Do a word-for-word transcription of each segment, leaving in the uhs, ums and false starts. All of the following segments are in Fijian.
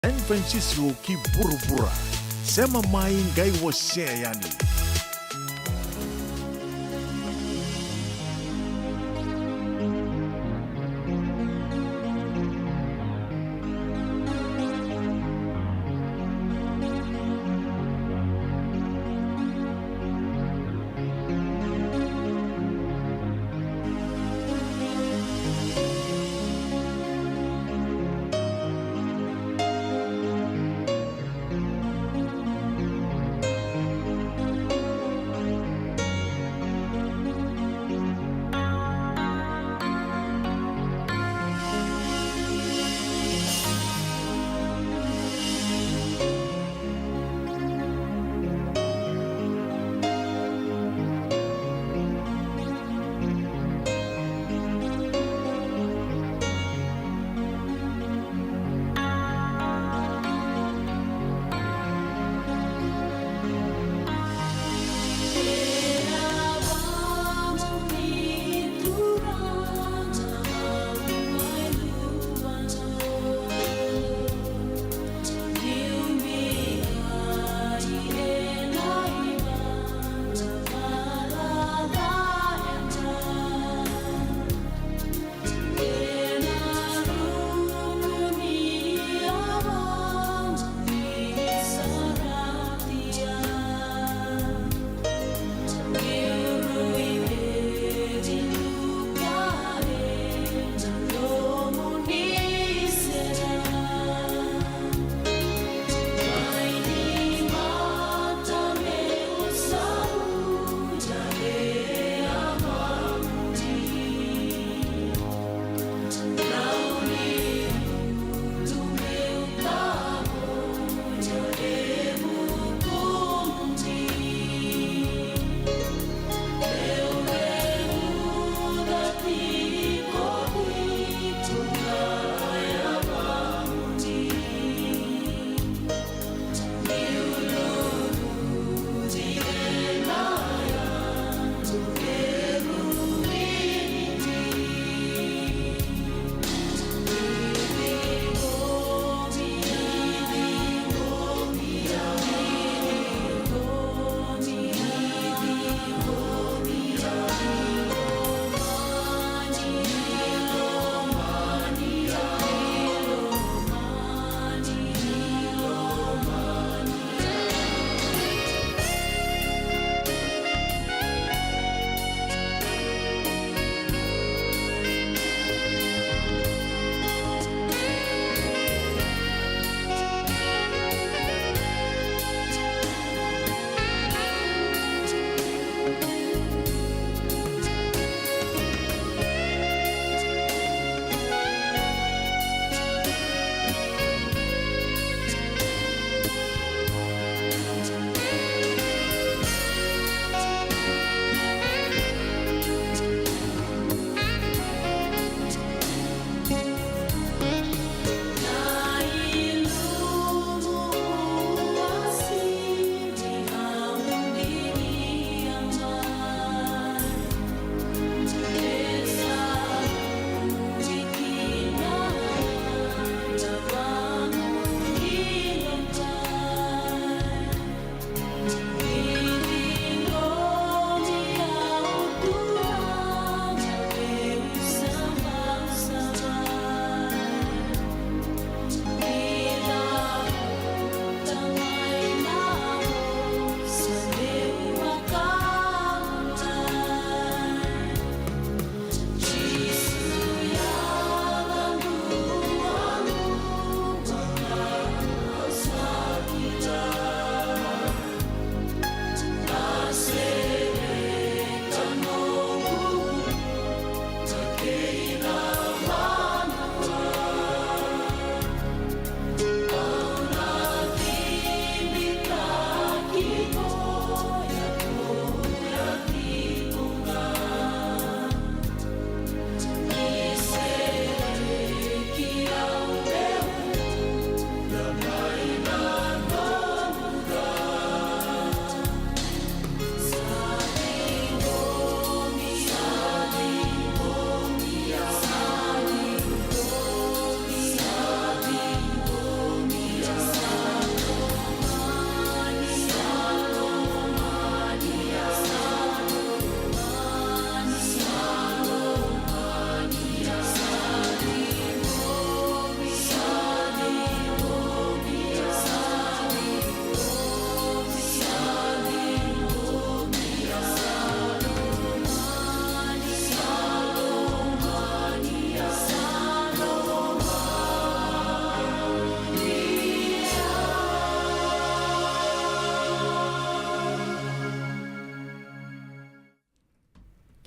San Francisco ki vuravura. Sema mai qai wasea yani.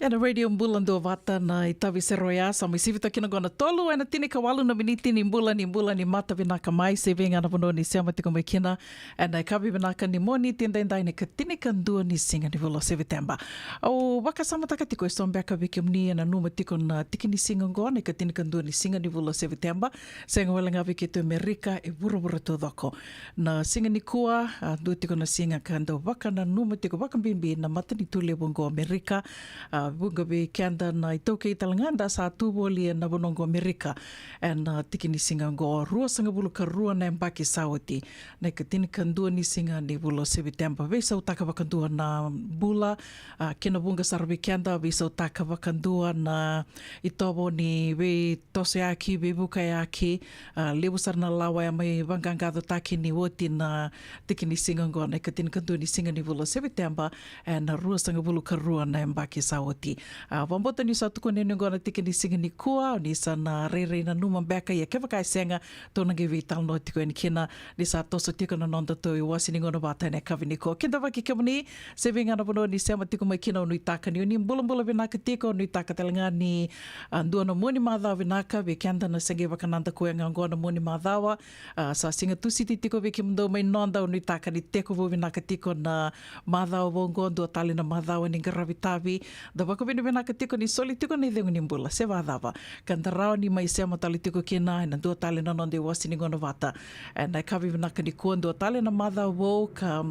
Ena Radio Bula Duavata na itavi sere oya, sa mai sivita kina qo na tolu ena tinikawalu na miniti ni bula, ni bula ni mata vinaka mai, se vei ga na vanua ni sema tiko mai kina. Ena yakavi vinaka ni Moniti edaidai na ikatinikadua ni siga ni vula o Seviteba. Au vakasamataka tiko eso beka vei kemuni e nanuma tiko na tiki ni siga oqo, na ikatinikadua ni siga ni vula o Seviteba. Sega wale ga vei keitou e Merika, e vuravura taucoko. Na siga nikua, a, dua tiko na siga ka dau vakananuma tiko vakabibi na matanitu levu oqo o Merika. A, vuqa vei keda na iTaukei tale ga da sa tu voli ena vanua oqo o Merika ena tiki ni siga oqo, ruasagavulu ka rua na yabaki sa oti, na ikatinikadua ni siga ni vula o Seviteba. Veisautaka vakadua na bula, a, kena vuqa sara vei keda, veisautaka vakadua na itovo ni veitosoyaki, veivukayaki, a, levu sara na lawa e mai vaqaqacotaki ni oti na tiki ni siga oqo, na ikatinikadua ni siga ni vula o Seviteba, ena ruasagavulu ka rua na yabaki sa oti. A, vakabauta ni sa tukuni yani oqo na tiki ni siga nikua, ni sa na rairai nanuma beka, ia kevaka e sega, tou na qai veitalanoa tiko yani kina, ni sa toso tiko na nodatou iwase ni gauna vata ena yakavi nikua. Kidavaki kemuni, se vei ga na vanua ni sema tiko mai kina, au nuitaka ni o ni bulabula vinaka tiko, au nuitaka tale ga ni, a, dua na mua ni macawa vinaka vei keda na se qai vakanadakuya ga oqo na mua ni macawa. A, sa siga Tusiti tiko vei kemudou mai noda, au nuitaka ni tekivu vinaka tiko na macawa vou oqo, dua tale na macawa ni qaravi tavi. Da vakavinavinaka tiko ni soli tiko na icegu ni bula, se vakacava, ka da rawa ni mai sema tale tiko kina ena dua tale na noda iwase ni gauna vata ena yakavi vinaka nikua, dua tale na macawa vou ka,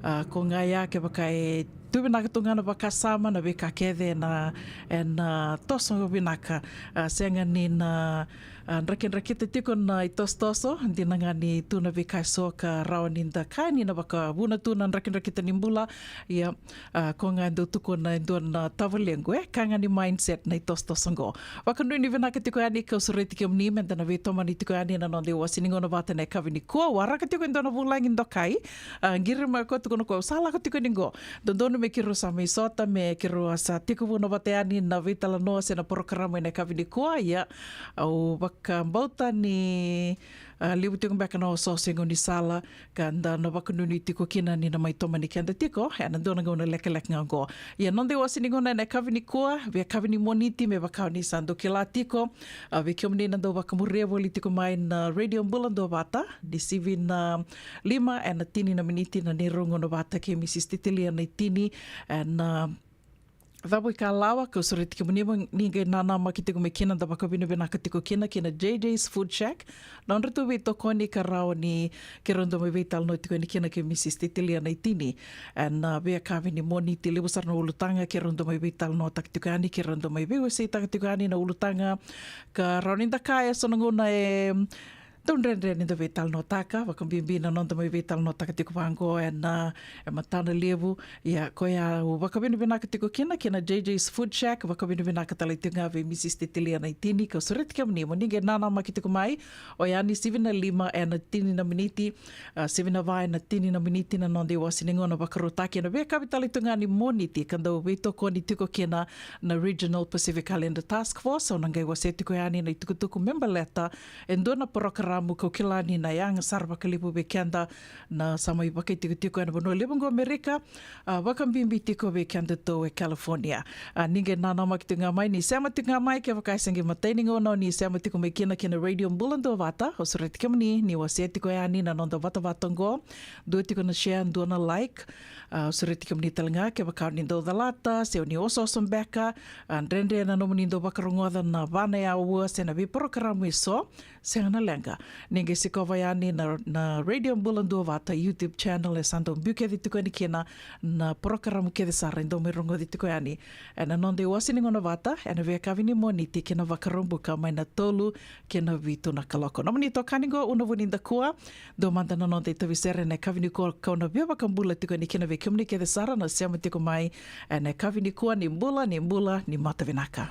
a, ko ga ya kevaka e tu vinaka tu ga na vakasama, na veika kece ena, ena toso vinaka, a, sega ni na, a, drakidrakita tiko na itosotoso, dina ga ni tu na veika eso ka rawa ni da kaya ni na vakavuna tu na drakidrakita ni bula. Ia, a, ko ga e dau tukuna e dua na tavalequ, e, ka ga ni mindset na itosotoso oqo. Vakanuinui vinaka tiko yani, kau sureti kemuni meda na veitomani tiko yani na noda iwase ni gauna vata ena yakavi nikua. Waraka tiko e dua na vulagi dokai, a, qiri mai o koya, tukuna o koya, au sa lako tiko yani qo. Dodonu me keirau sa mai sota, me keirau a sa tekivu na vata yani na veitalanoa se na porokaramu ena yakavi nikua. Ia, au vakabauta ni, a, levu tiko beka na osooso e gaunisala, ka da na vakanuinui tiko kina ni na mai tomani keda tiko ena dua na gauna lekaleka ga oqo. Ia, noda iwase ni gauna ena yakavi nikua, veiyakavi ni Moniti, me vaka o ni sa dau kila tiko, a, vei kemuni na dau vakamuria voli tiko mai na Radio Bula Duavata, ni sivi na lima ena tini na miniti na neirau gauna vata kei Mrs Titilia Naitini, ena cavu ikalawa, kau sureti kemuni mo ni qai nanamaki tiko mai kina, da vakavinavinaka tiko kina kei na J J's Food Shack, na nodratou veitokoni ka rawa ni keirau dau mai veitalanoa tiko yani kina kei Mrs Titilia Naitini. Ena, a, veiyakavi ni Moniti, levu sara na ulutaga keirau dau mai veitalanoataka tiko yani, keirau dau mai veiwaseitaka tiko yani na ulutaga ka rawa ni da kaya eso na gauna e dau dredre ni da veitalanoataka, vakabibi na noda mai veitalanoataka tiko vaqo ena, e, matana levu. Ia, koya au vakavinavinaka tiko kina kei na J J's Food Shack, vakavinavinaka tale tiko ga vei Mrs Titilia Naitini, kau sureti kemuni mo ni qai nanamaki tiko mai. Oya ni sivi na lima ena tini na miniti, a, sivi na va ena tini na miniti na noda iwase ni gauna vakarautaki, ena veiyakavi tale tu ga ni Moniti ka dau veitokoni tiko kina na Regional Pacific Islander Task Force. Au na qai wasea tiko yani na itukutuku me baleta e dua na porokaramu kau kila ni na yaga sara vakalevu vei keda na sa mai vakaitikotiko ena vanua levu oqo Amerika, a, vakabibi tiko vei kedatou e California. A, ni qai nanamaki tiko ga mai, ni sema tiko ga mai, kevaka e se qai matai ni gauna o ni sema tiko mai kina kei na Radio Bula Duavata, au sureti kemuni ni wasea tiko yani na noda vatavata oqo, dua tiko na share, dua na like. A, au sureti kemuni tale ga, kevaka o ni dau calata se o ni osooso beka, a, dredre na nomuni dau vakarogoca na va na aua se na veiporokaramu eso, sega na leqa, ni qai sikova yani na, na Radio Bula Duavata YouTube channel, e sa dau biu kece tiko yani kina na porokaramu kece sara e dau mai rogoci tiko yani ena noda iwase ni gauna vata ena veiyakavi ni Moniti kei na Vakaraubuka, mai na tolu kei na vitu na kaloko. Nomuni itokani qo, Una Vunidakua. Dua mada na noda itavi sere ena yakavi nikua, kau na via vakabula tiko yani kina vei kemuni kece sara na sema tiko mai ena yakavi nikua. Ni bula, ni bula ni mata vinaka.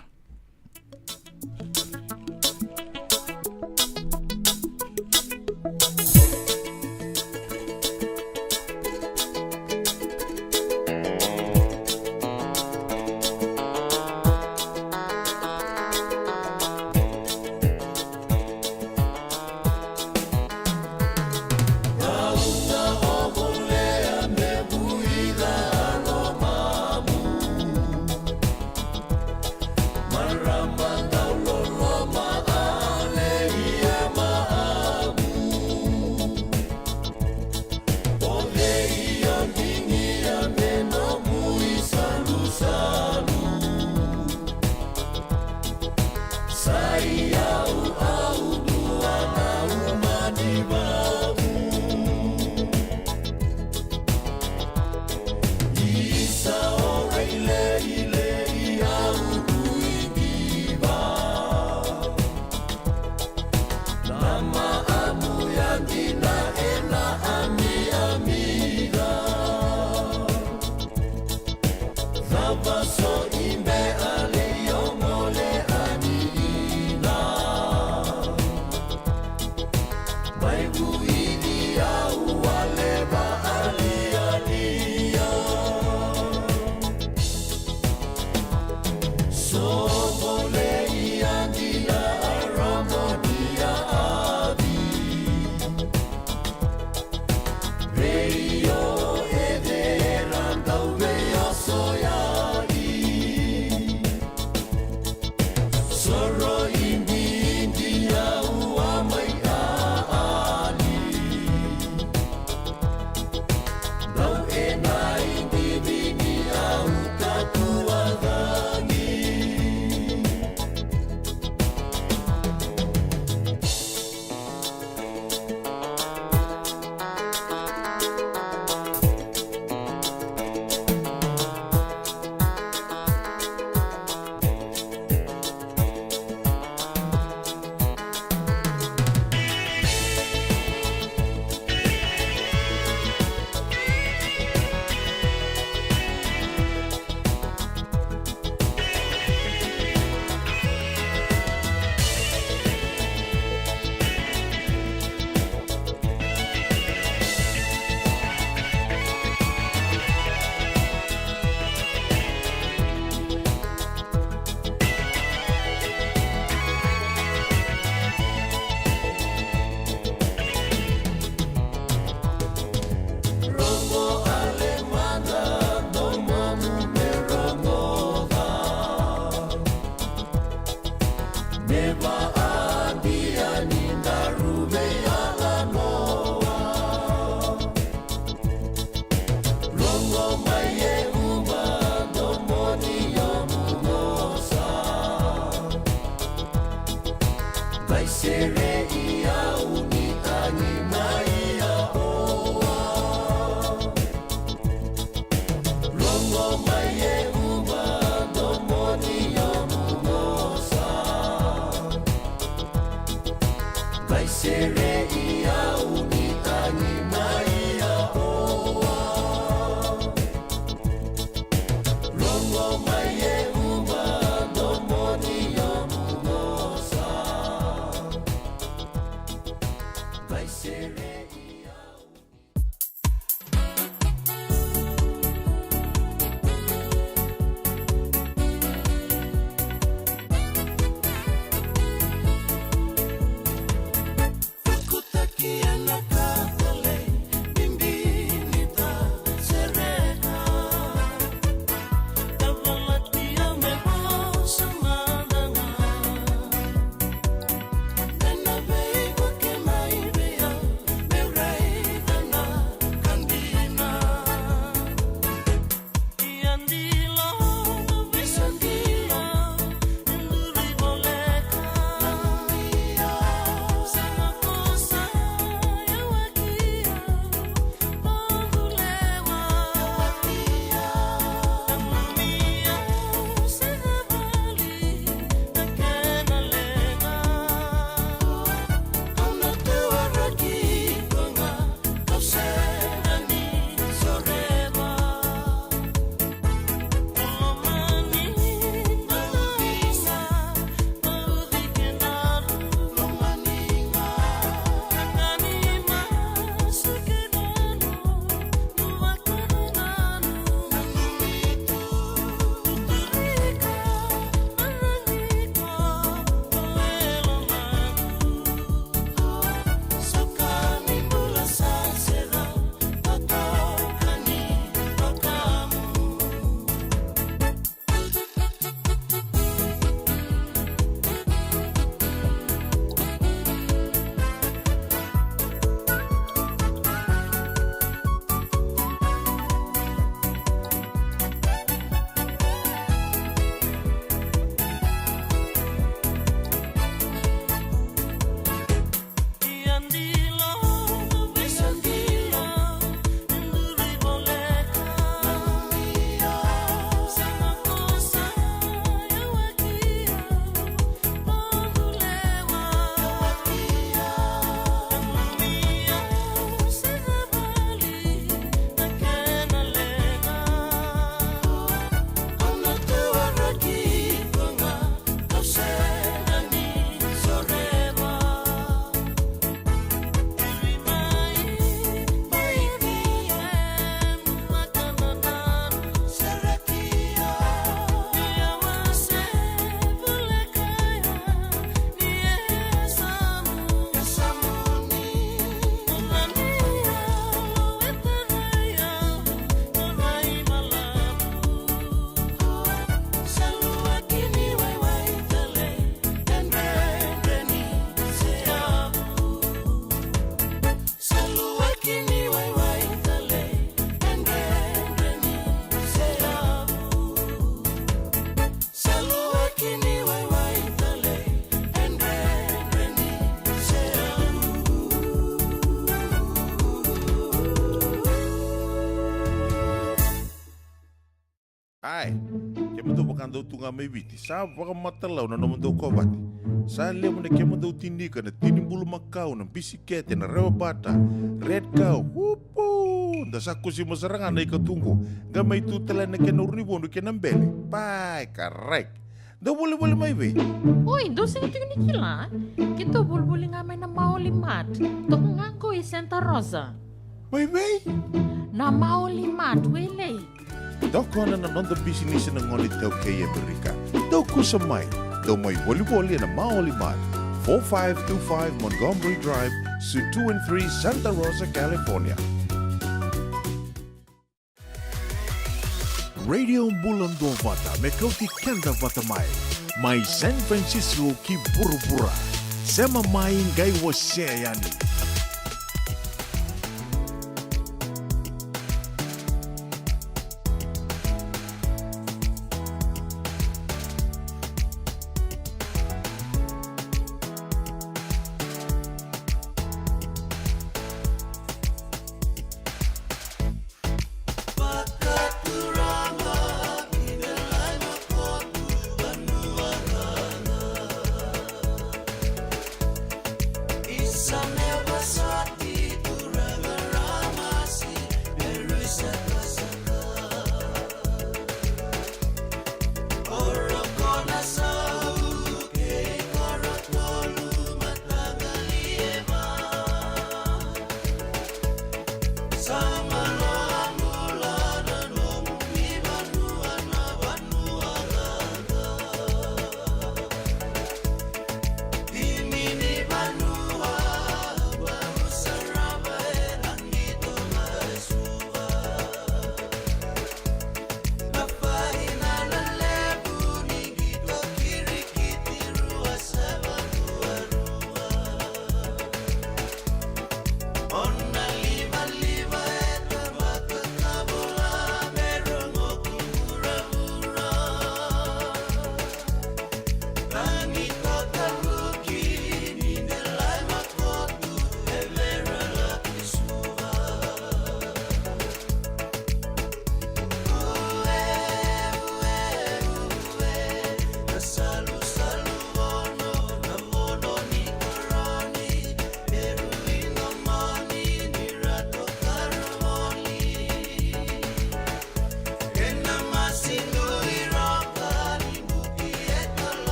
Ai, kemudou vakadau tu ga mai Viti, sa vakamatau na nomudou kovate. Sa levu na kemudou tinika, na tini bulumakau, na bisikete, na rewa bata, red cow, upu! Da sa kusima sara ga na ikatuqu, qai mai tu tale na kena urunivodu kei na bele. Pai, karai. Dau volivoli mai vei? Oi, dou sega tiko ni kila? Keitou volivoli ga mai na Maoli Mart. Toka ga qo i Santa Rosa. Mai vei? Na Maoli Mart, Wailei. Tokona na noda bisinisi na gone iTaukei e Amerika. Dou kusa mai. Dou mai volivoli ena Maoli Mart, four five two five Montgomery Drive, Suite two and three, Santa Rosa, California. Radio Bula Duavata, me kauti keda vata mai. Mai San Francisco ki vuravura. Sema mai qai wasea yani.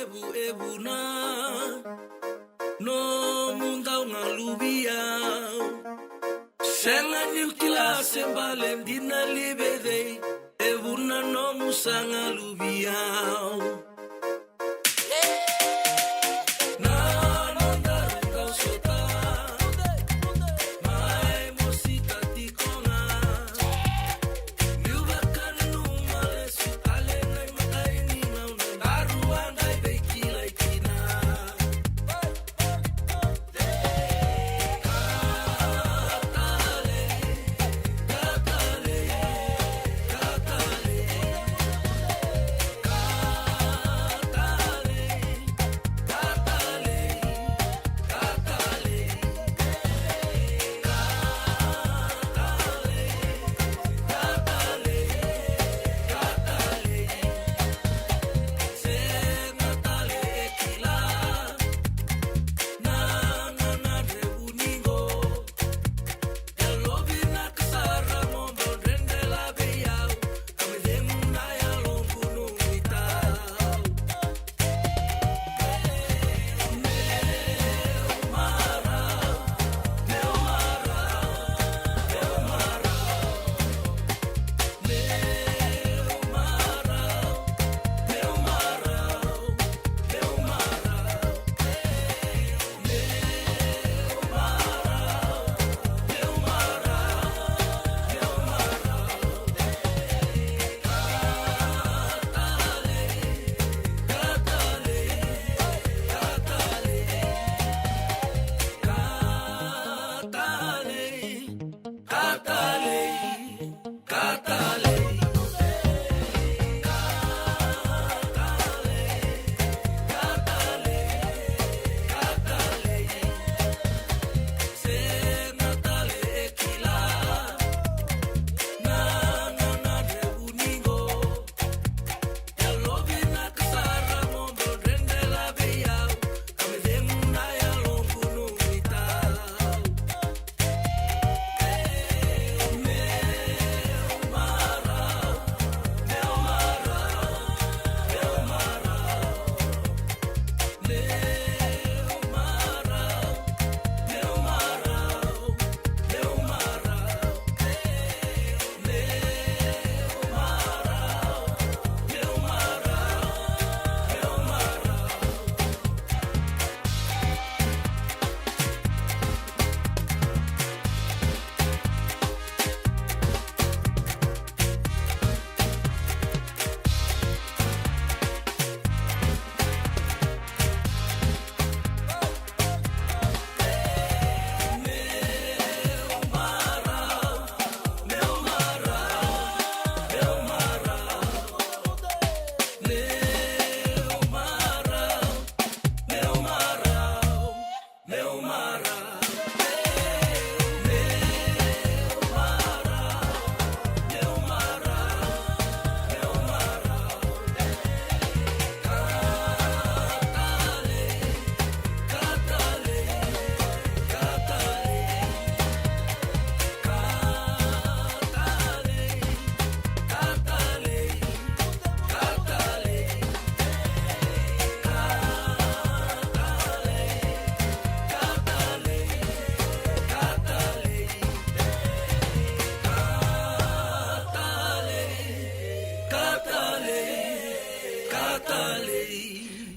Evu, evu na nomu dau galuvi au. Sega niu kila se bale dina li vei cei, evu na nomu sa galuvi au. Na nodaru dau sota, mai mosita tiko ga. Niu vakananuma lesu tale na imatai ni gauna, daru a qai veikilai kina.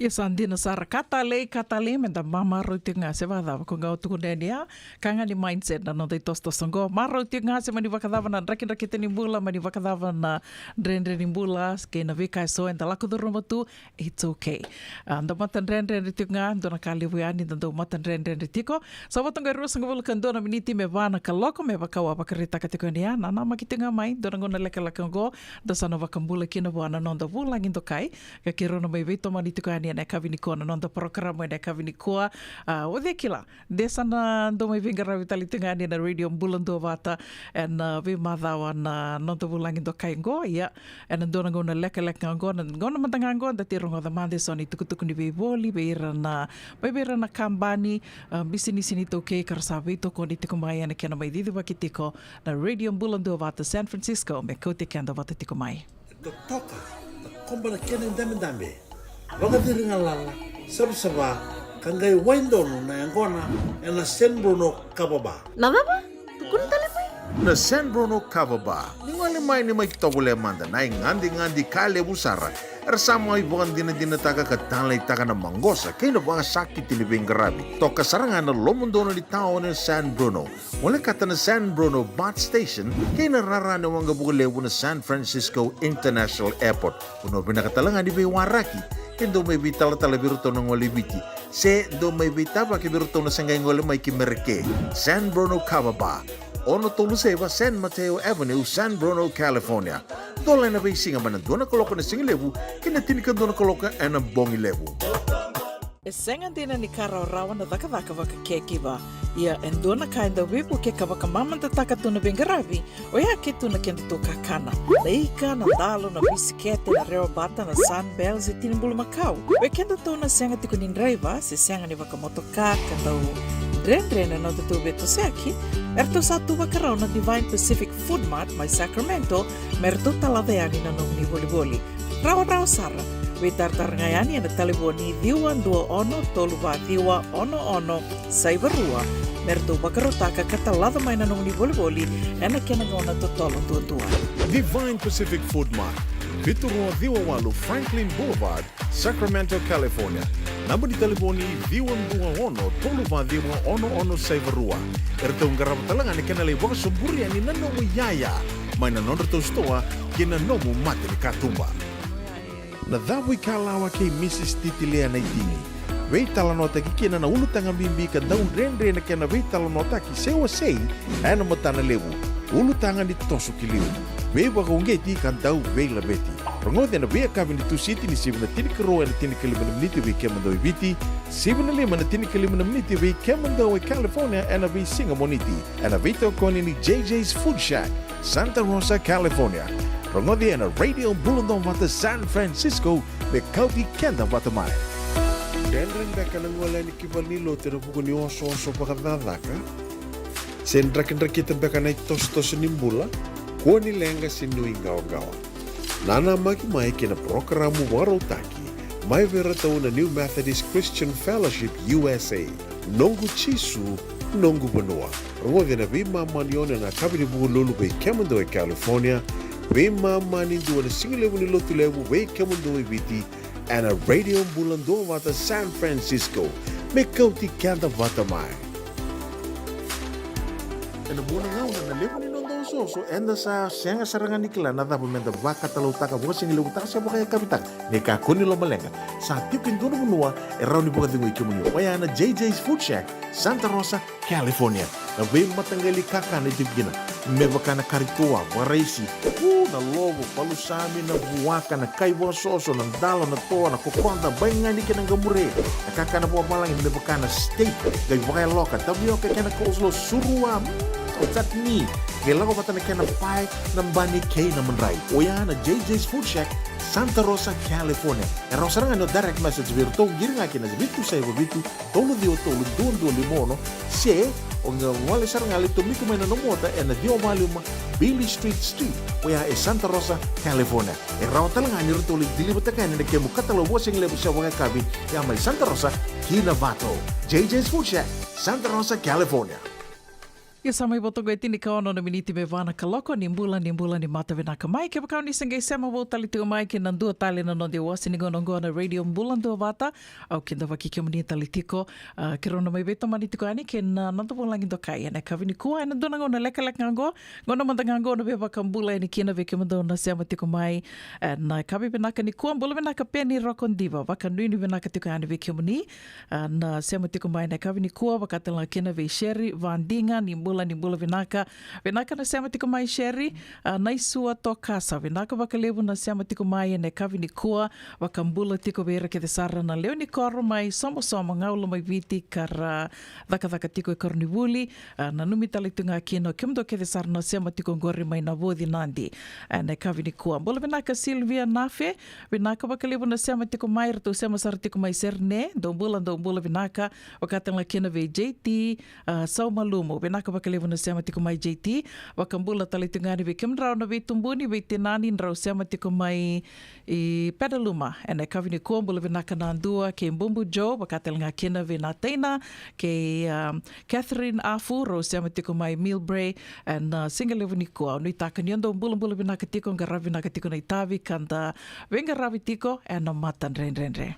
Ia sa dina sara, ka talei, ka talei, meda marau tiko ga se vakacava ko ga o tukuna yani ya. Ka ga ni mindset na noda itosotoso oqo. Marau tiko ga se mani vakacava na drakidrakita ni bula, mani vakacava na dredre ni bula, kei na veika eso eda lako curuma tu, it's okay. A, da matadredredre tiko ga, dua na ka levu yani da dau matadredredre tiko. Sa vo toka e ruasagavulu ka dua na miniti me va na kaloko, me vaka au a vakaraitaka tiko yani ya, na namaki tiko ga mai, dua na gauna lekaleka oqo, da sa na vakabula kina vua na noda vulagi dokai, ka keirau na mai veitomani tiko yani ena yakavi nikua na noda parokaramu ena yakavi nikua. A, o cei kila, de sa na dau mai veiqaravi tale tiko ga yani ena Radio Bula Duavata ena, a, veimacawa na noda vulagi dokai oqo, ia, ena dua na gauna lekaleka oqo, na gauna mada ga oqo, da tei rogoca mada eso na itukutuku ni veivoli vei ira na, mai vei ira na kabani, a, bisinisi ni taukei ka ra sa veitokoni tiko mai ena kena mai cicivaki tiko na Radio Bula Duavata San Francisco, me kauti keda vata tiko mai. E totoka na koba na kena idabedabe. Vakaciri galala, savasava, ka qai wai donu na yaqona ena San Bruno Kava Bar. Na cava? Tukuna tale mai. Na San Bruno Kava Bar. Ni gole mai ni mai tovolea mada na igadigadi ka levu sara. Era sa mai vakadinadinataka ka taleitaka na maqosa kei na vakasakiti ni veiqaravi. Toka sara ga na lomodonu ni taoni o San Bruno. Molekata na San Bruno BART Station kei na rara ni waqa vakalevu na San Francisco International Airport. Vanua vinaka tale ga ni veiwaraki, ke dou mai veitalatala vei iratou na gole i Viti, se dou mai veitavaki vei iratou na se qai gole mai ki Mereke. San Bruno Kava Bar, ono tolu saiva San Mateo Avenue, San Bruno, California. Dola ena veisiga mai na dua na kaloko na sigalevu ki na tinikadua na kaloko ena bogi levu. E sega dina ni ka rawarawa na cakacaka vaka-caregiver. Ia e dua na ka e dau veivuke ka vakamamadataka tu na veiqaravi, oya ke tu na kedatou kakana. Na ika, na dalo, na bisikete, na rewabata, na Sunbells, e tini bulumakau. Vei kedatou na sega tiko ni draiva se sega ni vakamotoka ka dau dredre na nodatou veitosoyaki, eratou sa tu vakarau na Divine Pacific Food Mart mai Sacramento me ratou talaca yani na nomuni volivoli. Rawarawa sara. Veitaratara ga yani ena talevoni ciwa dua ono tolu va ciwa ono ono saiva rua me ratou vakarautaka ka talaca mai na nomuni volivoli ena kena gauna totolo duadua. Divine Pacific Food Mart, vitu rua ciwa walu Franklin Boulevard, Sacramento, California. Naba ni talevoni ciwa dua ono tolu va ciwa ono ono saiva rua. Eratou qarava tale ga na kena lai vakasoburi yani na nomu iyaya mai na nodratou sitoa kei na nomu mata ni katuba. Na cavu ikalawa kei Mrs Titilia Naitini. Veitalanoataki kina na ulutaga bibi ka dau dredre na kena veitalanoataki se wasei ena matana levu. Ulutaga ni toso ki liu, veivakauqeti ka dau veilaveti. Rogoci ena veiyakavi ni Tusiti ni sivi na tinikarua ena tinikalima na miniti vei kemudou e Viti, sivi na lima ena tinikalima na miniti vei kemudou e California ena veisiga Moniti, ena veitokoni ni JJ's Food Shack, Santa Rosa, California. Rogoci ena Radio Bula Duavata San Francisco, me kauti keda vata mai. Dredre beka na gole yani ki valenilotu ena vuku ni osooso vakacakacaka? Se drakidrakita beka na itosotoso ni bula? Kua ni leqa se nuiqawaqawa. Nanamaki mai ki na parokaramu vakarautaki mai vei iratou na New Methodist Christian Fellowship U S A. Noqu Jisu, noqu vanua. Rogoci ena veimama ni ono ena yakavi ni Vukelulu vei kemudou e California, veimama ni dua na sigalevu ni Lotulevu vei kemudou e Viti, ena Radio Bula Duavata San Francisco, me kauti keda vata mai. Ena vua na gauna na levu ni noda osooso, eda sa sega sara ga ni kila na cava meda vakatalautaka, vakasigalevu taka se vakayakavi taka. Ni kakua ni lomaleqa, sa tiko e dua na vanua e rawa ni vakacegui kemuni. Oya na JJ's Food Shack, Santa Rosa, California. Na veimataqali kakana e tiko kina, me vaka na kari toa, vakaraisi, u, na lovo, palusami, na vuaka, na kai vakasoso, na dalo, na toa, na kokoda, baigani kei na qamure. Na kakana vakavalagi me vaka na steak, qai vakayaloka, tavioka kei na coleslaw, surua, mm, chutney. Qai lako vata na kena pae, na bani kei na madrai. Oya na JJ's Food Shack, Santa Rosa, California. E rawa sara ga ni o direct message vei iratou, qiri ga ki na vitu saiva vitu, tolu ciwa tolu, dua dua lima ono, se o qai gole sara ga, lai tomika mai na nomu ota ena ciwa va lima Beale Street Suite, oya e Santa Rosa, California. E rawa tale ga ni ratou lai deliver-taka yani na kemu katalau vakasigalevu se vakayakavi, ya mai Santa Rosa ki Novato. JJ's Food Shack, Santa Rosa, California. Ia sa mai vo toka e tinikaono na miniti me va na kaloko. Ni bula, ni bula, ni mata vinaka mai. Kevaka o ni se qai sema vou tale tiko mai ki na dua tale na noda iwase ni gauna oqo na Radio Bula Duavata, au kidavaki kemuni tale tiko. A, keirau na mai veitomani tiko yani kei na noda vulagi dokai ena yakavi nikua, ena dua na gauna lekaleka ga oqo. Gauna mada ga oqo na veivakabula yani kina vei kemudou na sema tiko mai ena yakavi vinaka nikua. Bula vinaka Peni Rokodiva, vakanuinui vinaka tiko yani vei kemuni. A, na sema tiko mai na yakavi nikua, vaka tale ga kina vei Sherry Vadiga, ni bula, ni bula vinaka. Vinaka na sema tiko mai Sherry. A, Naisua Tokasa, vinaka vakalevu na sema tiko mai ena yakavi nikua. Vakabula tiko vei ira kece sara na lewe ni koro mai Somosomo, Gaula mai Viti, ka ra cakacaka tiko e koronivuli. A, nanumi tale tu ga kina o kemudou kece sara na sema tiko oqori mai Navoci, Nadi, ena yakavi nikua. Bula vinaka Silvia Nafe, vinaka vakalevu na sema tiko mai, ratou sema sara tiko mai Serne, dou bula, dou bula vinaka, vaka tale ga kina vei JT, a, Saumalumu, vinaka Ka levu na sema tiko mai J T, vakabula tale tiko ga yani vei kemudrau na veitubuni, veitinani drau sema tiko mai i Pedaluma. Ena yakavi nikua, bula vinaka na dua kei Bubu Joe, vaka tale ga kina vei na teina kei, um, Catherine Afu, rau sema tiko mai Millbrae, ena, uh, siga levu nikua. Nuitaka ni o dou bulabula vinaka tiko, qaravi vinaka tiko na itavi ka da veiqaravi tiko ena matadredredre.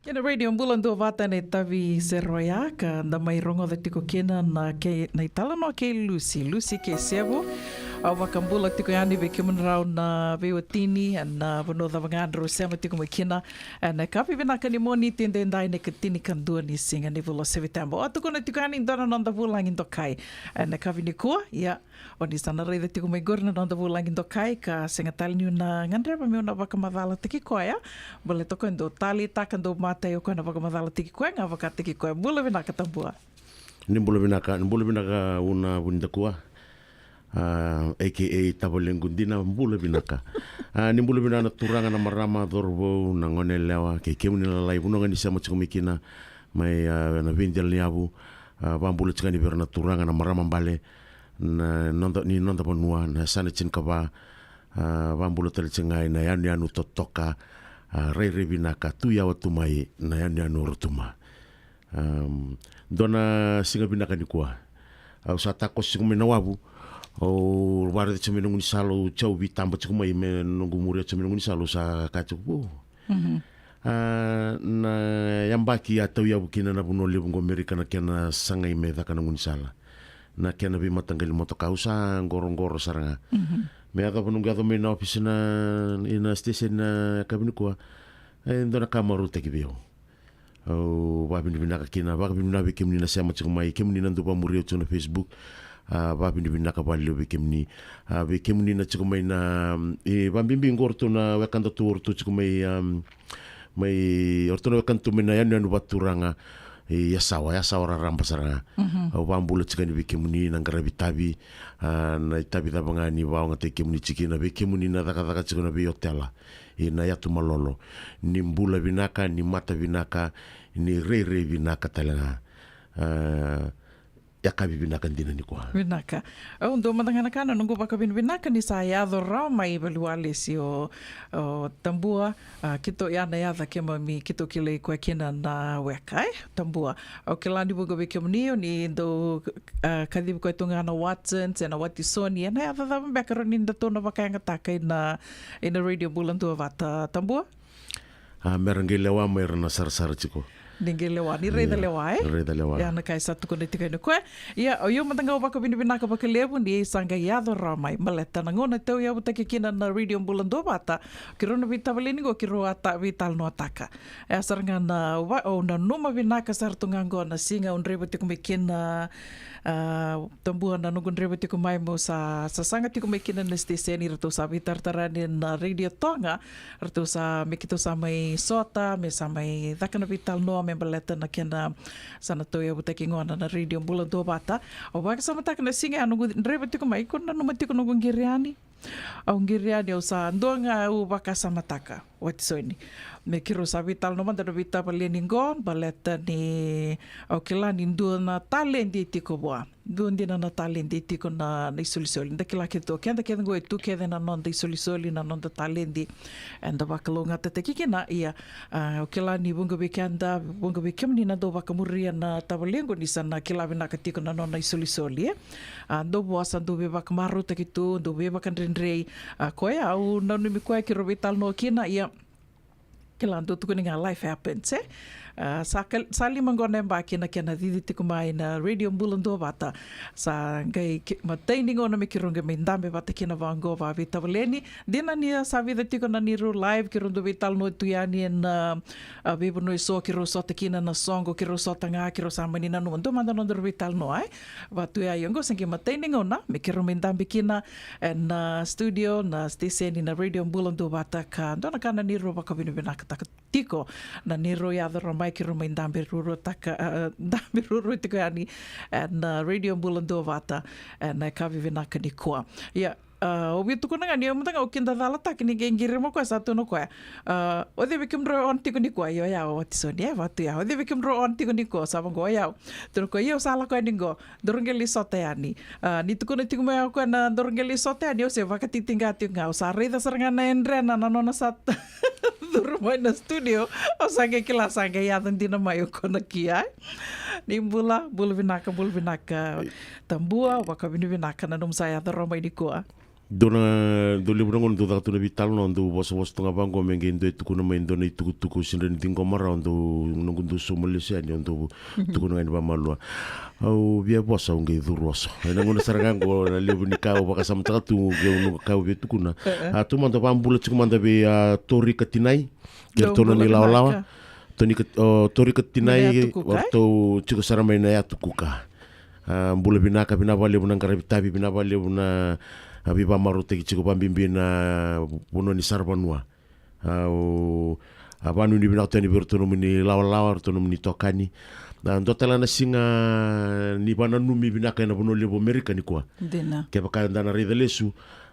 Ena Radio Bula Duavata na itavi sere oya ka da mai rogoca tiko kina na, kei, na italanoa kei Lucy, Lucy kei Sevu. Au vakabula tiko yani vei kemudrau na veiwatini ena vanua cava ga drau sema tiko mai kina. Ena yakavi vinaka ni Moniti edaidai na ikatinikadua ni siga ni vula o Seviteba. Au a tukuna tiko yani dua na noda vulagi dokai ena yakavi nikua, ia, o ni sa na raica tiko mai qori na noda vulagi dokai ka sega tale niu na gadreva meu na vakamacalataki koya. Baleta o koya dau taleitaka, dau matai, o koya na vakamacalataki koya ga vakataki koya. Bula vinaka Tabua. Ni bula vinaka, ni bula vinaka Una Vunidakua. A, A K A tavalequ dina, bula vinaka. A, ni bula vinaka na turaga, na marama, cauravou, na goneyalewa kei kemuni na lalai, vanua ga ni sema tiko mai kina mai, a, na veidela ni yavu. A, vakabula tiko yani vei ira na turaga, na marama bale, na noda, ni noda vanua, na yasana tinikava. A, vakabula tale tiko ga ina yanuyanu totoka, a, rairai vinaka, tu yawa tu mai na yanuyanu o Rotuma. Am, dua na siga vinaka nikua. Au sa takoso tiko mai na wavu. Au vakaraica tiko mai na gaunisala, au tiko, au veitaba tiko mai me noqu muria tiko mai na gaunisala, au sa kaya tiko, "Vo." Mhm. A, na yabaki a tauyavu kina na vanua levu qo Amerika na kena sagai me caka na gaunisala, na kena veimataqali motoka, au sa qoroqoro sara ga. Mhm. Me yacova noqu yaco mai na office na, ina station na yakavi nikua, e dua na ka marautaki vei au. Au vakavinavinaka kina, vakavinavinaka vei kemuni na sema tiko mai, kemuni na dau vakamuri au tiko na Facebook. A, vakavinavinaka vakalevu vei kemuni. A, vei kemuni na tiko mai na, e, vakabibi qo o ratou na wekadatou, o ratou tiko mai, am, mai, o ratou na wekadatou mai na yanuyanu vakaturaga i Yasawa, Yasawa raraba sara ga. Mhm. Au vakabula tiko yani vei kemuni na qaravi tavi, a, na itavi cava ga ni vakaogataki kemuni tiko kina, vei kemuni na cakacaka tiko na veiotela ina yatu malolo. Ni bula vinaka, ni mata vinaka, ni rairai vinaka tale ga. A, yakavi vinaka dina nikua. Vinaka. Au dua mada ga na ka na noqu vakavinavinaka ni sa yaco rawa mai valiwalesi o, o Tabua, a, keitou ya na yaca keimami keitou kilai koya kina na weka, e, Tabua. Au kila ni vuqa vei kemuni o ni dau, a, kacivi koya tu ga na Watson se na Watisoni, e na yaca cava beka rawa ni datou na vakayagataka ina, ina Radio Bula Duavata, Tabua? A, mera qai lewa mai ra na sarasara tiko. Ni qai lewa, ni raica lewa, e? Raica lewa. Ia, na ka e sa tukuna tiko yani o koya. Ia, o io mada ga au vakavinavinaka vakalevu ni sa qai yaco rawa mai. Baleta na gauna tauyavutaki kina na Radio Bula Duavata, keirau na veitavaleni qo keirau a ta-, veitalanoataka. E a sara ga na, au va-, au nanuma vinaka sara tu ga qo na siga au draiva tiko mai kina, a, Tabua, na noqu draiva tiko mai meu sa, sa saga tiko mai kina na station, ratou sa veitaratara yani na Radio Toga. Ratou sa, me keitou sa mai sota, me sa mai caka na veitalanoa me baleta na kena sa na tauyavutaki gona na Radio Bula Duavata. Au vakasamataka na siga ya noqu draiva tiko mai, ko nanuma tiko noqu qiri yani. Au qiri yani, au sa dua ga au vakasamataka, Watisoni. Me keirau sa veitalanoa mada na veitavaleni qo, baleta ni au kila ni dua na taledi e tiko vua. Dua dina na taledi e tiko na, na isolisoli. Da kila kece tu, keda kece qo e tu kece na noda isolisoli, na noda taledi. Eda vakalougatataki kina, ia, a, au kila ni vuqa vei keda, vuqa vei kemuni na dau vakamuria na tavalequ ni sa na kila vinaka tiko na nona isolisoli, e. A, dou vosa, dou veivakamarautaki tu, dou veivakadredrei. A, koya, au nanumi koya keirau veitalanoa kina, ia, kila dou tukuni ga life happens, e? A, sa kal-, sa lima qo na yabaki na kena cici tiko mai na Radio Bula Duavata. Sa qai ke-, matai ni gauna me keirau qai mai dabe vata kina vaqo vakaveitavaleni. Dina ni sa vica tiko na neirau live, keirau dau veitalanoa tu yani ena, a, veivanua eso keirau sota kina na soqo, keirau sota ga, keirau sa mani nanuma. Dua mada nodaru veitalanoa, e? Vatu ya, ia qo sa qai matai ni gauna me keirau mai dabe kina ena studio, na station ni na Radio Bula Duavata ka dua na ka na neirau vakavinavinakataka tiko na neirau yaco rawa mai keirau mai dabe ruaruataka, a, dabe ruarua tiko yani ena Radio Bula Duavata ena yakavi vinaka nikua. Ia, a, au via tukuna ga ni au mada ga au kida calataka ni qai qiri mai o koya sa tukuna o koya, a, o cei vei kemudrau e on tiko nikua? Io, o yau, o Watisoni, e, vatu ya. O cei vei kemudrau e on tiko nikua? Sa vaqo, o yau. Tukuna o koya, io, au sa lako yani qo. Daru qai lai sota yani. A, ni tukuna tiko mai o koya na daru qai lai sota yani, au se vakatitiqa tiko ga. Au sa raica sara ga na yadrena na nona sa curu mai na studio. Au sa qai kila sa qai yaco dina mai o koya na kia, e. Ni bula, bula vinaka, bula vinaka. Tabua, vakavinavinaka na nomu sa yaco rawa mai nikua. Dua na, dau levu na gauna dau caka tu na veitalanoa, dau vosavosa tu ga vaqo me qai dua e tukuna mai dua na itukutuku sega ni ciqoma rawa, dau, noqu dau sauma lesu yani, au dau tukuna ga ni vakamalua. Au via vosa, au qai curu oso. E na gauna sara ga qo na levu ni ka au vakasamataka tu, qai au noqu ka au via tukuna. A, tu mada, vabula tiko mada vei a Torika Tinai. Kei ratou na nomu ilawalawa. Torika Tinai, ratou tiko sara mai na yatu Kuka. A, bula vinaka, vinaka vakalevu na qaravi tavi, vinaka vakalevu na, a, veivakamarautaki tiko vakabibi na vanua ni saravanua. A, o, a, vakanuinui vinaka tu yani vei ratou nomuni lawalawa, ratou nomuni tokani. A, dua tale na siga ni vakananumi vinaka ena vanua levu o Amerika nikua. Kevaka eda na raica lesu,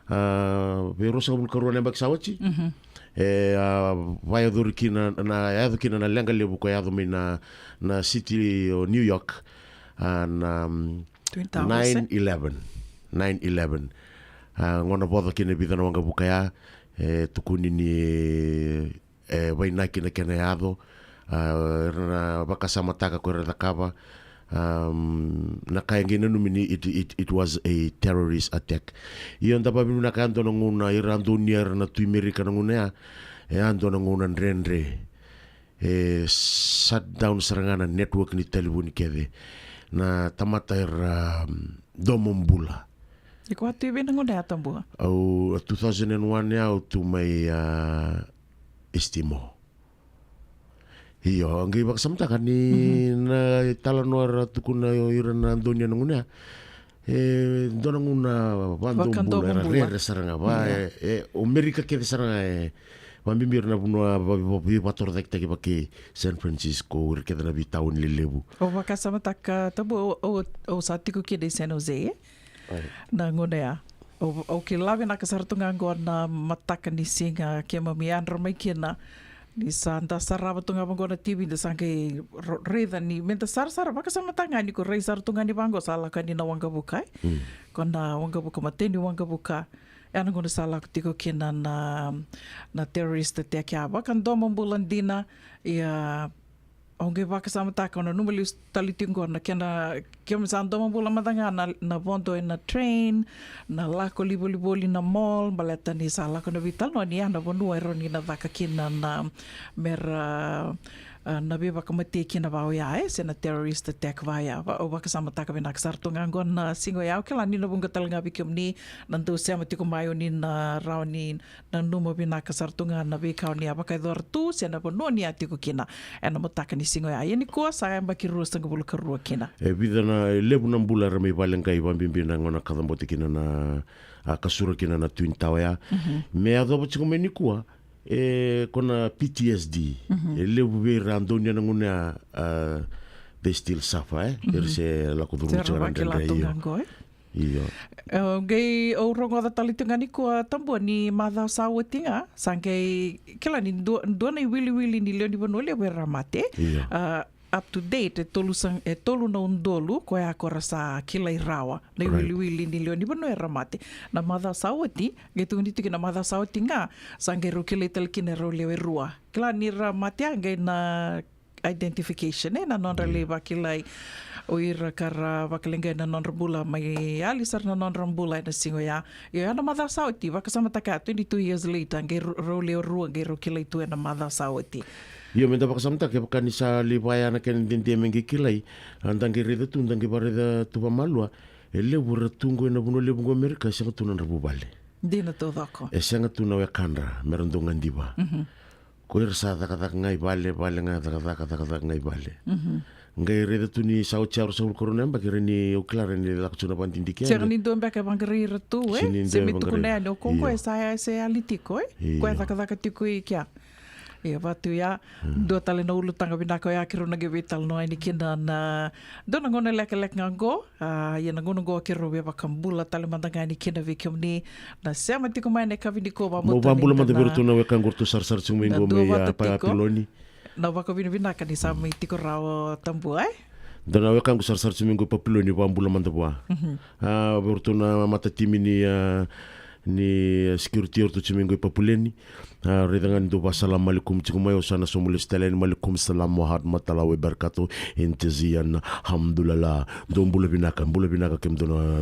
a, vei ruasagavulu ka rua na yabaki sa oti. E, a, vakayacori kina, na yaco kina na leqa levu ka yaco mai na, na city o New York. A, na, mm, nine eleven. Nine eleven. A, gauna voca kina e vica na waqavuka ya, e tukuni ni, e, vainaki na kena yaco. A, era na vakasamataka ko era cakava. A, na ka e qai nanumi ni it, it, it was a terrorist attack. Io, da vakavinavinaka, e dua na gauna era a donuya era na tui Merika na gauna ya. E a dua na gauna dredre. E shut down sara ga na network ni talevoni kece. Na tamata era, um, domobula. Iko a tu i vei na gauna ya, Tabua? Au, a, two thousand and one ya au tu mai, a, East Timor. Io, au qai vakasamataka ni na italanoa era tukuna o ira na donuya na gauna ya. E dua na gauna vakadomobula, era rere sara ga va, e, e, o Merika kece sara ga, e, vakabibi ira na vanua va, va, va, vakatorocaketaki vaka kei San Francisco, ira kece na veitauni lelevu. Au vakasamataka, Tabua, au, au, au sa tiko kina i San Jose, e? Na gauna ya. Au, au kila vinaka sara tu ga qo na mataka ni siga keimami yadra mai kina. Ni sa da sarava tu ga vaqo na T V, da sa qai ro-, raica ni, me da sarasara, vakasamataka ga ni ko rai sara tu ga ni vaqo sa lako yani na waqavuka, e? Ko na waqavuka, matai ni waqavuka. E na gauna sa lako tiko kina na, na terrorist attack ya, vakadomobula dina. Ia, au qai vakasamataka, au nanuma lesu tale tiko qo na kena, keimami sa domobula mada ga na, na vodo ena train, na lako livolivoli na mall, baleta ni sa lako na veitalanoa ni ya na vanua e rawa ni na caka kina na, mera, a, na veivakamatei kina va oya, e, se na terrorist attack va ya. Va, au vakasamataka vinaka sara tu ga qo na siga oya, au kila ni na vuqa tale ga vei kemuni na dau sema tiko mai, o ni na rawa ni nanuma vinaka sara tu ga na veika o ni a vakayacora tu se na vanua ni a tiko kina ena mataka ni siga oya. Ia nikua sa yabaki ruasagavulu ka rua kina. E vica na, e levu na bula era mai vale qai, vakabibi na gauna ka caboti kina na, a, ka sura kina na Twin Tower ya. Me yacova tiko mai nikua, e, ko na P T S D. E levu vei ira a donuya na gauna ya, a, they still suffer, e? Era se lako curuma tiko na dredre, io. Io. E, au qai, au rogoca tale tiko ga nikua, Tabua, ni macawa sa oti ga, sa qai, kila ni dua, dua na iwiliwili ni lewe ni vanua levu era mate. Io. A, up to date, e tolu sa, e tolu na udolu koya ko ra sa kilai rawa na iwiliwili ni lewe ni vanua era mate. Na macawa sa oti, qai tukuni tiko na macawa sa oti ga, sa qai rau kilai tale kina e rau lewe rua. Kila ni ra mate, a qai na identification, e, na nodra lai vakilai o ira ka ra vakaleqai na nodra bula, mai yali sara na nodra bula ena siga oya. Io, ya na macawa sa oti, vakasamataka, twenty-two years later, qai ru-, rau lewe rua qai rau kilai tu ena macawa sa oti. Io, me da vakasamataka, kevaka ni sa lai vaya na kena dede me qai kilai, a, da qai raica tu, da qai vakaraica tu vakamalua, e levu era tu qo ena vanua levu qo Amerika, e sega tu na nodra vuvale. Dina taucoko. E sega tu na wekadra mera dau gadiva. Ko ira sa cakacaka ga i vale, vale ga cakacaka, cakacaka ga i vale. Qai raica tu ni sa oti ya ruasagavulu ka rua na yabaki, ra ni, au kila ra ni lako tu na vakadidike. Sega ni dua beka e vaqarai ira tu, e? Se me tukuna yani o koya qo e sa ya, e se yali tiko, e? Koya e cakacaka tiko i kea. Ia, vatu ya, dua tale na ulutaga vinaka oya keirau na qai veitalanoa yani kina na dua na gauna lekaleka ga qo. A, ia na gauna qo keirau via vakabula tale mada ga yani kina vei kemuni na sema tiko mai ena yakavi nikua. Vakabula mada vei iratou na wekaqu ratou sarasara tiko mai qo mai Papiloni. Na vakavinavinaka ni sa mai tiko rawa, Tabua, e? Dua na wekaqu sarasara tiko mai qo i Papiloni, vakabula mada vua. A, vei iratou na matatimi ni, a, ni security o ratou tiko mai qo i Papuleni. A, raica ga ni dou vasalama, alaikum tiko mai, o sa na somu lesu tale yani, alaikum salam warahmatullahi wabarakatuh, intizian, alhamdulillah. Dou bula vinaka, bula vinaka kemudou na,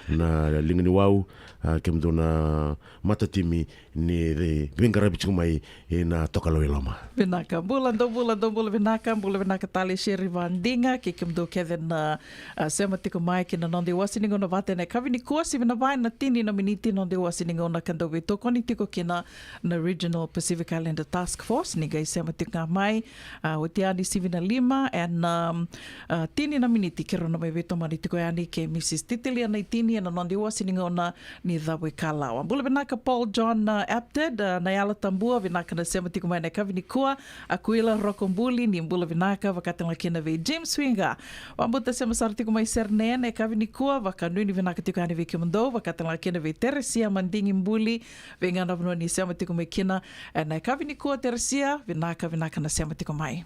na liga ni wau, a, kemudou na matatimi ni veiqaravi tiko mai ena Tokalau e Loma. Vinaka, bula, dou bula, dou bula vinaka, bula vinaka tale Sherry Vadiga, kei kemudou kece na, a, sema tiko mai ki na noda iwasi ni gauna vata ena yakavi nikua, sivi na va ena tini na miniti noda iwasi ni gauna ka dau veitokoni tiko kina na Regional Pacific Islander Task Force, ni qai sema tiko ga mai, a, oti yani sivi na lima ena, um, a, tini na miniti keirau na mai veitomani tiko yani kei Mrs Titilia Naitini ena noda iwasi ni gauna ni Cavuikalawa. Bula vinaka Paul John, uh, Apted, uh, na Yalo Tabua, vinaka na sema tiko mai ena yakavi nikua. Akuila Rokobuli, ni bula vinaka, vakatalega kina vei James Winga. Vabauta sema sara tiko mai Sydney ena yakavi nikua, vakanuinui vinaka tiko yani vei kemudou, vakatalega kina vei Teresia Madigi Buli, vei ga na vanua ni sema tiko mai kina ena yakavi nikua Teresia, vinaka, vinaka na sema tiko mai.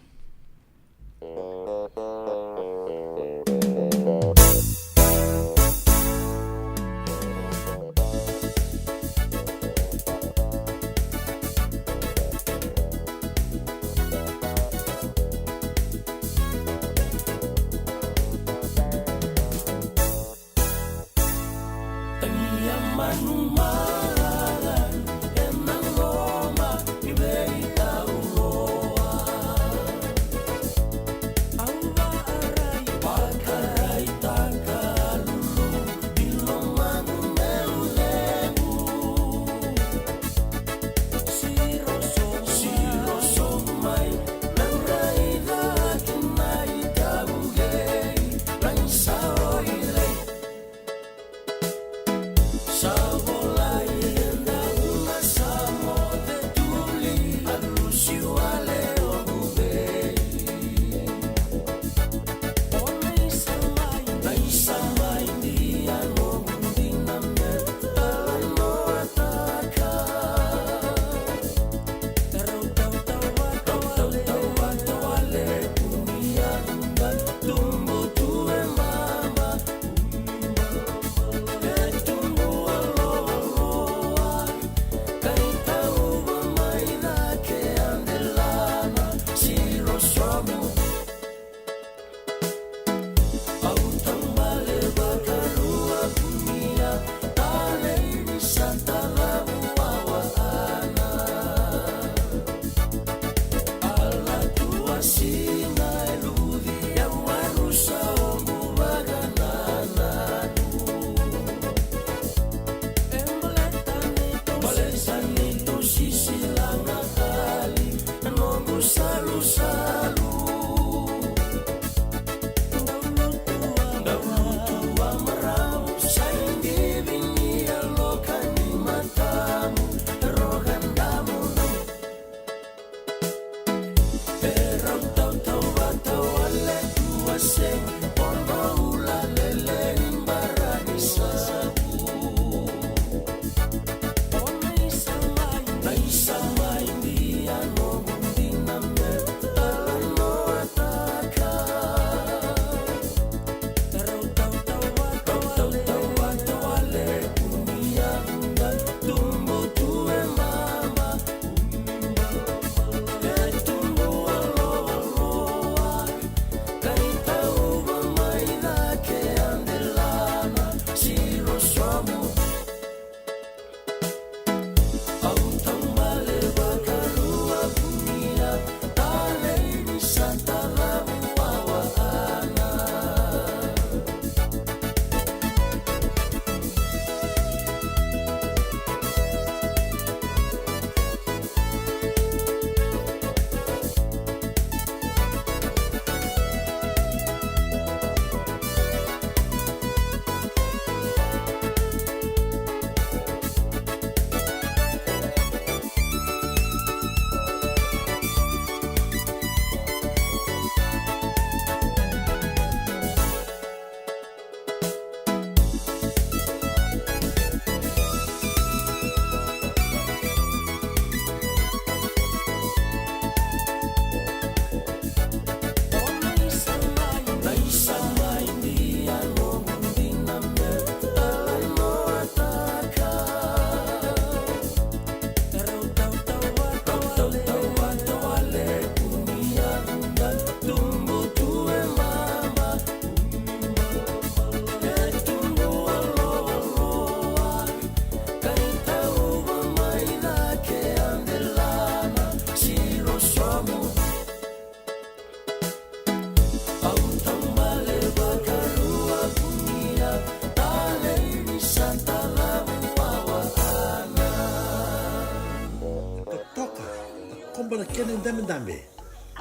Totoka, takoba na kena idabedabe,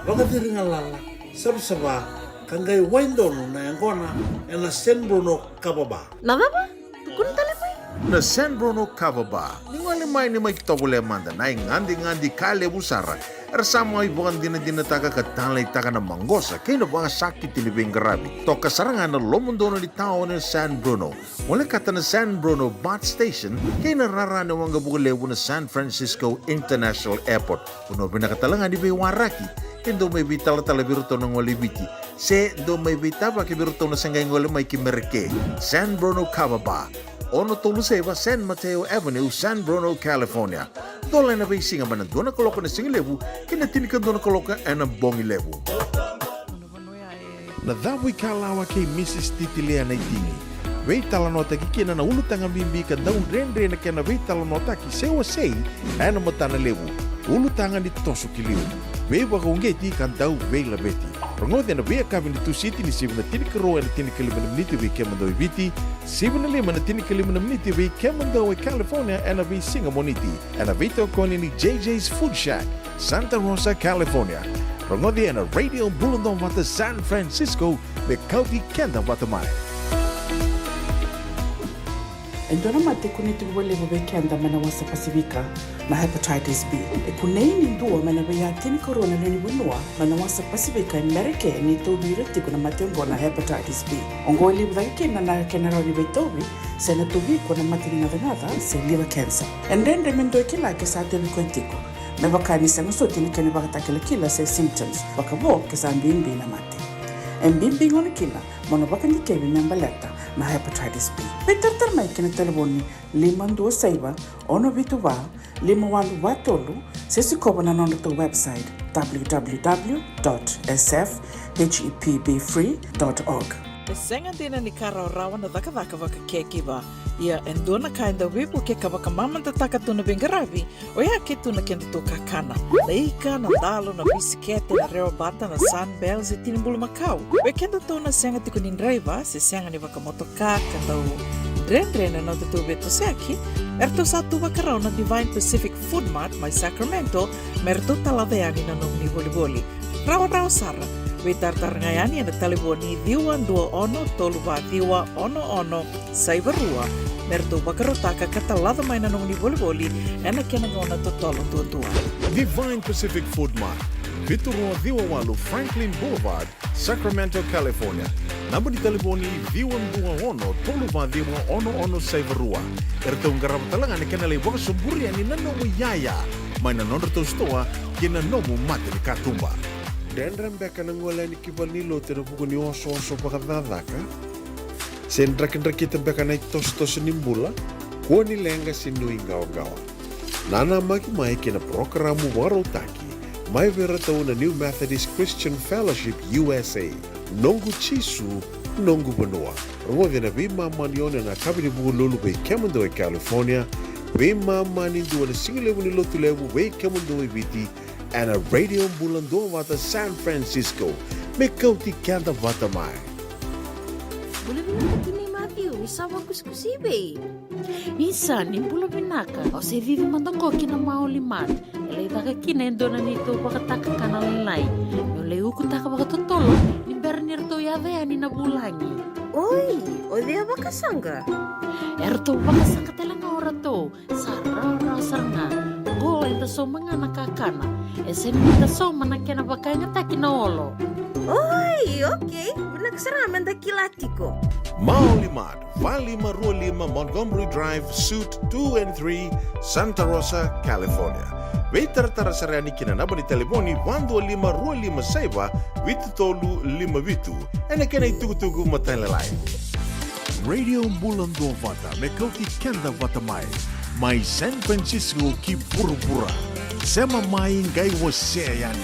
vakaciri galala, savasava, ka qai wai donu na yaqona ena San Bruno Kava Bar. Na cava? Tukuna tale mai. Na San Bruno Kava Bar. Ni gole mai, ni mai tovolea mada na igadegade ka levu sara. Era sa mai vakadinadinataka ka taleitaka na maqosa kei na vakasakiti ni veiqaravi. Toka sara ga na lomodonu ni taoni na San Bruno. Molekata na San Bruno BART Station kei na rara ni waqavuka levu na San Francisco International Airport. Vanua vinaka tale ga ni veiwaraki. Ke dou mai veitalatala vei iratou na gole i Viti, se dou mai veitavaki vei iratou na se qai gole mai ki Mereke. San Bruno Kava Bar, ono tolu saiva San Mateo Avenue, San Bruno, California. Dola ena veisiga mai na dua na kaloko ena sigalevu ki na tinikadua na kaloko ena bogilevu. Na cavu i Kalawa kei Mrs Titilia Naitini. Veitalanoataki kina na ulutaga bibi ka dau dredre na kena veitalanoataki se wasei ena matana levu. Ulutaga ni toso ki liu, veivakauqeti ka dau veilaveti. Rogoci ena veiyakavi ni Tusiti ni sivi na tinikarua ena tinikalima na miniti vei kemudou e Viti, sivi na lima na tinikalima na miniti vei kemudou e California ena veisiga Moniti. Ena veitokoni ni JJ's Food Shack, Santa Rosa, California. Rogoci ena Radio Bula Duavata San Francisco, me kauti keda vata mai. E dua na mate e kunei tiko vakalevu vei keda mai na wasa Pasifika, na hepatitis B. E kunei ni dua mai na veiya tinikarua na lewe ni vanua mai na wasa Pasifika e Mereke e tauvi ira tiko na mate oqo na hepatitis B. Oqo e levu cake kina na kena rawa ni veitauvi, se na tauvi iko na mate ni gacagaca se liver cancer. E dredre me dua e kila ke sa tauvi koya tiko, me vaka ni sega soti na kena ivakatakilakila se symptoms, vakavo ke sa bibi na mate. E bibi gona kina mo na vakadikevi me baleta na hepatitis B. Veitaratara mai ki na talevoni lima dua saiva, ono vitu va, lima walu va tolu, se sikova na nodratou website, www dot sfhepbfree dot org. E sega dina ni ka rawarawa na cakacaka vaka caregiver. Ia e dua na ka e dau veivuke ka vakamamadataka tu na veiqaravi, oya ke tu na kedatou kakana. Na ika, na dalo, na bisikete, na rewabata, na Sunbells, e tini bulumakau. Vei kedatou na sega tiko ni draiva se sega ni vakamotoka ka dau dredre na nodatou veitosoyaki, eratou sa tu vakarau na Divine Pacific Food Mart mai Sacramento me ratou talaca yani na nomuni volivoli. Rawarawa sara. Veitaratara ga yani ena talevoni ciwa dua ono tolu va ciwa ono ono saiva rua me ratou vakarautaka ka talaca mai na nomuni volivoli ena kena gauna totolo duadua. Divine Pacific Food Mart, vitu rua ciwa walu Franklin Boulevard, Sacramento, California. Naba ni talevoni ciwa dua ono tolu va ciwa ono ono saiva rua. Eratou qarava tale ga na kena lai vakasoburi yani na nomu iyaya mai na nodratou sitoa kei na nomu mata ni katuba. Dredre beka na gole yani ki valenilotu ena vuku ni osooso vakacakacaka? Se drakidrakita beka na itosotoso ni bula? Kua ni leqa se nuiqawaqawa. Nanamaki mai ki na parokaramu vakarautaki mai vei iratou na New Methodist Christian Fellowship U S A, Noqu Jisu, Noqu Vanua. Rogoci ena veimama ni ono ena yakavi ni Vukelulu vei kemudou e California, veimama ni dua ena sigalevu ni Lotulevu vei kemudou e Viti, ena Radio Bula Duavata San Francisco, me kauti keda vata mai. Bula vinaka tinai Matthew, ni sa vakusikusi i vei? Isa, ni bula vinaka. Au se cici mada qo ki na Maoli Mart. E lai caka kina e dua na neitou vakatakakana lailai. Meu lai ukutaka vakatotolo ni bera ni ratou yaco yani na vulagi. Oi, o cei a vakasaqa? Eratou vakasaqa tale ga o ratou. Sa rawarawa sara ga. Qo eda sauma ga na kakana. E sega ni da sauma na kena vakayagataki na olo. Oi, okei. Vinaka sara ga meda kila tiko. Maoli Mart, va lima rua lima Montgomery Drive, Suite two and three, Santa Rosa, California. Veitaratara sara yani ki na naba ni talevoni va dua lima rua lima saiva vitu tolu lima vitu. Ena kena itukutuku matailalai. Radio Bula Duavata me kauti keda vata mai, mai San Francisco ki vuravura. Sema mai qai wasea yani.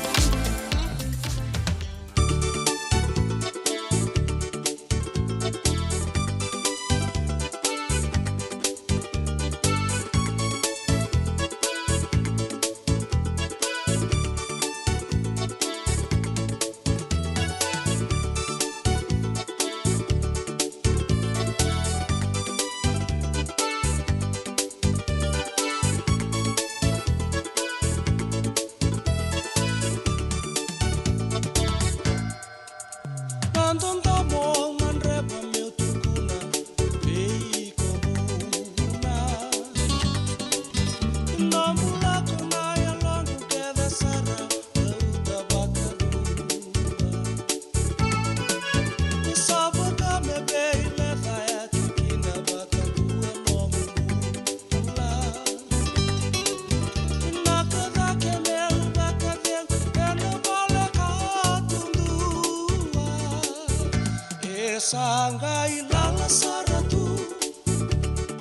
Sa qai lala sara tu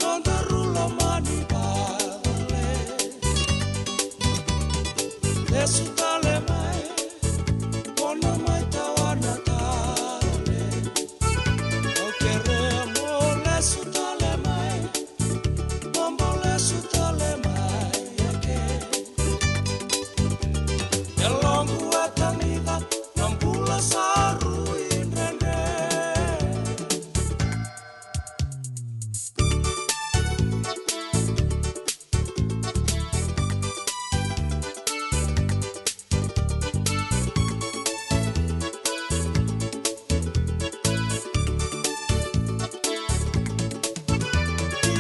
nodaru lomani vale. Lesu tale mai, mo na mai tawana tale. Au kerea mo lesu tale mai, mo bau lesu tale mai eke. E loqu e tagica, na bula sa rui dredre.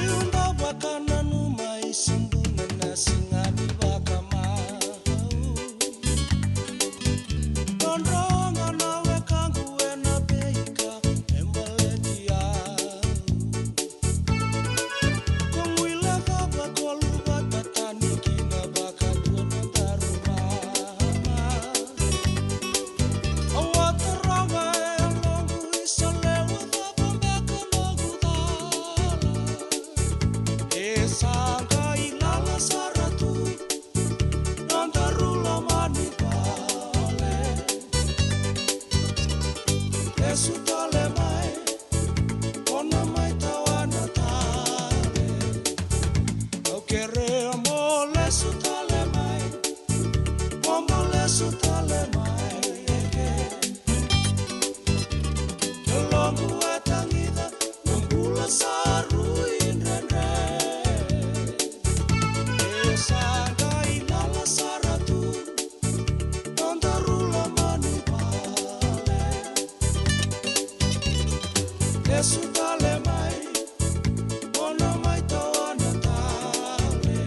Niu dau vakananuma i Suduna na siga ni vakamau. Drodro ga na wekaqu ena veika e baleti au. Ko guilecava, ko luvata tani kina vakadua nodaru mama. Au a taroga e yaloqu, isa levu cava beka noqu cala. E sa qai lala sara tu nodaru lomani vale. Lesu tale mai, mo na mai tawana tale. Au kerea mo lesu tale mai, mo bau lesu tale mai eke. E loqu e tagica, na bula sa rui dredre. E sa qai lala sara tu nodaru lomani vale. Lesu tale mai, mo na mai tawana tale.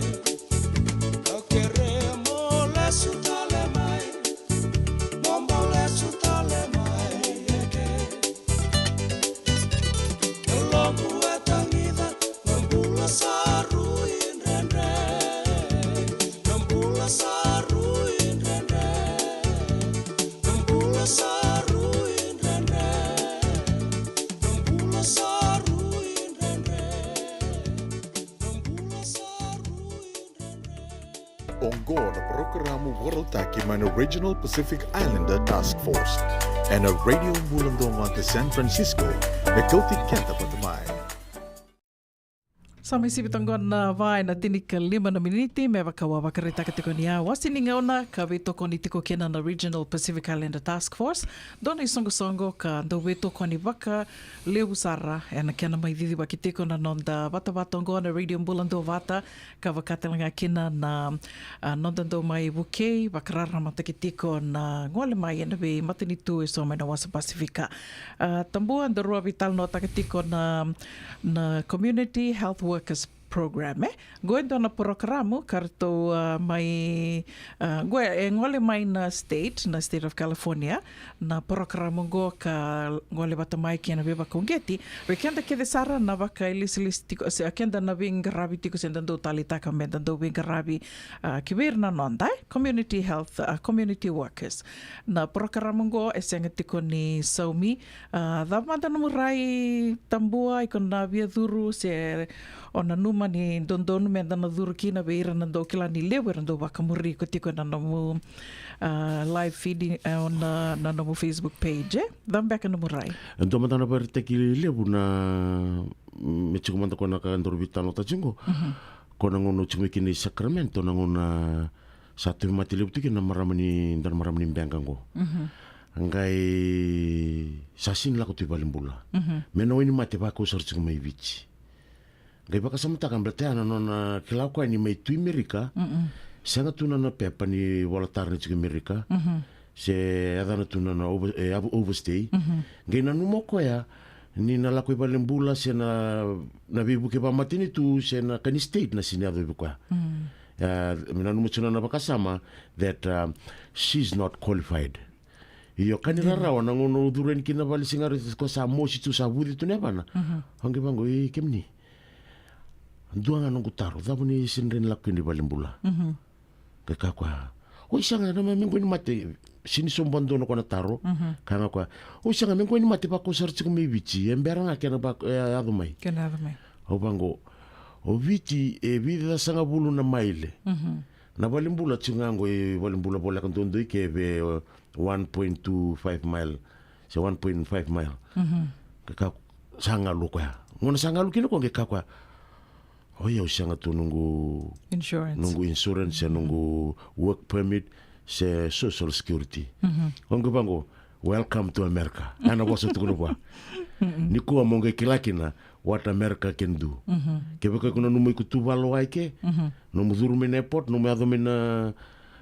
Au kerea mo lesu tale mai, mo bau lesu tale mai eke. E loqu e tagica, na bula sa rui dredre. Na bula sa rui dredre. Na bula sa rui dredre. Na bula sa rui dredre. Na bula sa rui dredre. Oqo na parokaramu vakarautaki mai na Regional Pacific Islander Task Force ena Radio Bula Duavata San Francisco, me kauti keda vata mai. Sa mai sivi toka na va ena tinikalima na miniti me vaka au a vakaraitaka tiko ni a wasi ni gauna ka veitokoni tiko kina na Regional Pacific Islander Task Force. Dua na isoqosoqo ka dau veitokoni vakalevu sara ena kena mai cicivaki tiko na noda vatavata oqo na Radio Bula Duavata, ka vaka tale ga kina na, a, noda dau mai vukei vakararamataki tiko na gole mai ena veimatanitu eso mai na wasa Pasifika. A, Tabua, daru a veitalanoataka tiko na, na Community Health Workers Program, e? Qo e dua na parokaramu ka ratou, a, mai, a, qo e gole mai na state, na State of California, na parokaramu qo ka gole vata mai kei na veivakauqeti vei keda kece sara na vakailesilesi tiko, se keda na veiqaravi tiko, se da dau taleitaka me da dau veiqaravi, a, ki vei ira na noda, e, community health, a, community workers. Na parokaramu qo e sega tiko ni saumi. A, cava mada nomu rai, Tabua, iko na via curu se o nanuma ni dodonu me da na curu kina vei ira na dau kila ni levu era dau vakamuri iko tiko ena nomu, a, live feed, e, o na, na nomu Facebook page, e? Cava beka nomu rai? E dua mada na vakaraitaki levu na, mm, me tiko mada ko na ka daru veitalanoataka tiko qo. Mhm. Ko na gauna au tiko mai kina i Sacramento, na gauna sa tauvimate levu tiko kina na marama ni, dua na marama ni beqa qo. Mhm. Qai sa sega ni lako tu i valenibula. Mhm. Me na wainimate vakau sara tiko mai Viti. Qai vakasamataka baleta ya na nona kila o koya ni mai tu i Merika. Mm-mm. Sega tu na, na pepa ni vola tara ni tiko i Merika. Mhm. Se yacana tu na, na over-, e, over-, overstay. Mhm. Qai nanuma o koya ni na lako i valenibula se na, na veivuke vakamatanitu se na ka ni state na sega ni yacovi koya. Mm. E, me nanuma tu na, na vakasama that, um, she's not qualified. Io, ka ni rarawa na gauna au curu yani kina vale, sega ni raica ko sa mosi tu, sa vuci tu na yavana. Mhm. Au qai vaqo, e, kemuni. Dua ga noqu taro, cava ni sega ni rawa ni lako kina i valenibula? Mhm. Qai kaya o koya, oi, sega, na me, me qo ni mate. sini sobu vakadua na ko na taro. Ka ga koya, o sega me qo ni mate vako sara tiko mai Viti, e bera ga kena vako e yaco mai. Kena yaco mai. O vaqo, o Viti e vica sagavulu na maile. Na valibula tiko ga qo e valibula voleka dodoi ke ve one point two five mile se one point five mile. Ka ka sa galu koya. Gona sa galu kina ko qe ka koya, o yau sega tu noqu insurance, noqu insurance se noqu work permit se social security. O qe vaqo, welcome to America. Ana vosa tukuna vua. Ni kua mo qe kila kina what America can do. Kevaka iko nanuma iko tu valo ai ke, nomu curu mai na airport, nomu yaco mai na,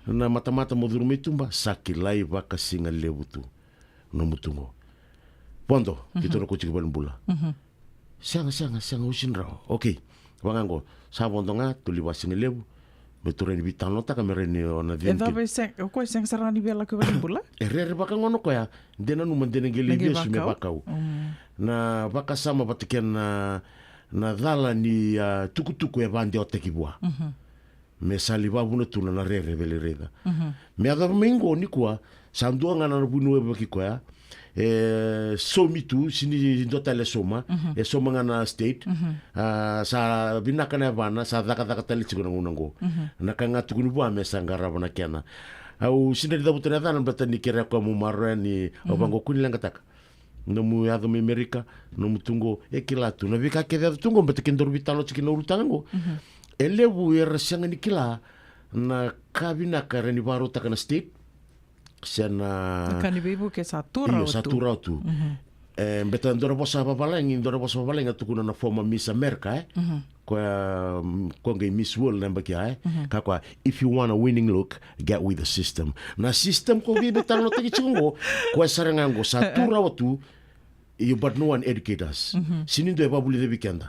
na matamata mo curu mai tuba, sa kilai vakasigalevu tu nomu tu qo. Vodo, keitou na koti ki valibula. Sega, sega, sega, usi ni rawa. Okay. Vaqo, sa vodo ga, toli vakasigalevu. Me tu rai ni vitalanoataka me rai ni o na cini. E cava e sega, o koya e sega sara ga ni via lako i valibula? E rere vakagona koya, de nanuma de na qele i vesu me vakau. Na vakasama vata kena na cala ni a tukutuku e vadewataki vua. Me sa li vavuna tu na na rere vele raica. Me yacova mai qo ni kua, sa dua ga na vuniwai vaki koya. E somi tu, sini dua tale e soma, e soma ga na state. A, sa vinaka na yavana, sa cakacaka tale tiko na gauna qo. Na ka ga tukuni vua me sa qarava na kena. Au sini ni cavuta na yacana, baleta ni kerea koya mo maroya ni, au vaqo kua ni leqataka. Nomu yaco mai Amerika, nomu tu qo, e kila tu. Na veika kece yaco tu qo, baleta ke daru vitalanoa tiko na ulutaga qo. E levu era sega ni kila na ka vinaka era ni vakarautaka na state. Se na ka ni veivuke sa tu rawa tu. Io, sa tu rawa tu. E, baleta dua na vosa vavalagi, dua na vosa vavalagi a tukuna na former Miss America, e? Koya, mm, ko qai Miss World na yabaki ya, e? Ka koya, if you want a winning look, get with the system. Na system ko vei me talanoataki tiko qo, koya sara ga qo, sa tu rawa tu, io, but no one educate us. Sini dua e vavulica vei keda.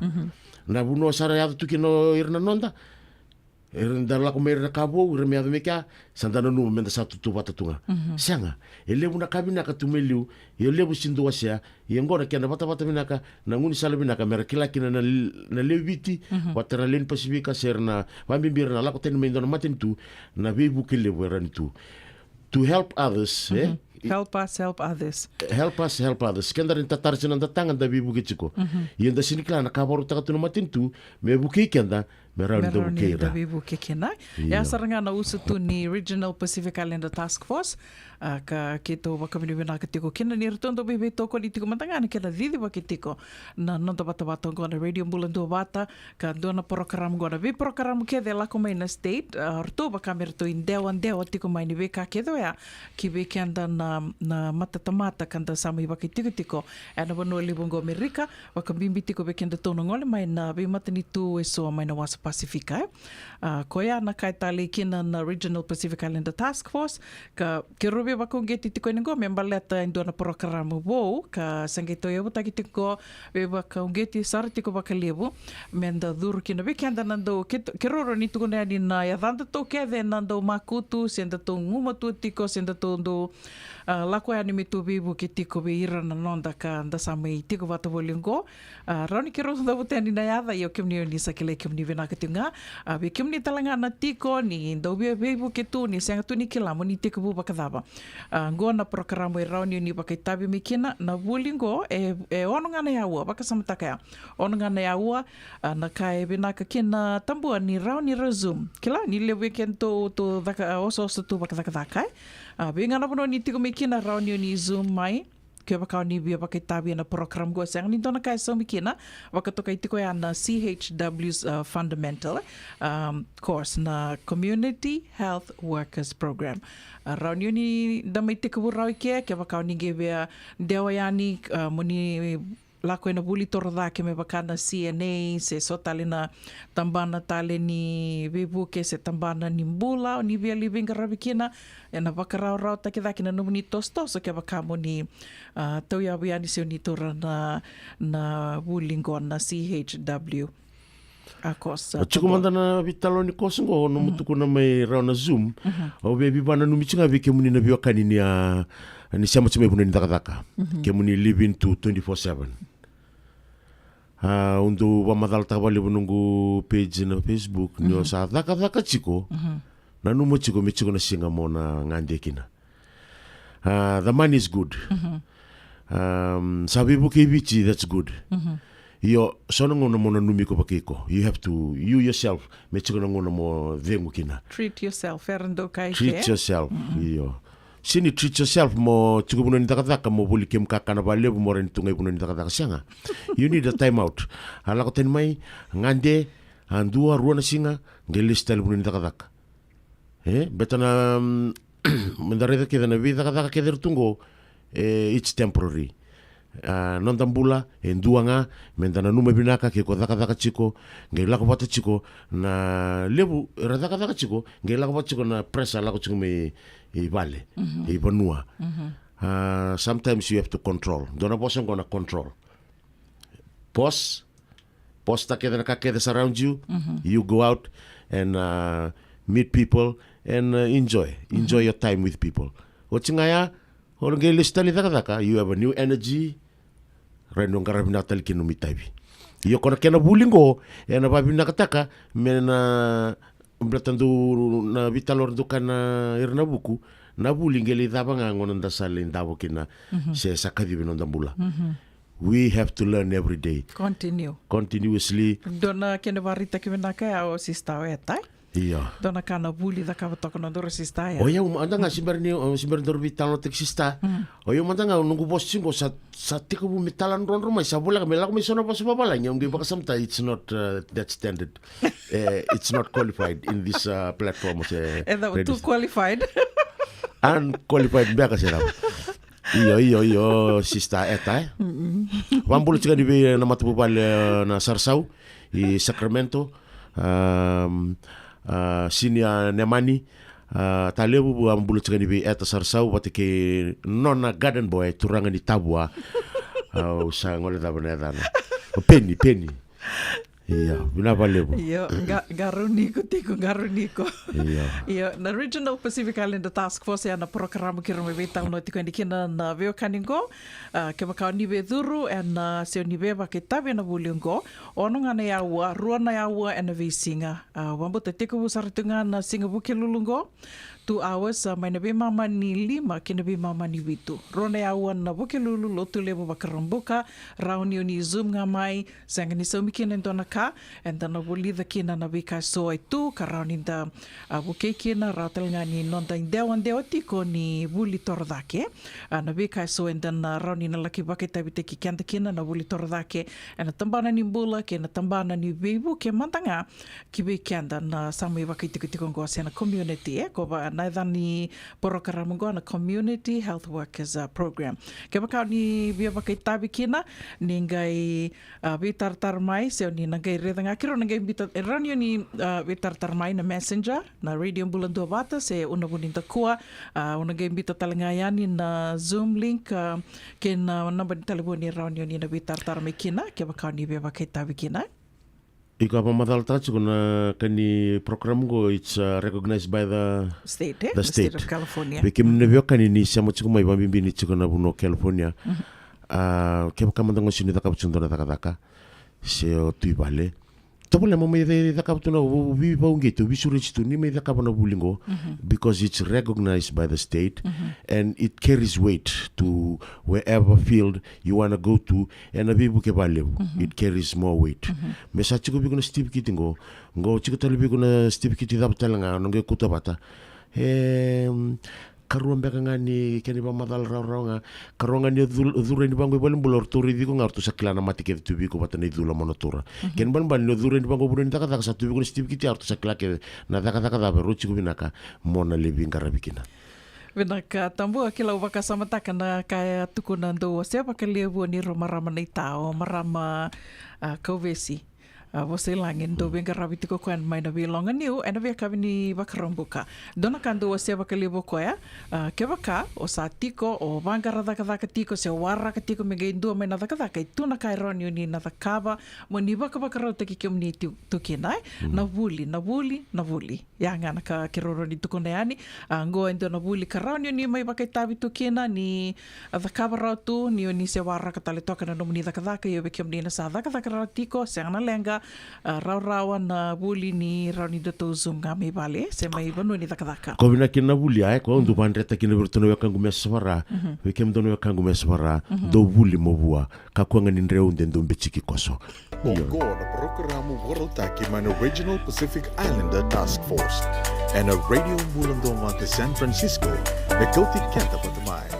Na vanua sara yaco tu kina o ira na noda, era da lako mai ira na ka vou, ira me yaco mai kea, sa da nanuma me da sa tutuvata tu ga. Sega, e levu na ka vinaka tu mai liu, e levu sini dua wasea, ia qo na kena vatavata vinaka, na gaunisala vinaka, me ra kila kina na, na lewe i Viti, vata ra lewe ni Pasifika, se ra na vabibi ra na lako tani mai dua na matanitu, na veivuke levu era ni tu. To help others, e? Help us help others. Help us help others. Keda ra ni tatara tiko na noda taga da veivuke tiko. Ia da sini kila na ka vakarautaka tu na matanitu, me vukei keda, me rawa ni da vukei ira. Veivuke kina. Ia sara ga na usutu ni Regional Pacific Islander Task Force, a, ka keitou vakavinavinaka tiko kina ni ratou dau veiveitokoni tiko mada ga na kena cicivaki tiko na noda vatavata oqo na Radio Bula Duavata, ka dua na porokaramu oqo na veiporokaramu kece e lako mai na state, a, ratou vaka me ratou idewadewa tiko mai ni veika kece oya, ki vei keda na, na matatamata ka da sa mai vakaitikotiko ena vanua levu oqo Amerika, vakabibi tiko vei kedatou na gole mai na veimatanitu eso mai na wasa Pasifika, e. A, koya na ka e talei kina na Regional Pacific Islander Task Force, ka keirau veivakauqeti tiko yani oqo me baleta e dua na porokaramu vou, ka sa qai tauyavutaki tiko oqo, veivakauqeti sara tiko vakalevu, me da curu kina vei keda na dau, ke, keirau rawa ni tukuna yani na yacadatou kece na dau makutu, se datou gumatua tiko, se datou dau a, lako yani me tou veivuke tiko vei ira na noda ka da sa mai tiko vata voli oqo. A, rawa ni keirau cavuta yani na yaca, ia o kemuni o ni sa kilai kemuni vinaka tiko ga. A, vei kemuni tale ga na tiko, ni dau via veivuke tu, ni sega tu ni kila mo ni tekivu vakacava. A, oqo na porokaramu e rawa ni o ni vakaitavi mai kina, na vuli oqo, e, e ono ga na yaua, vakasamataka ya. Ono ga na yaua, a, na ka e vinaka kina tabua ni rawa ni ra Zoom. Kila, ni levu vei kedatou, tou caka, a, osooso tu vakacakacaka, e. A, vei ga na vanua ni tiko mai kina rawa ni o ni Zoom mai. Kevaka o ni via vakaitavi ena program qo, sega ni dua na ka e saumi kina, vakatokai tiko ya na C H W's, a, fundamental, um, course na Community Health Workers Program. A, rawa ni o ni da mai tekivu rawa i ke, kevaka o ni qai via dewa yani, a, mo ni lako ena vuli toro cake me vaka na C N A, se so tale na tabana tale ni veivuke, se tabana ni bula, o ni via lai veiqaravi kina, ena vakarawarawataki cake na nomuni tosotoso kevaka mo ni, a, tauyavu yani se o ni taura na, na vuli qo na C H W. A course, a, tiko mada na veitalanoa ni course qo, nomu tukuna mai rawa na Zoom. Au via veivakananumi tiko ga vei kemuni na veiwekani ni, a, ni sema tiko mai vanua ni cakacaka. Kemuni live in tu twenty-four seven. A, au dau vakamacalataka vakalevu noqu page na Facebook, ni o sa cakacaka tiko, nanuma tiko me tiko na siga mo na gade kina. Uh, the money is good. Um, sa veivuke i Viti, that's good. Io, so na gauna mo nanumi iko vakaiko. You have to, you yourself, me tiko na gauna mo cegu kina. Treat yourself, era dau kaya. Treat yourself, io. Sega ni treat yourself mo tiko vanua ni cakacaka, mo voli kemu kakana vakalevu, mo rawa ni tu ga i vanua ni cakacaka, sega. You need a time out. A lako tani mai, gade, a dua, rua na siga, qai lesu tale vanua ni cakacaka. E, beta na, mm, meda raica kece na veicakacaka kece era tu qo, e, it's temporary. A, noda bula e dua ga, meda nanuma vinaka ke ko cakacaka tiko, qai lako vata tiko na levu era cakacaka tiko, qai lako vata tiko na pressure lako tiko mai vale, i vanua. A, sometimes you have to control. Dua na vosa qo na control. Pause. Pause-taka kece na ka kece surround you. You go out and, uh, meet people and, uh, enjoy. Enjoy your time with people. Oti ga ya, o qai lesu tale i cakacaka, you have a new energy. Rai ni o qaravi vinaka tale kina nomu itavi. Io, ko na kena vuli qo, ena vakavinakataka me na, baleta dau na veitalanoa dau kaya ira na vuku, na vuli qai lai cava ga gauna da sa lai davo kina, se sa kacivi noda bula. We have to learn every day. Continue. Continuously. Dua na kena vakaraitaki vinaka ya o Sister Eta. Io. Dua na ka na vuli cakava toka na dua na Sister ya. O yau mada ga, se bera ni, se bera ni daru veitalanoataki Sister. O yau mada ga, noqu vosa tiko sa, sa tekivu me taladrodro mai, sa voleka me lako mai so na vosa vavalagi, au qai vakasamataka, it's not, uh, that standard. Eh, it's not qualified in this, uh, platform, se E cava, too qualified? Unqualified beka se cava. Io, io, io, Sister Eta, e? Vakabula tiko yani vei na matavuvale, e, na Sarasau, i Sacramento, um, a, Senior Nemani, a, Talevu, vakabula tiko yani vei Eta Sarasau, vata kei nona garden boy, turaga ni Tavua. Au sa gole cava na yacana. O Peni, Peni. Io, vinaka vakalevu. Io, ga, qarauni iko tiko, qarauni iko. Io. Io, na Regional Pacific Islander Task Force, ya na porokaramu keirau mai veitalanoa tiko yani kina na veiwekani qo. A, kevaka o ni via curu ena, a, seo ni via vakaitavi ena vuli qo, ono ga na aua, rua na aua ena veisiga. A, vakabauta tekivu sara tu ga na siga Vukelulu qo. Two hours, a, mai na veimama ni lima ki na veimama ni vitu. Rua na aua na Vukelulu, Lotulevu, Vakaraubuka, rawa ni o ni Zoom ga mai, sega ni saumi kina e dua na ka, eda na vulica kina na veika eso e tu, ka rawa ni da, a, vukei kina, rawa tale ga ni noda idewadewa tiko ni vuli torocake. A, na veika eso eda na rawa ni na laki vakaitavitaki keda kina na vuli torocake, ena tabana ni bula, kei na tabana ni veivuke mada ga, ki vei keda na sa mai vakaitikotiko qo se na community, e, ko va na yacana ni porokaramu qo na Community Health Workers, a, Program. Kevaka o ni via vakaitavi kina, ni qai, a, veitaratara mai, se o ni na qai raica ga, keirau na qai biuta, e rawa ni o ni, a, veitaratara mai na Messenger, na Radio Bula Duavata, se Una Vunidakua, a, au na qai biuta tale ga yani na Zoom link, a, kei na naba ni talevoni e rawa ni o ni na veitaratara mai kina, kevaka o ni via vakaitavi kina. Iko a vakamacalataka tiko na ka ni program qo, it's, uh, recognized by the state, e? The state of California. Vei kemuni na veiwekani ni sema tiko mai, vakabibi ni tiko na vanua o California. A, kevaka mada ga o sega ni cakava tiko dua na cakacaka, se o tu i vale, tovolea mo mai cakava tu na vu-, vu-, veivakauqeti, veisureti tu ni mai cakava na vuli qo, because it's recognized by the state and it carries weight to wherever field you wanna go to, ena veivuke vakalevu, it carries more weight. Me sa tiko vei iko na sitivikiti qo, qo tiko tale vei iko na sitivikiti cava tale ga, o na qai kauta vata. E, karua beka ga ni kena ivakamacala rawarawa ga, karua ga ni o cul-, o curu yani vaqo i valenibula, o ratou raici iko ga, o ratou sa kila na mate kece tu vei iko vata na icula mo na tura. Kena ibalebale ni o curu yani vaqo i vanua ni cakacaka, sa tu vei iko na sitivikiti, o ratou sa kila kece na cakacaka cava e rau tiko vinaka mo na lai veiqaravi kina. Vinaka Tabu, a kila au vakasamataka na ka e tukuna, dou wasea vakalevu ni rau marama na ita, o marama, a, Kauvesi, a, Vosailagi, dou veiqaravi tiko koya mai na veiloga niu ena veiyakavi ni Vakaraubuka. Dua na ka dou wasea vakalevu o koya, a, kevaka o sa tiko, o vaqara cakacaka tiko, se o waraka tiko me qai dua mai na cakacaka, e tu na ka e rawa ni o ni na cakava mo ni vakavakarautaki kemuni tu, tu kina, e? Na vuli, na vuli, na vuli. Ya ga na ka keirau rawa ni tukuna yani. A, qo e dua na vuli ka rawa ni o ni mai vakaitavi tu kina, ni, a, cakava rawa tu, ni o ni se waraka tale toka na nomuni cakacaka, ia vei kemuni na sa cakacaka rawa tiko, sega na leqa, A, rawarawa na vuli ni rawa ni datou Zoom ga mai vale, se mai vanua ni cakacaka. Ko vinaka kina na vuli, a, e, ko au dau vadreta kina vei iratou na wekaqu mai Yasavara. Mhm. Vei kemudou na wekaqu mai Yasavara, mhm, dou vuli mo vua. Kakua ga ni dreu de dou bejiki koso. Io. Oqo na parokaramu vakarautaki mai na Regional Pacific Islander Task Force ena Radio Bula Domo e San Francisco, me kauti keda vata mai.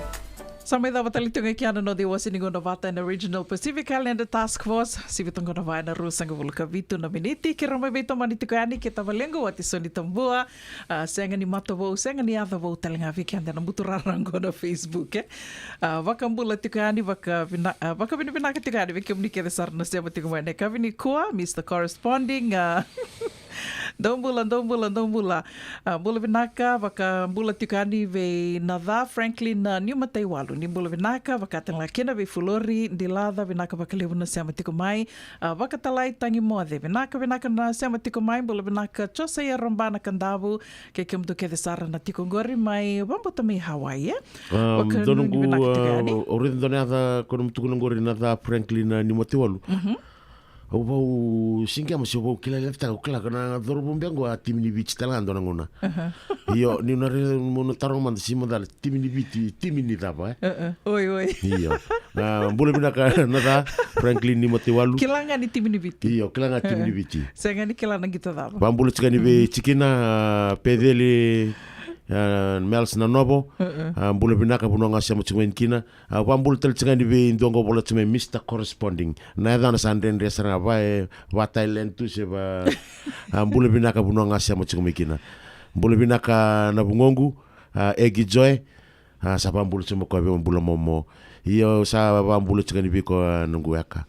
Sa mai cava tale tu ga kina na noda iwase ni gauna vata ena Regional Pacific Islander Task Force, sivi toqona vua ena ruasagavulu ka vitu na miniti, keirau mai veitomani tiko yani kei tavalequ Wati Soni Tabua. A, sega ni matavou, sega ni yaca vou tale ga vei keda na buturara oqo na Facebook, e. A, vakabula tiko yani, vakavina-, a, vakavinavinaka tiko yani vei kemuni kece sara na sema tiko mai ena yakavi nikua, Mister Corresponding, a, dou bula, dou bula, dou bula. A, bula vinaka, vakabula tiko yani vei Naca Franklin, a, Niumataiwalu, ni bula vinaka, vaka tale ga kina vei Fulori Dilaca, vinaka vakalevu na sema tiko mai. A, vakatalai Tagi Moce, vinaka, vinaka na sema tiko mai, bula vinaka Josaia Robana Kadavu, kei kemudou kece sara na tiko qori mai, vabauta mai Hawaii, e? Am, vaka donu ni vinaka tiko yani. A, au raica dua na yaca ko na mutukuna qori Naca Franklin, a, Niumataiwalu. Mhm. Au vau sigema se au vau kila levetaka, au kila ko na cauravou beka qo a timi ni Viti tale ga dua na gauna. Aha. Io, niu na raica, mo na taroga mada se macala timi ni Viti, timi ni cava, e? Uh-uh. Oi, oi. Io. A, bula vinaka Naca Franklin Niumataiwalu. Kila ga ni timi ni Viti. Io, kila ga timi ni Viti. Sega ni kila na qito cava. Vabula tiko yani vei Tikina, a, Peceli, a, Mels Nanovo. Uh-uh. A, bula vinaka vanua ga sema tiko mai kina. A, vabula tale tiko yani vei dua qo vola tiko mai Mister Corresponding. Na yacana sa dredre sara ga va, e, va Thailand tu se va. A, bula vinaka vanua ga sema tiko mai kina. Bula vinaka na vugoqu, a, Egi Joe. A, sa vabula tiko mai koya vei au, bula momo. Io, sa vabula tiko yani vei koya na noqu weka.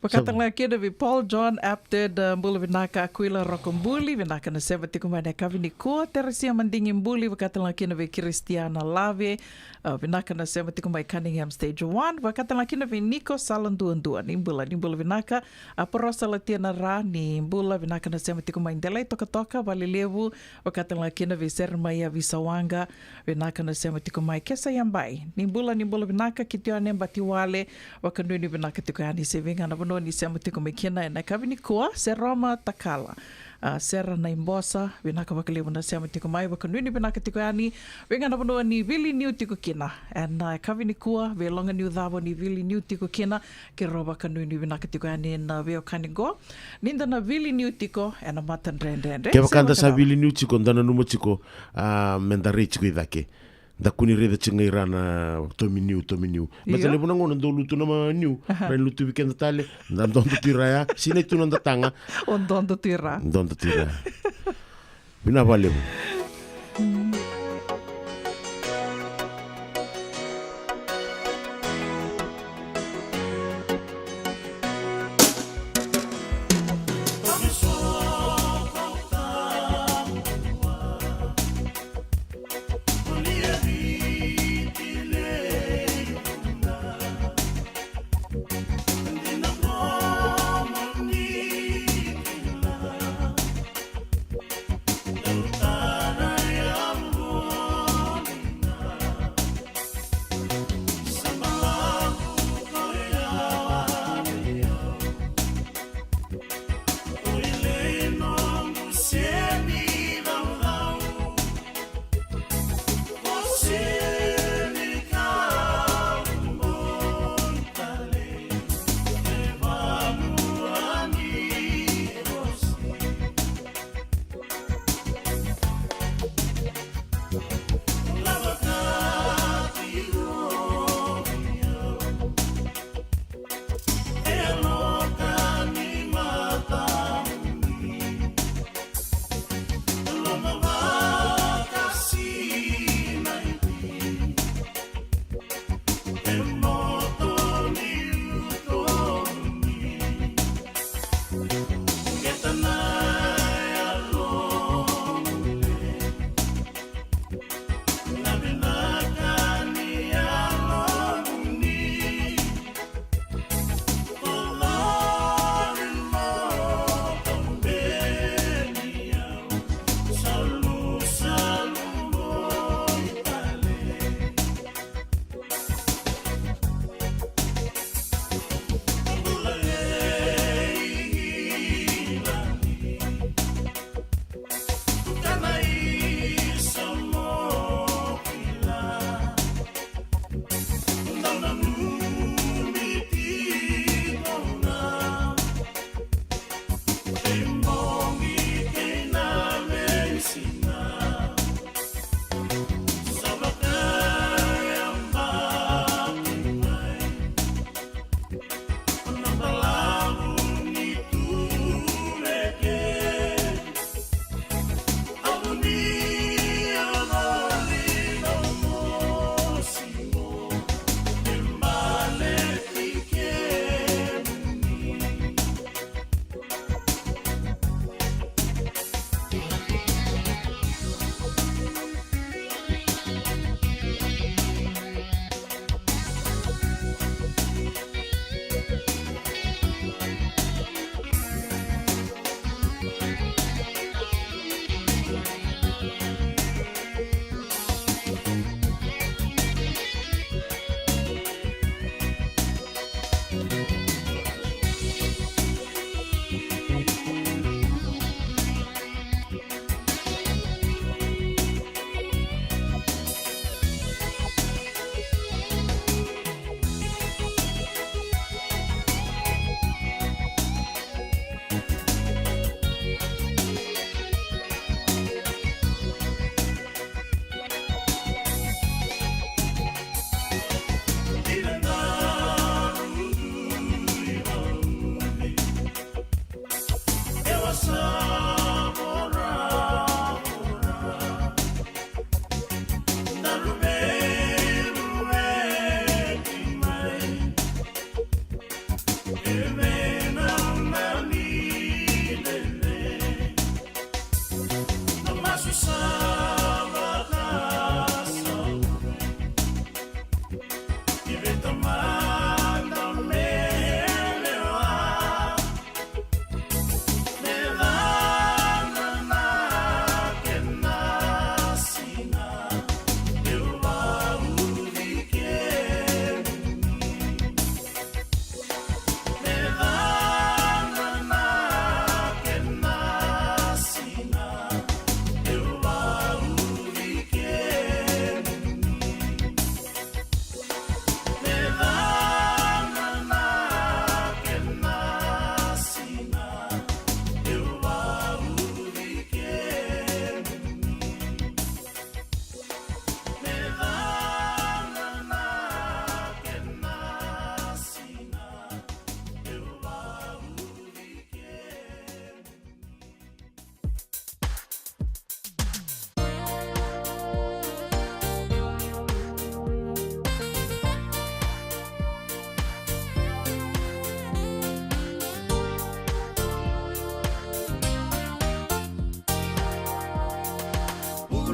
Vaka tale ga kina vei Paul John Apted, a, bula vinaka Kuila Rokobuli, vinaka na sema tiko mai na yakavi nikua, Teresia Madigi Buli, vaka tale ga kina vei Kristiana Lave, a, vinaka na sema tiko mai Cunningham Stage One, vaka tale ga kina vei Niko Saladuadua, ni bula, ni bula vinaka, a, Porosa Latiana Ra, ni bula vinaka na sema tiko mai Delai Tokatoka, Valelevu, vaka tale ga kina vei Seremaia Visawaqa, vinaka na sema tiko mai Kesa Yabai. Ni bula, ni bula vinaka Kitione Batiwale, vakanuinui vinaka tiko yani se vei ga na vanua ni sema tiko mai kina ena yakavi nikua, Seroma Takala. A, Sera Naibosa, vinaka vakalevu na sema tiko mai, vakanuinui vinaka tiko yani, vei ga na vanua ni vili niu tiko kina. Ena yakavi nikua, veiloga niu cava ni vili niu tiko kina, keirau vakanuinui vinaka tiko yani na veiwekani qo. Ni da na vili niu tiko ena matadredredre. Kevaka da sa vili niu tiko, da nanuma tiko, a, me da rai tiko i cake. Da kua ni raica tiko ga i ra na tomi niu, tomi niu. Io. Me da levu na gauna dau lutu na ma niu, ra ni lutuvi keda tale, da dodo tu i ra ya, sinai tu na noda taga. O dodo tu i ra. Dodo tu i ra. Vinaka vakalevu.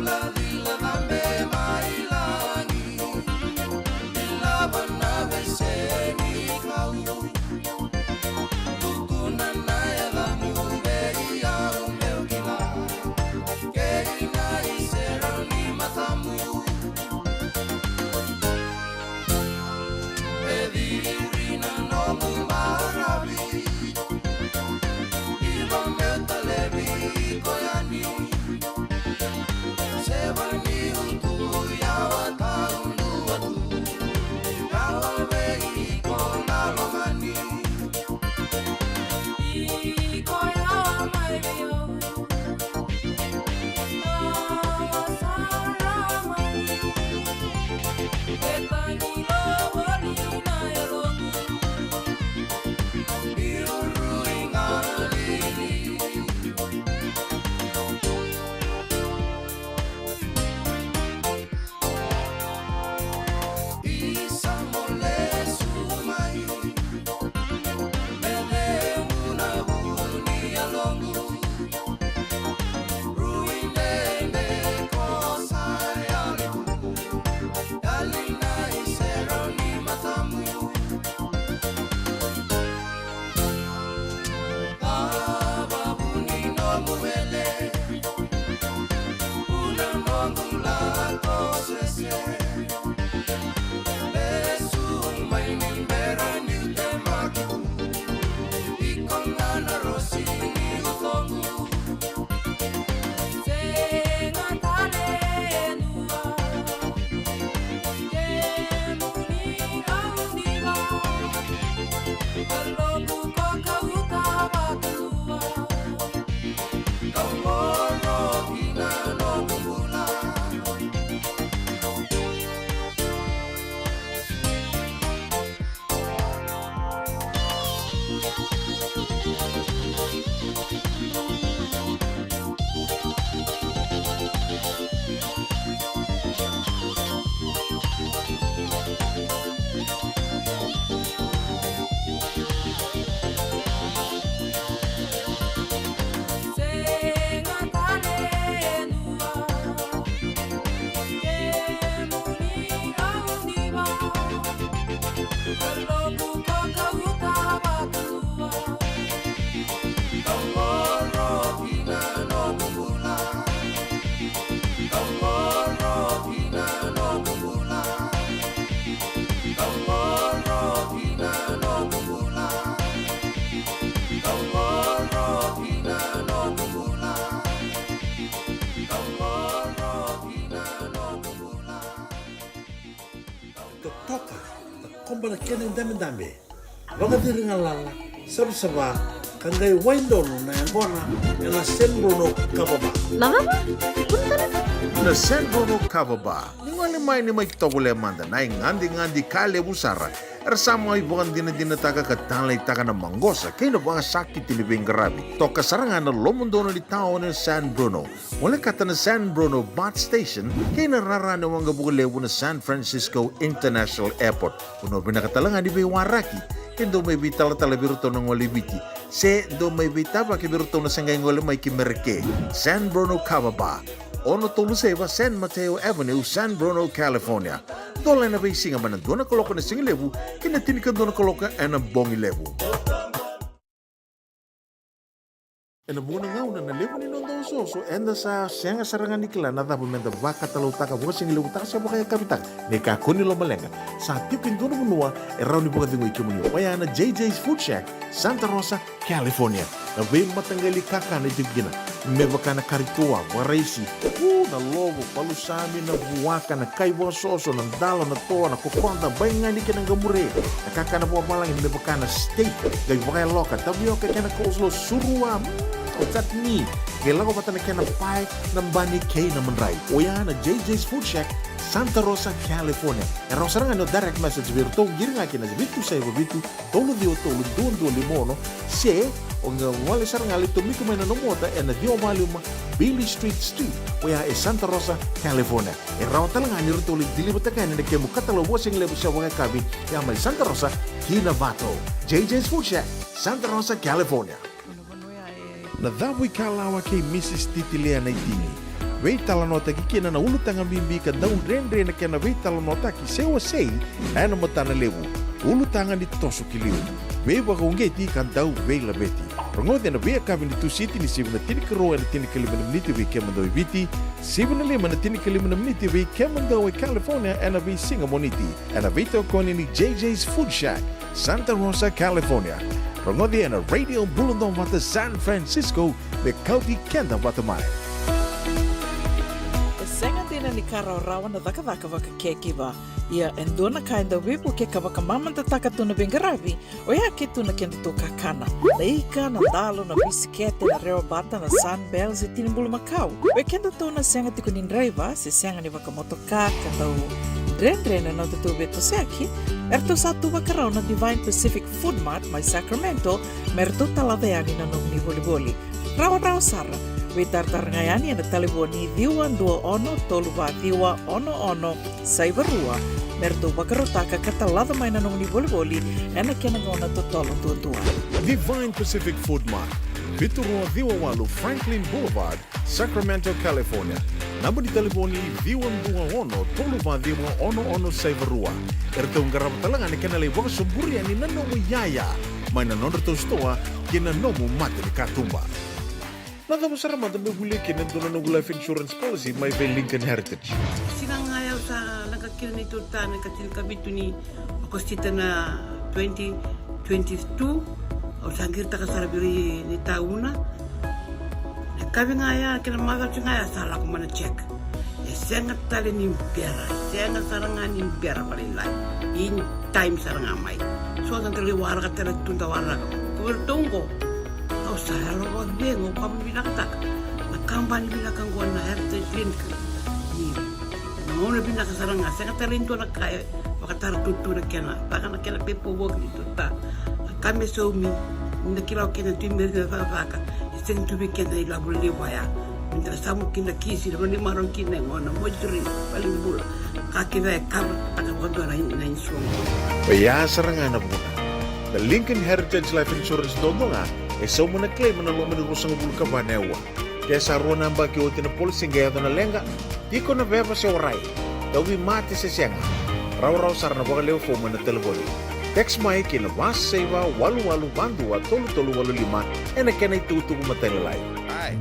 Cila cabe mai lagi, ilava na vesenikau. Tukuna na yacamu vei au meu kila, kei na isere ni matamu. E ciri na nomu maravi, iva meu talevi iko yani. Seva ni utu yawa taudua tu, yawa vei iko na lomani. Iko yawa mai vei au. Totoka, takoba na kena idabedabe, vakaciri galala, savasava, ka qai wai donu na yaqona ena San Bruno Kava Bar. Na cava? Kuna tale? Na San Bruno Kava Bar. Ni gole mai ni mai tovolea mada na igadigadi ka levu sara. Era sa mai vakadinadinataka ka taleitaka na maqosa kei na vakasakiti ni veiqaravi. Toka sara ga na lomodonu ni taoni o San Bruno. Volekata na San Bruno BART Station kei na rara ni waqavuka levu na San Francisco International Airport. Vanua vinaka tale ga ni veiwaraki ke dou mai veitalatala vei iratou na gole i Viti, se dou mai veitavaki vei iratou na se qai gole mai ki Mereke. San Bruno Kava Bar, ono tolu saiva San Mateo Avenue, San Bruno, California. Dola ena veisiga mai na dua na kaloko ena sigalevu ki na tinikadua na kaloko ena bogilevu. Ena vuqa na gauna na levu ni noda osooso eda sa sega sara ga ni kila na cava meda vakatalautaka, vakasigalevu taka se vakayakavi taka. Ni kakua ni lomaleqa, sa tiko e dua na vanua e rawa ni vakacegui kemuni, oya na J J's Food Shack, Santa Rosa, California. Na veimataqali kakana e tiko kina, me vaka na kari toa, vakaraisi, u, na lovo, palusami, na vuaka, na kai vakasoso, na dalo, na toa, na kokoda, baigani kei na qamure, na kakana vakavalagi me vaka na steak, qai vakayaloka, tavioka kei na coleslaw, surua, mm, o chutney, qai lako vata na kena pae, na bani kei na madrai. Oya na J J's Food Shack, Santa Rosa, California. E rawa sara ga ni o direct message vei iratou, qiri ga kina vitu saiva vitu, tolu ciwa tolu, dua dua lima ono, se o qai gole sara ga, lai tomika mai na nomu ota ena ciwa walu lima Beale Street Suite, oya e Santa Rosa, California. E rawa tale ga ni ratou lai deliver-taka yani na kemu katalau vakasigalevu se vakayakavi, ya mai Santa Rosa ki Novato. J J's Food Shack, Santa Rosa, California. Na cavu ikalawa kei Missus Titilia Naitini. Veitalanoataki kina na ulutaga bibi ka dau dredre na kena veitalanoataki se wasei ena matana levu. Ulutaga ni toso ki liu. Veivakauqeti ka dau veilaveti. Rogoci ena veiyakavi ni Tusiti ni sivi na tinikarua ena tinikalima na miniti vei kemudou e Viti, sivi na lima ena tinikalima na miniti vei kemudou e California ena veisiga Moniti. Ena veitokoni ni J J's Food Shack, Santa Rosa, California. Rogoci ena Radio Bula Duavata San Francisco, me kauti keda vata mai. E sega dina ni ka rawarawa na cakacaka vakacaregiver. Ia e dua na ka e dau veivuke ka vakamamadataka tu na veiqaravi, oya ke tu na kedatou kakana. Na ika, na dalo, na bisikete, na rewabata, na Sunbell se tini bulumakau. Vei kedatou na sega tiko ni draiva se sega ni vakamotoka ka dau dredre na nodatou veitosoyaki, eratou sa tu vakarau na Divine Pacific Food Mart mai Sacramento me ratou talaca yani na nomuni volivoli. Rawarawa sara. Veitaratara ga yani ena talevoni ciwa dua ono tolu va ciwa ono ono saiva rua me ratou vakarautaka ka talaca mai na nomuni volivoli ena kena gauna totolo duadua. Divine Pacific Food Mart, vitu rua ciwa walu Franklin Boulevard, Sacramento, California. Naba ni talevoni ciwa dua ono tolu va ciwa ono ono saiva rua. Eratou qarava tale ga na kena lai vakasoburi yani na nomu iyaya mai na nodratou sitoa ki na nomu mata ni katuba. Na cava sara mada me volia kina e dua na noqu life insurance policy mai vei Lincoln Heritage? Siga ga ya au sa leqa kina neitou ta na ikatinikavitu ni Okosita na twenty twenty-two, au sa qiritaka sara vei ira na itauna. Na yakavi ga ya kei na macawa ga ya sa lako mai na check. E sega tale ni bera, e sega sara ga ni bera vakalailai. In time sara ga mai. So da qai waraka tale tu da waraka. Ko iratou oqo, au sa yalo vakacegu, au vakavinavinakataka na kabani vinaka oqo na Heritage Lincoln. Ni na gauna vinaka sara ga, sega tale ni dua na ka e vakatara tutu na kena, vaka na kena paperwork ni tuta. Na ka me saumi, ni da kila o keda tu i Merika na cakacaka, e sega tu vei keda na ilavo levu ya. Ni da samu kina kisi, na vanua ni marau kina e gona, mortuary, valenibula. Ka kece e cover taka vakadua na, na insurance. Oya sara ga na vuna. Na Lincoln Heritage Life Insurance duadua ga e sauma na claim ena loma ni ruasagavulu ka va na aua. Ke sa rua na yabaki oti na policy qai yaco na leqa, tiko na veva se warai, tauvimate se sega, rawarawa sara na vakalewe fomu ena talevoni. Text mai ki na va saiva walu walu va dua tolu tolu walu lima ena kena itukutuku matailalai. Ai,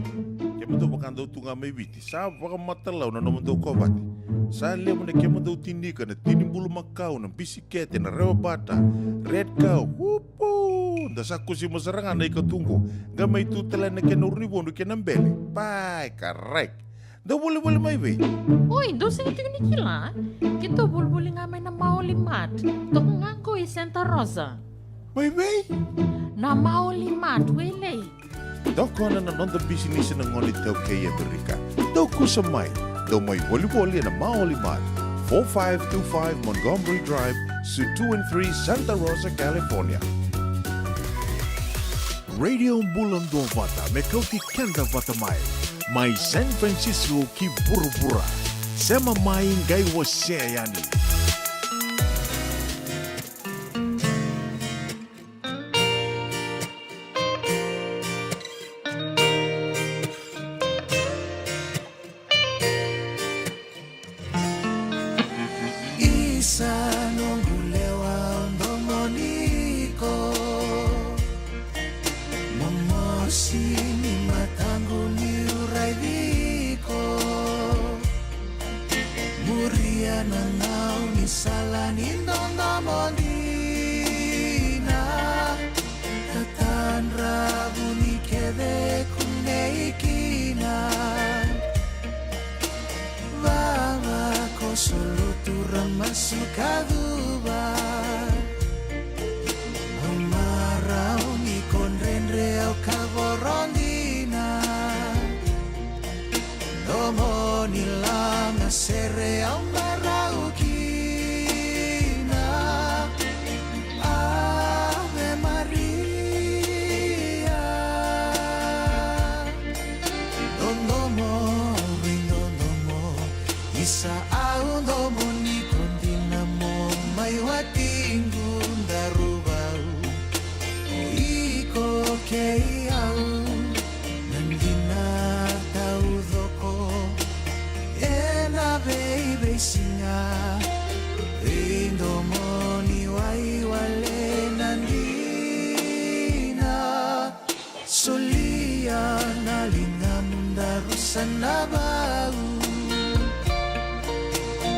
kemudou vakadau tu ga mai Viti, sa vakamatalau na nomudou kovate. Sa levu na kemudou tini ika, na tini bulumakau, na bisikete, na rewabata, red cow, upu, da sa kusima sara ga na ika tu qo. Qai mai tu tale na kena uru ni vodo kei na bele. Pai, karai. Dou volivoli mai vei? Oi, dou sega tiko ni kila? Keitou volivoli ga mai na Maoli Mart. Toka ga qo i Santa Rosa. Mai vei? Na Maoli Mart, Wailei. Tokona na noda bisinisi na gone iTaukei e Amerika. Dou kusa mai. Dou mai volivoli ena Maoli Mart, four five two five Montgomery Drive, Suite two and three, Santa Rosa, California. Radio Bula Duavata, me kauti keda vata mai. Mai San Francisco ki vuravura. Sema mai qai wasea yani. Isa noqu lewa, au domoni iko. Momosi ni mataqu niu raici iko. Muria na gaunisala ni dodomo dina. Tatadra vuni kece kunei kina. Vava ko solotu ra masu ka cuva. Au marau ni ko dredre au ka voro dina. Domo ni lagasere au marau kina. Ave Maria. Dodomo, vei dodomo. Isa au domoni ko dina mo mai watiqu daruvau. O iko kei au na dina taucoko. Siga, veidomoni waiwale na dina. Solia na ligamu daru sa na vau.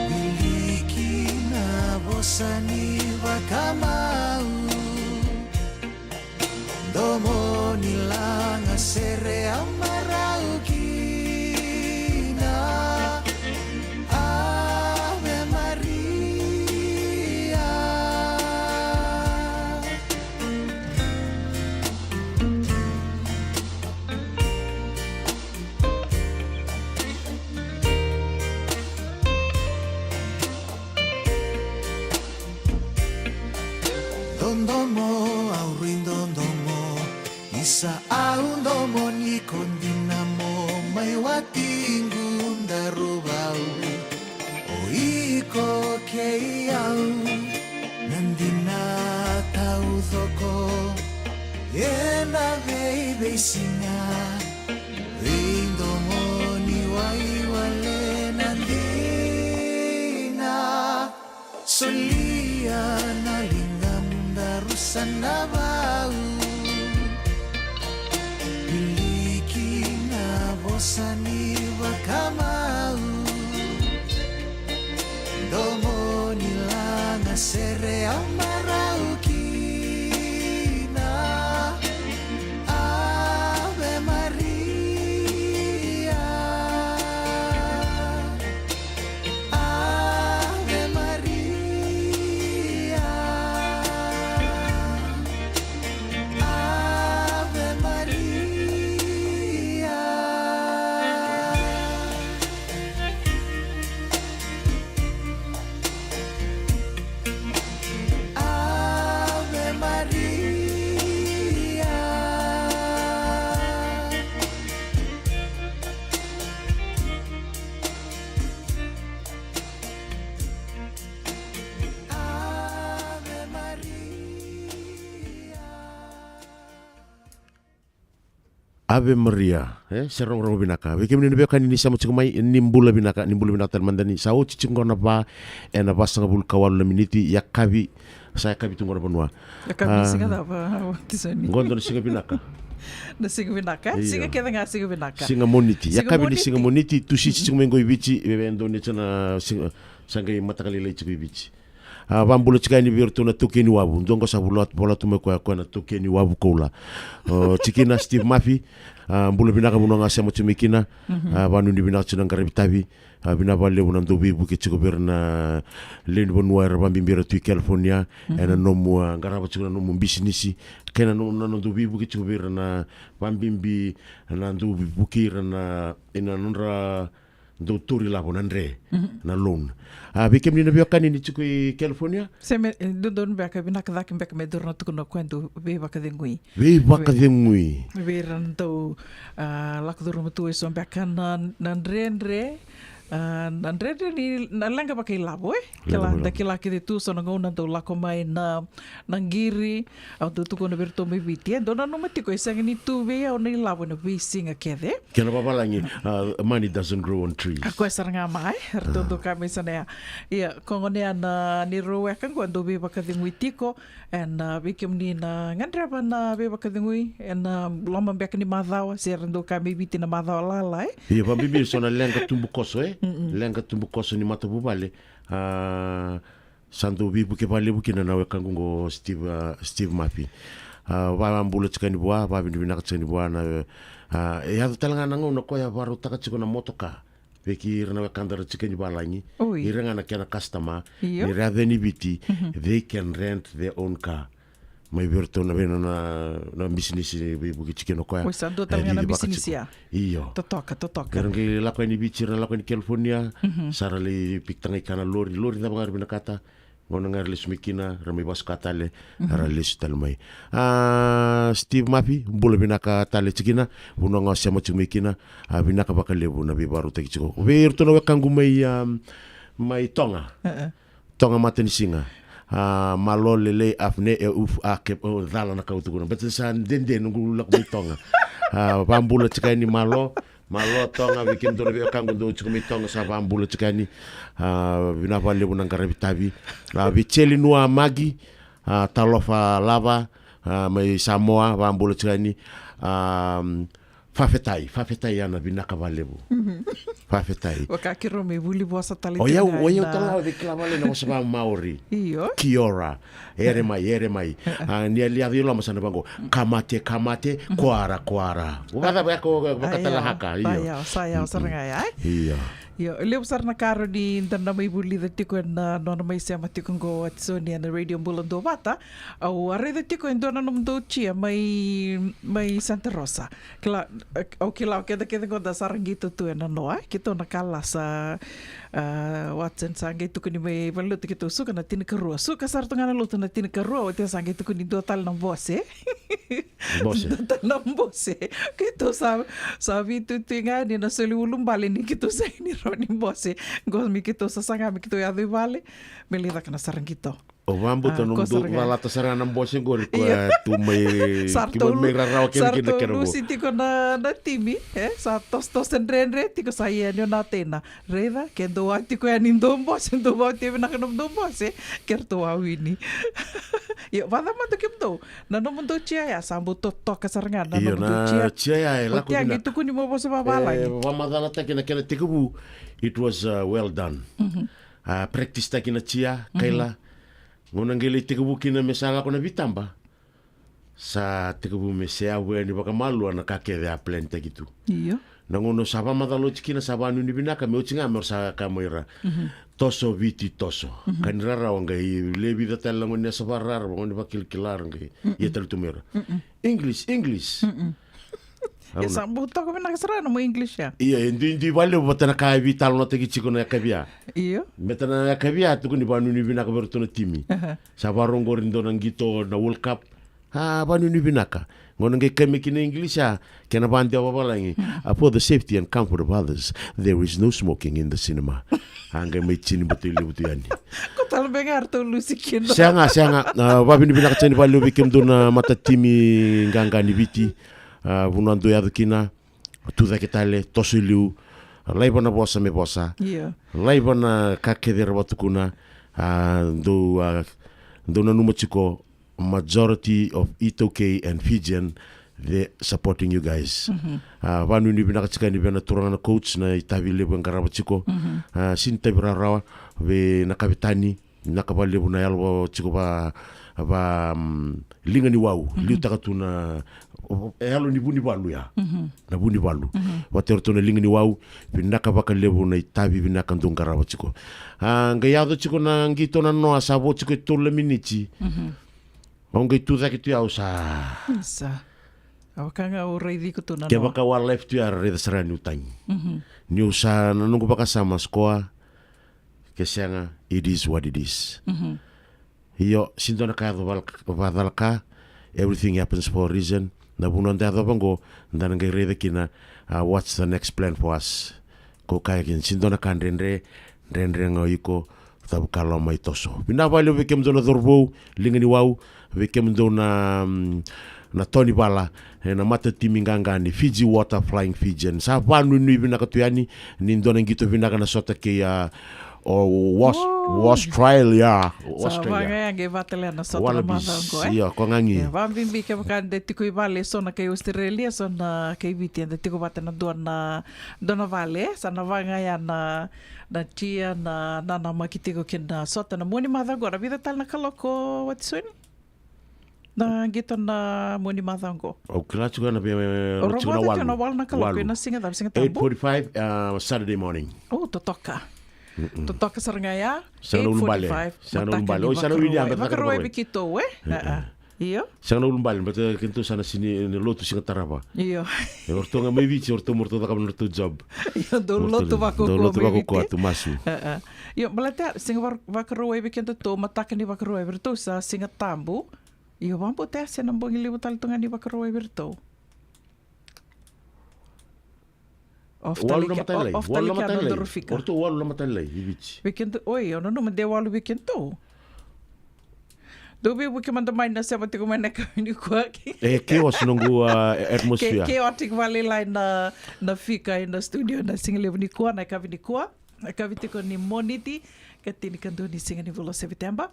Wiliki na vosa ni vakamau. Domo ni laga sere au marau kina. Ave Maria. Dodomo, au rui dodomo, isa au domoni ko dina mo mai watiqu daru vau. O iko kei au na dina taucoko ena veiveisiga. Veidomoni waiwale na dina. Solia na ligamu daru sa na vau. Wiliki na vosa ni vakamau. Domo ni laga sere au marau kina. Ave Maria. Ave Maria. Ave Maria. Ave Maria. Ave Maria. Ave Maria, e, se rogorogo vinaka. Vei kemuni na veiwekani ni sema tiko mai, ni bula vinaka, ni bula vinaka tale mada ni sa oti tiko qo na va, ena vasagavulu ka walu na miniti, yakavi, sa yakavi tu qo na vanua. Yakavi ni siga cava, Watisoni? Qo dua na siga vinaka. Na siga vinaka, e? Io. Siga kece ga, siga vinaka. Siga Moniti. Siga Moniti. Yakavi ni siga Moniti, Tusiti tiko mai qo i Viti, e, e, dua ni tiko na siga, sa qai mataka lailai tiko i Viti. A, vabula tiko yani vei iratou na taukei ni wavu. Dua qo sa vola, vola tu mai koya, koya na taukei ni wavu koula. O, tikina Steve Mafi, a, bula vinaka, vanua ga sema tiko mai kina. Mhm. A, vanuinui vinaka tiko na qaravi tavi. A, vinaka vakalevu na dau veivuke tiko vei ira na lewe ni vanua era vabibi ira tu i California. Mhm. Ena nomu, a, qarava tiko na nomu bisinisi. Kei na nomu, na, na dau veivuke tiko vei ira na vabibi, na dau veivuke ira na, ena nodra dau tauri lavo na dre, mhm, na loan. A, vei kemuni na veiwekani ni tiko i California? Se me, e, dodonu beka, vinaka cake beka me dua na tukuna o koya dau veivakacegui. Veivakacegui. Vei, vei ira na dau, a, lako curuma tu eso beka na, na dredre, a, na dredre ni, na leqa vakailavo, e? Leqa vakailavo. Kila, da kila kece tu so na gauna dau lako mai na, na qiri, au dau tukuna vei iratou mai Viti. E, dou nanuma tiko, e sega ni tu vei au na ilavo ena veisiga kece. Kena vavalagi, uh, money doesn't grow on trees. A koya sara ga mai, ratou dau kaya mai sa na ya. Ia, ko gona ya na neirau weka qo, dau veivakacegui tiko, ena, uh, vei kemuni na gadreva na veivakacegui, ena, uh, loma beka ni macawa, se ra dau kaya mai Viti na macawa lala, e? Ia, vabibi so na leqa tubukoso, e? Mm-mm. Leqa tubukoso ni matavuvale. Ah, sa dau veivuke vakalevu kina na wekaqu qo Steve, ah, Steve Mafi. Ah, vabula tiko yani vua, vavinavinaka tiko yani vua na, ah, e yaco tale ga na gauna koya vakarautaka tiko na motoka vei kei ira na wekada ra tiko yani valagi. Oi. Ira ga na kena customer. Io. Ni ra yaco yani Viti, mhm, they can rent their own car. Mai vei iratou na vei na, na, na bisinisi veivuke tiko kina o koya. Oi, sa dua tale ga na bisinisi ya. Io. Totoka, totoka. Era qai lako yani Viti, ra lako yani California, mhm, sa ra lai pikitaka ga na lori, lori cava ga ra vinakata. Gauna ga ra lesu mai kina, ra mai vasuka tale, mhm, ra lesu tale mai. Ah, Steve Mafi, bula vinaka tale tiko kina, vanua ga o sema tiko mai kina, ah, vinaka vakalevu na veivakarautaki tiko. Vei iratou na wekaqu mai, ah, mai Toga. E, e. Toga Matanisiga. Ah, malo lelei afne e uf a ke, o, cala na ka au tukuna. But sa dede noqu lako mai Toga. Ah, vabula tiko yani malo. Malo Toga, vei kemudou na veiwekaqu dou tiko mai Toga, sa vabula tiko yani. A, vinaka vakalevu na qaravi tavi. A, vei Jeli Nua Magi, a, talofa lava, a, mai Samoa, vabula tiko yani. A, fafetai, fafetai, Ana, vinaka vakalevu. Fafetai. Vaka keirau mai vuli vosa tale. O yau, tiko o yau na tala, vei kila vale na vosa va Maori. Io. Kia ora. Ere mai, ere mai. A, ni a liaci loma sa na vaqo. Kamate, kamate, koara, koara. Vaka, vaka, vaka, vaka tala haka, io. Sa yau, sa yau, sara ga ya, e? Io. Io, levu sara na ka rawa ni da na mai vulica tiko ena nona mai sema tiko qo Watisoni ena Radio Bula Duavata. Au a raica tiko e dua na nomudou jia mai, mai Santa Rosa. Kila, au kila o keda kece qo da sa ra qito tu ena noa, e? Keitou na kalasa, a, Watson sa qai tukuni mai valenilotu keitou suka na tinikarua. Suka sara tu ga na lotu na tinikarua, oti sa qai tukuni dua tale na bose. Bose. Dua tale na bose. Keitou sa, sa veituitui ga ni na soli ulubale ni keitou sa ini rawa ni bose. Qo me keitou sasaga me keitou yaco i vale. Me lai caka na sara qito. O vabauta, a, nomudou sa ra ga calata sara ga na bose qori ko, io, e tu mai, sa ratou mai rarawa kece kina, sa ratou kena qo. Lusi tiko na, na timi, e? Sa tosetoso dredre tiko, sa ia ni o na teina. Raica, ke dou a tiko yani dou bose, dou vautia vinaka nomudou bose, ke ratou a wini. Io, vacava mada kemudou? Na nomudou jia ya, sa bau totoka sara ga na nomudou jia. Io, na jia ya e lako vinaka. Oti a qai tukuni mo vosa vavalagi. E, vakamacalataki na kena tekivu, it was, uh, well done. A, practice taki na jia, kaila. Gauna qai lai tekivu kina me sa lako na vitaba, sa tekivu me seyavu yani vakamalua na ka kece a plan taki tu. Io. Na gauna sa vakamacala oti kina, sa vakanuinui vinaka, me oti ga me ra sa kaya mai ra, toso Viti, toso. Ka ni rarawa qai le vica tale na gone sa vakararawa, gone vakilakila ra qai ia tale tu mai ra. English, English. Ia sa bau toka vinaka sara na mo English ya. Ia, e duidui vakalevu vata na ka e veitalanoataki tiko na yakavi ya. Io. Baleta na yakavi ya tukuni vakanuinui vinaka vei iratou na timi. Sa vakarau qori dua na qito na World Cup. A, vakanuinui vinaka. Gauna qai kaimaki na English ya, kena vakadewa vavalagi. A, for the safety and comfort of others, there is no smoking in the cinema. A, qai mai tini batai levu tu yani. Ko tale beka eratou lusi kina. Sega, sega. A, vakanuinui vinaka tiko yani vakalevu vei kemudou na matatimi qaqa ni Viti. A, vanua dou yaco kina, tucake tale, toso i liu, laiva na vosa me vosa. Io. Laiva na ka kece era vakatukuna, a, dou, a, dou nanuma tiko, majority of iTaukei and Fijian, they supporting you guys. A, vakanuinui vinaka tiko yani vei na turaga na coach, na itavi levu e qarava tiko. A, sini tavi rawarawa, vei na kavetani, vinaka vakalevu na yalo va, tiko va, va, mm, liga ni wau, liutaka tu na, e yalo ni Vunivalu ya. Na Vunivalu. Vata iratou na liga ni wau, vinaka vakalevu na itavi vinaka dou qarava tiko. A, qai yaco tiko na qito na noa, sa vo tiko e tolu na miniti. Au qai tucake tu ya, au sa. Sa. Au ka ga au raici iko tu na noa. Kevaka wildlife tu ya, raica sara niu tagi. Niu sa na noqu vakasama score, ke sega, it is what it is. Io, sini dua na ka yaco val-, vakacalaka, everything happens for a reason. Na vanua da yacova qo, da na qai raica kina, a, what's the next plan for us. Ko kaya kina, sini dua na ka dredre, dredre ga o iko, cavuka loma i toso. Vinaka vakalevu vei kemudou na cauravou, liga ni wau, vei kemudou na, mm, na tonivala, e na matatimi qaqa ni Fiji Water Flying Fijian. Sa vakanuinui vinaka tu yani, ni dua na qito vinaka na sota kei, a, o Aus-, Australia. Sa Australia. Vaka ya qai vata tale na sota na macawa qo, e? Io, ko gagi. E, vakabibi kevaka da tiko i vale, so na kai Australia, so na kai Viti, eda tiko vata na dua na, dua na vale, sa na vaka ya na, na jia, na, na namaki tiko kei na sota na mua ni macawa qo, na vica tale na kaloko, Watisoni? Na qito na mua ni macawa qo. Au kila tiko na vei, o tiko na walu. Walu na kaloko, walu. Ena siga cava, Siga Tabu? Eight forty-five, uh, Saturday morning. O, totoka. Totoka sara ga ya. Sega na ulubale. Eight forty-five, sega na ulubale. Oi, sega na ulubale. Vakarauwai vei keitou, e? Io. Sega na ulubale, baleta keitou sa na sini, e, lotu Siga Tarava. Io. E, o ratou ga mai Viti, o ratou mo ratou cakava na ratou job. Io, dou lotu vakaukaua mai Viti. Dou lotu vakaukaua tu, masu. Io, baleta, sega, Vakarauwai vei kedatou, mataka ni Vakarauwai vei ratou sa Siga Tabu. Io, vakabauta ya se na bogi levu tale tu ga ni Vakarauwai vei ratou. Walu na matai lai, walu na matai lai. O ratou walu na matai lai i Viti. Vei keda, oi, au nanuma de walu vei kedatou. Dou veivuke mada mai na sema tiko mai na yakavi nikua. E chaos noqu, uh, atmosphere. Chaotic vakalailai na, na fika ena studio na sigalevu nikua, na yakavi nikua. Na yakavi tiko ni Moniti, ka tinikadua ni siga ni vula o Sepiteba.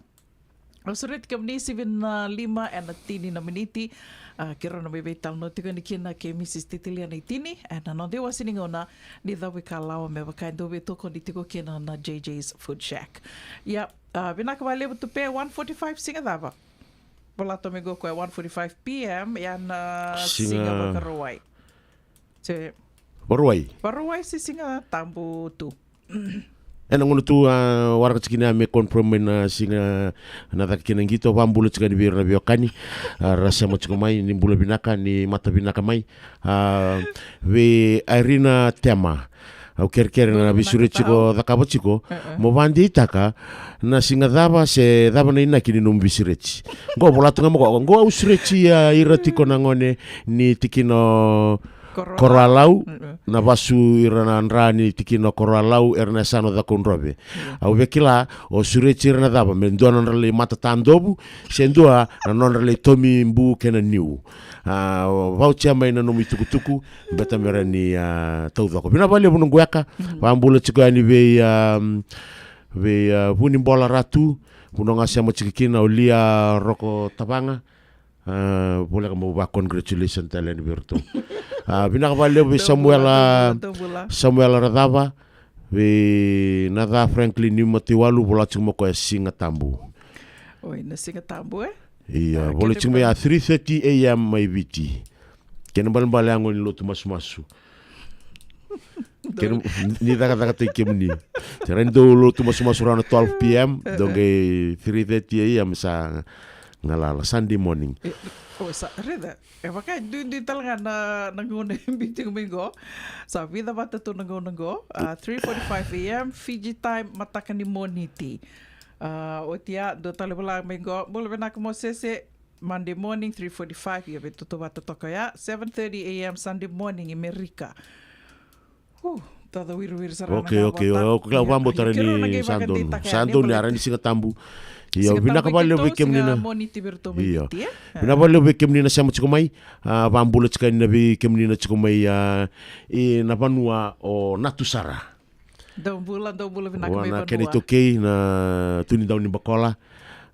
Au sureti kemuni sivi na lima ena tini na miniti. A, keirau na mai veitalanoa tiko yani kina kei Mrs Titilia Naitini ena noda iwase ni gauna ni cavuikalawa me vaka e dau veitokoni tiko kina na J J's Food Shack. Ia, a, vinaka vakalevu Tupe, one forty-five siga cava? Vola tu mai qo koya one forty-five p.m. ia na siga Vakarauwai. Se Vakarauwai. Vakarauwai se Siga Tabu tu. Ena gauna tu, a, waraka tiko kina me confirm mai na siga na caka kina qito, vakabula tiko yani vei ira na veiwekani, a, ra sema tiko mai, ni bula vinaka, ni mata vinaka mai. A, vei Irina Tema. Au kerekere na veisureti tiko, cakava tiko. Mo vakadeitaka na siga cava se cava na inaki ni nomu veisureti. Qo vola tu ga mo qo, qo au sureti, a, ira tiko na gone ni tikina o Koroalau, na vasu ira na dra ni tikina o Koroalau, era na yasana o Cakaudrove. Au via kila, o sureti ira na cava, me dua na nodra lai mata tadovu, se dua na nodra lai tomi bu kei na niu. A, vautia mai na nomu itukutuku, beta me ra ni, a, taucoko. Vinaka vakalevu noqu weka, vakabula tiko yani vei, a, vei, a, Vunibola Ratu, vanua ga sema tiko kina, o Lia Roko Tavaga, a, voleka mo va congratulation tale yani vei iratou. A, vinaka vakalevu vei Samuela, Samuela Racava, vei Naca Franklin ni Mataiwalu, vola tiko mo koya Siga Tabu. Oi, na Siga Tabu, e? Ia, a, vola tiko mai a three thirty a.m. mai Viti. Kena balebale a gone ni lotu masumasu. Kena, ni cakacakataki kemuni. Se ra ni dau lotu masumasu around twelve p.m., dou qai three thirty a.m. sa galala, Sunday morning. E, o, sa, raica, e vaka e duidui tale ga na, na gauna e biu tiko mai qo. Sa vica vata tu na gauna qo. A, three forty-five a.m. Fiji time, mataka ni Moniti. A, oti ya, dua tale vola mai qo. Bula vinaka Mosese, Monday morning, three forty-five, ia vei toto vata toka ya. Seven thirty a.m. Sunday morning i Merika. Hu, tata wiriwiri sara na. Okay, okay, okay, au vakabauta ra ni sa donu. Sa donu, a, ra ni Siga Tabu. Ia, vinaka vakalevu vei kemuni na, ia, vinaka vakalevu vei kemuni na sema tiko mai. A, vakabula tiko yani vei kemuni na tiko mai, a, i na vanua o Natusara. Dou bula, dou bula vinaka mai vanua. Vua na kena iTaukei na Tui ni Daunibakola.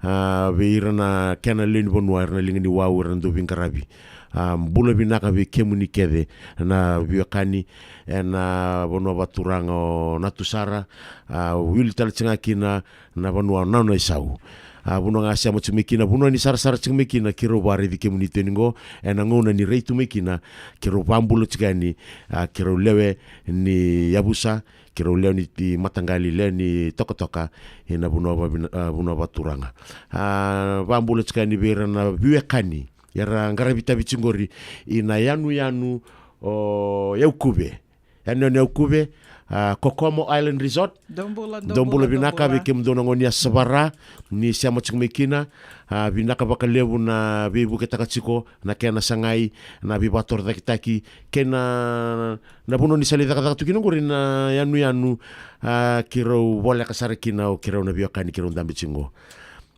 A, vei ira na kena lewe ni vanua, ira na liga ni wau, ira na dau veiqaravi. A, bula vinaka vei kemuni kece na veiwekani ena vanua vakaturaga o Natusara. A, wili tale tiko ga kina na vanua o Naunaisau. A, vanua ga sema tiko mai kina, vanua ni sarasara tiko mai kina, keirau vakaraici kemuni tu yani qo ena gauna ni rai tu mai kina, keirau vakabula tiko yani, a, keirau lewe ni yavusa, keirau lewe ni ti mataqali, lewe ni tokatoka, ena vanua vavina-, a, vanua vakaturaga. A, vakabula tiko yani vei ira na veiwekani era qaravi tavi tiko qori ina yanuyanu o Yaukuve. Yanuyanu Yaukuve, a, Kokomo Island Resort. Dou bula, dou bula vinaka vei kemudou na gone ni Yasavara ni sema tiko mai kina. A, vinaka vakalevu na veivuketaka tiko na kena sagai na veivakatorocaketaki kei na, na vanua ni sa lai cakacaka tu kina qori na yanuyanu, a, keirau voleka sara kina o keirau na veiwekani keirau dabe tiko qo.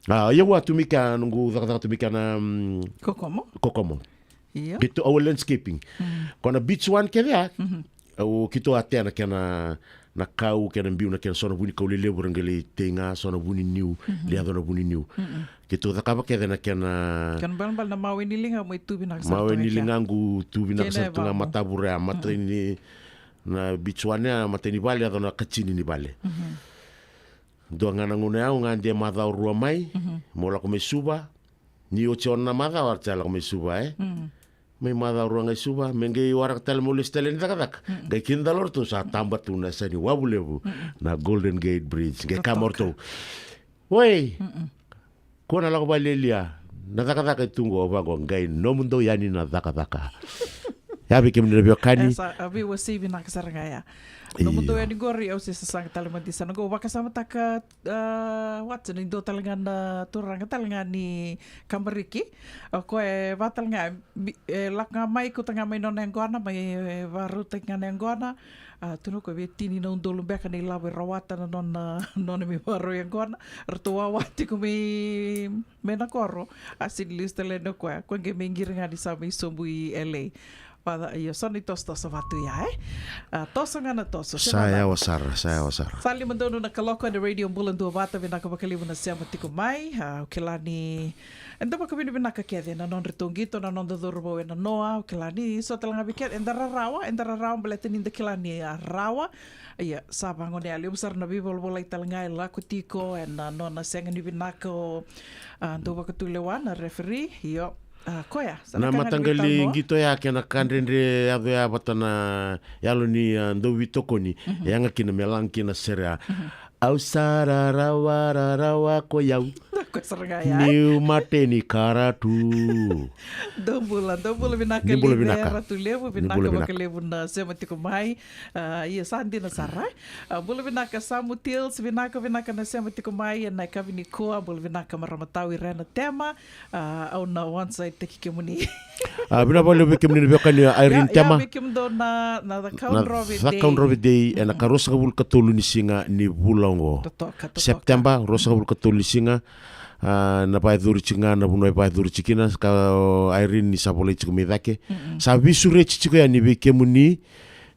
A, ia au a tu mai kea, noqu cakacaka tu mai kea na, mm, Kokomo. Kokomo. Io. Keitou, our landscaping. Mm. Ko na beach one kece ya. Mhm. Au keitou a tea na kena, na kau, kena biu na kena so na vu ni kau lelevu ra qai lai tei ga, so na vu ni niu, lai yaco na vu ni niu. Mm-mm. Keitou cakava kece na kena. Kena balebale na mawe ni liga mai tu vinaka sara tu ga. Mawe ni liga qu tu vinaka sara tu ga, matavure ya, matai ni, na beach one ya, matai ni vale, yaco na katini ni vale. Mhm. Dua ga na gauna ya au gade macawa rua mai, mhm, meu lako mai Suva. Ni oti ono na macawa au sa lako mai Suva, e. Mm. Mai macawa rua ga i Suva, me qai waraka tale meu lesu tale ni cakacaka. Mm. Qai kidacala o ratou sa taba tu na yasa ni wavu levu, mm-mm, na Golden Gate Bridge. Qai kaya mai o ratou, oi, mm-mm, kua na lako vakalialia, na cakacaka e tu qo. Au vaqo, qai nomudou yani na cakacaka. Ya vei kemuni na veiwekani. E sa, a veiwasei vinaka sara ga ya. Nomudou yani qori, au se sasaga tale mada ni sa na qo vakasamataka, a, Watson, e dua tale ga na turaga tale ga ni kabariki. O koya e vaka tale ga, bi-, e lako ga mai, kauta ga mai nona yaqona, mai, e, vakarautaki ga na yaqona. A, tukuna o koya vei tini na udolu beka na ilavo e rawata na nona, nona mai vakarau yaqona. Ratou wawa tiko mai, mai na koro. A sega ni lesu tale yani o koya. Koya qai mai qiri ga ni sa mai sobu i L A. Vaka, io, so na itosotoso vaka tu ya, e? A, toso ga na toso, se Sa na yawa sara, sa yawa sara. Sa lima donu na kaloko ena Radio Bula Duavata, vinaka vakalevu na sema tiko mai. A, au kila ni eda vakavinavinaka kece na nodratou qito na noda cauravou e nanoa, au kila ni so tale ga vei keda, eda rarawa, eda rarawa baleta ni da kila ni a rawa. Ia, sa vagone yalevu sara na veivolavolai tale ga e lako tiko ena nona sega ni vinaka o, a, dau vakatulewa na referee, io. A, koya, sa na Na ka ga ni mataqali veitalanoa. Qito ya kei na ka dredre yaco ya vata na yalo ni, a, dauveitokoni, e yaga kina me laga kina sere ya. Au sa rarawa, rarawa ko yau. Koya sara ga ya, e? Niu mate ni karatu. Dou bula, dou bula vinaka. Ni bula Live vinaka. Ratu Levu, Ni bula vinaka vinaka. Vakalevu na sema tiko mai. A, ia sa dina sara, e? A, bula vinaka Samu Tils, vinaka, vinaka na sema tiko mai ena yakavi nikua, bula vinaka marama tau Irena Tema. A, au na onside taki kemuni. A, vinaka vakalevu vei kemuni na veiwekani, a, Irene Ya, ya, Tema. Vei kemudou na, na Na Cakaudrove Day. Cakaudrove Day, ena ka ruasagavulu ka tolu ni siga ni vula oqo. Totoka, totoka. September, ruasagavulu ka tolu ni siga. A, na vakayacori tiko ga na vanua e vakayacori tiko kina, ka o Irene ni sa volai tiko mai cake. Sa veisureti tiko yani vei kemuni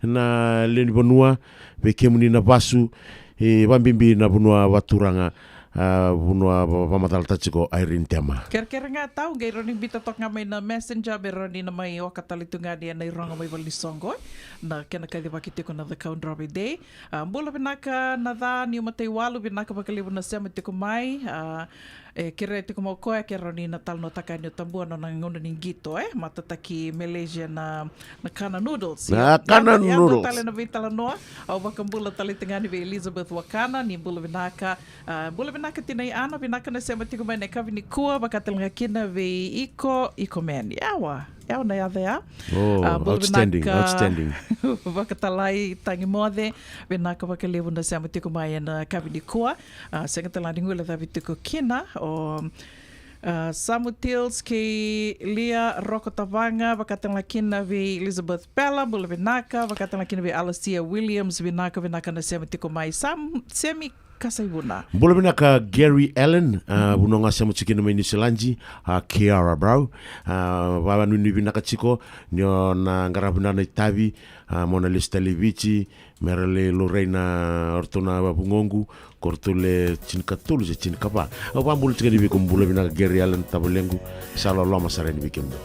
na lewe ni vanua, vei kemuni na vasu, e, vakabibi na vanua vakaturaga, a, vanua va-, vakamacalataka tiko o Irene Tema. Kerekere ga tau, qai rawa ni biuta toka ga mai na Messenger, me rawa ni na mai oka tale tu ga ni ena irogo mai valenisoqo, e. Na kena kacivaki tiko na Cakaudrove Day. A, bula vinaka na ca ni matai walu, vinaka vakalevu na sema tiko mai, a, E kerea tiko mai o koya ke rawa ni na talanoataka yani o Tabua na nona gauna ni qito, e matataki Malaysia na, na kana noodles. Na Ia, kana yaco, yaco noodles. Tale na veitalanoa, au vakabula tale tiko ga yani vei Elizabeth Wakana, ni bula vinaka. A, bula vinaka tinai Ana, vinaka na sema tiko mai na yakavi nikua, vaka tale ga kina vei Iko, Iko Man. Yawa, yawa na yaca ya. Oh, A, bula outstanding, vinaka. Outstanding. Vakatalai Tagi Moce, vinaka vakalevu na sema tiko mai ena yakavi nikua. A, sega tale ga ni guilecavi tiko kina o, a, Samu Tils kei Lia Roko Tavaga, vaka tale ga kina vei Elizabeth Pela, bula vinaka, vaka tale ga kina vei Alasia Williams, vinaka, vinaka na sema tiko mai. Sam, Semi Kasaivuna. Bula vinaka Gary Allen, a, vanua ga sema tiko kina mai Niusiladi, a, Kiara Brown, a, vakanuinui vinaka tiko, ni o na qaravi na na itavi, a, mo na lesu tale i Viti, me ra lai laurai na o ratou na vugoqu, ko ratou le tinikatolu se tinikava. Au vakabula tiko yani vei iko, bula vinaka Gary Allen tavalequ, sa loloma sara yani vei kemudou.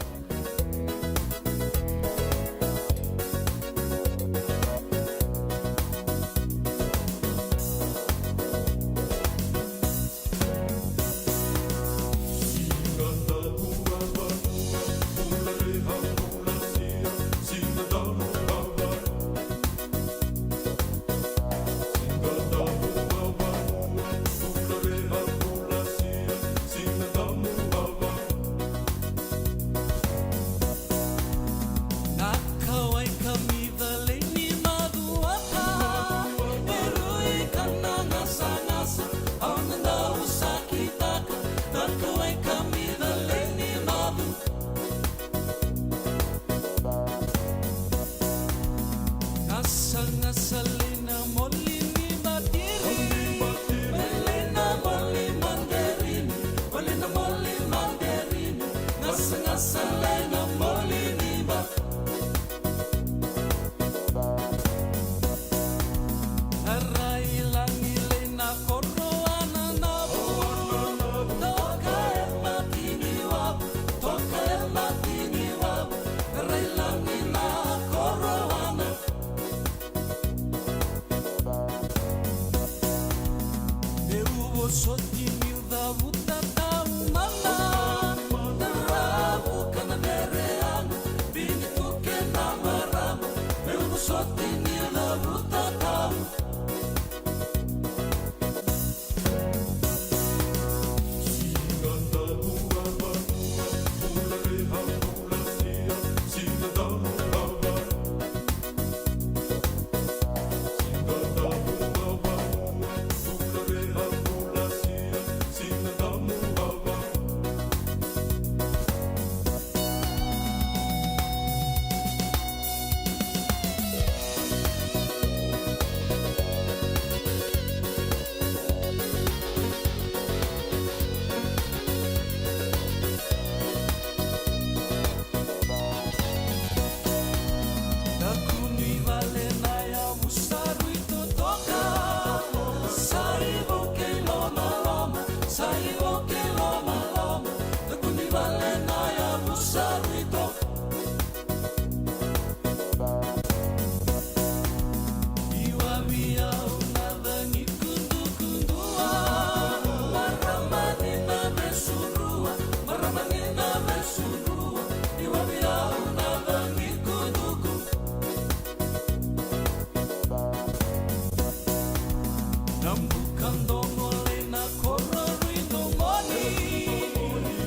Na buka dogo lai na koro rui domoni,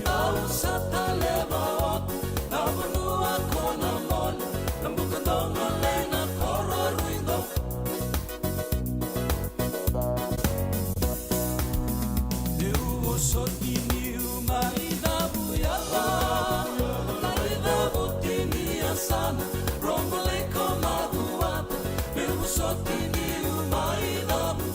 au sa taleva oti na vanua ko na moni. Na buka dogo lai na koro rui domoni. Meu vosoti niu mai cavu yala, mai cavu tini yasana, rombo lai ko macuata. Meu vosoti niu mai cavu.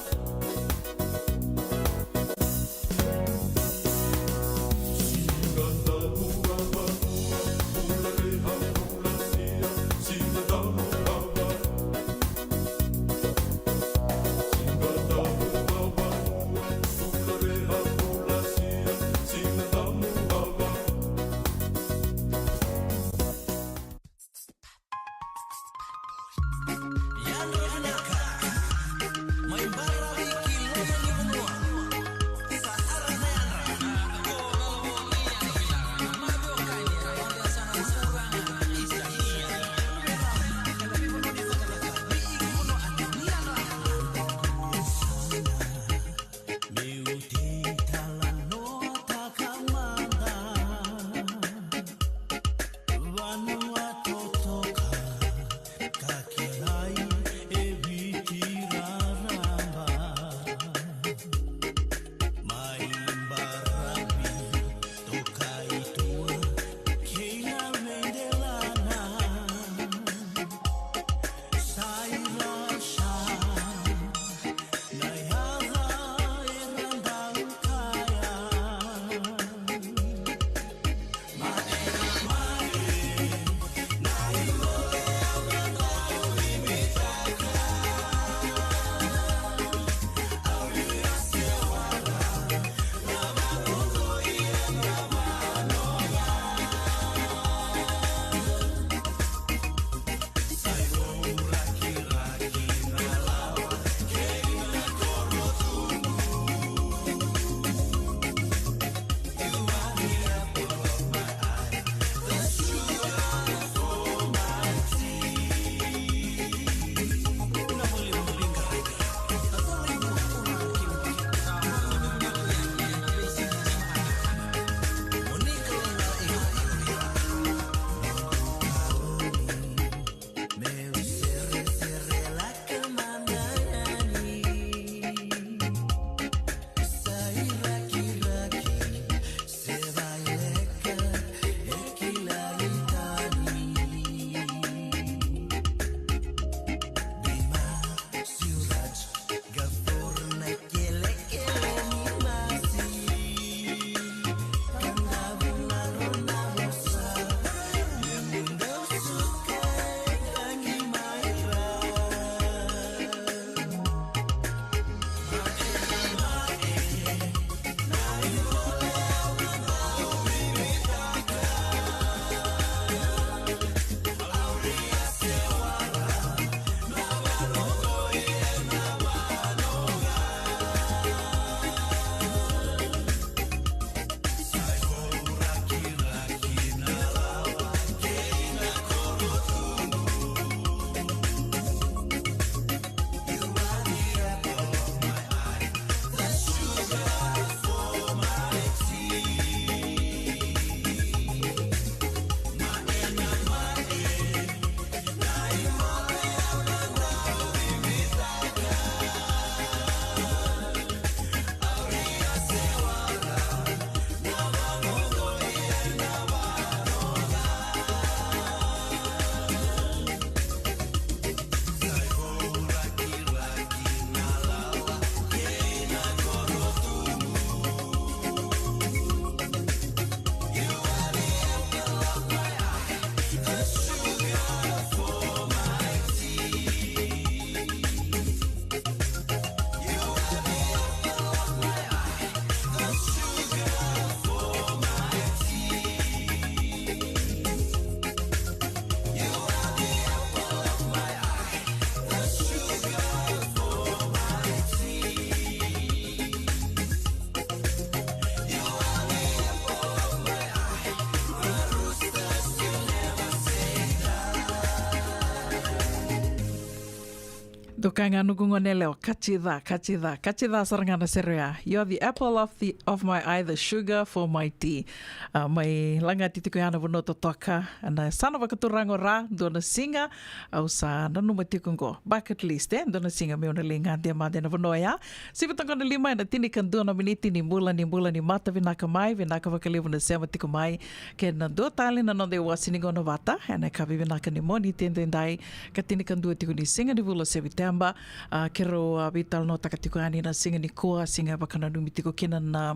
Doka ga noqu gone yalewa, kati ca, kati ca, kati ca sara ga na sere oya. You're the apple of the, of my eye, the sugar for my tea. A, mai lagati tiko ya na vanua totoka, na yasana vakaturaga o Ra, dua na siga au sa nanuma tiko qo. Bucket list, e, dua na siga meu na lai gade mada ena vanua oya. Sivi toka na lima ena tinikadua na miniti ni bula, ni bula ni mata, vinaka mai, vinaka vakalevu na sema tiko mai. Kei na dua tale na noda iwase ni gauna vata ena yakavi vinaka ni Moniti edaidai, ka tinikadua tiko ni siga ni vula o Seviteba. A, keirau a veitalanoataka tiko yani na siga nikua, siga e vakananumi tiko kina na,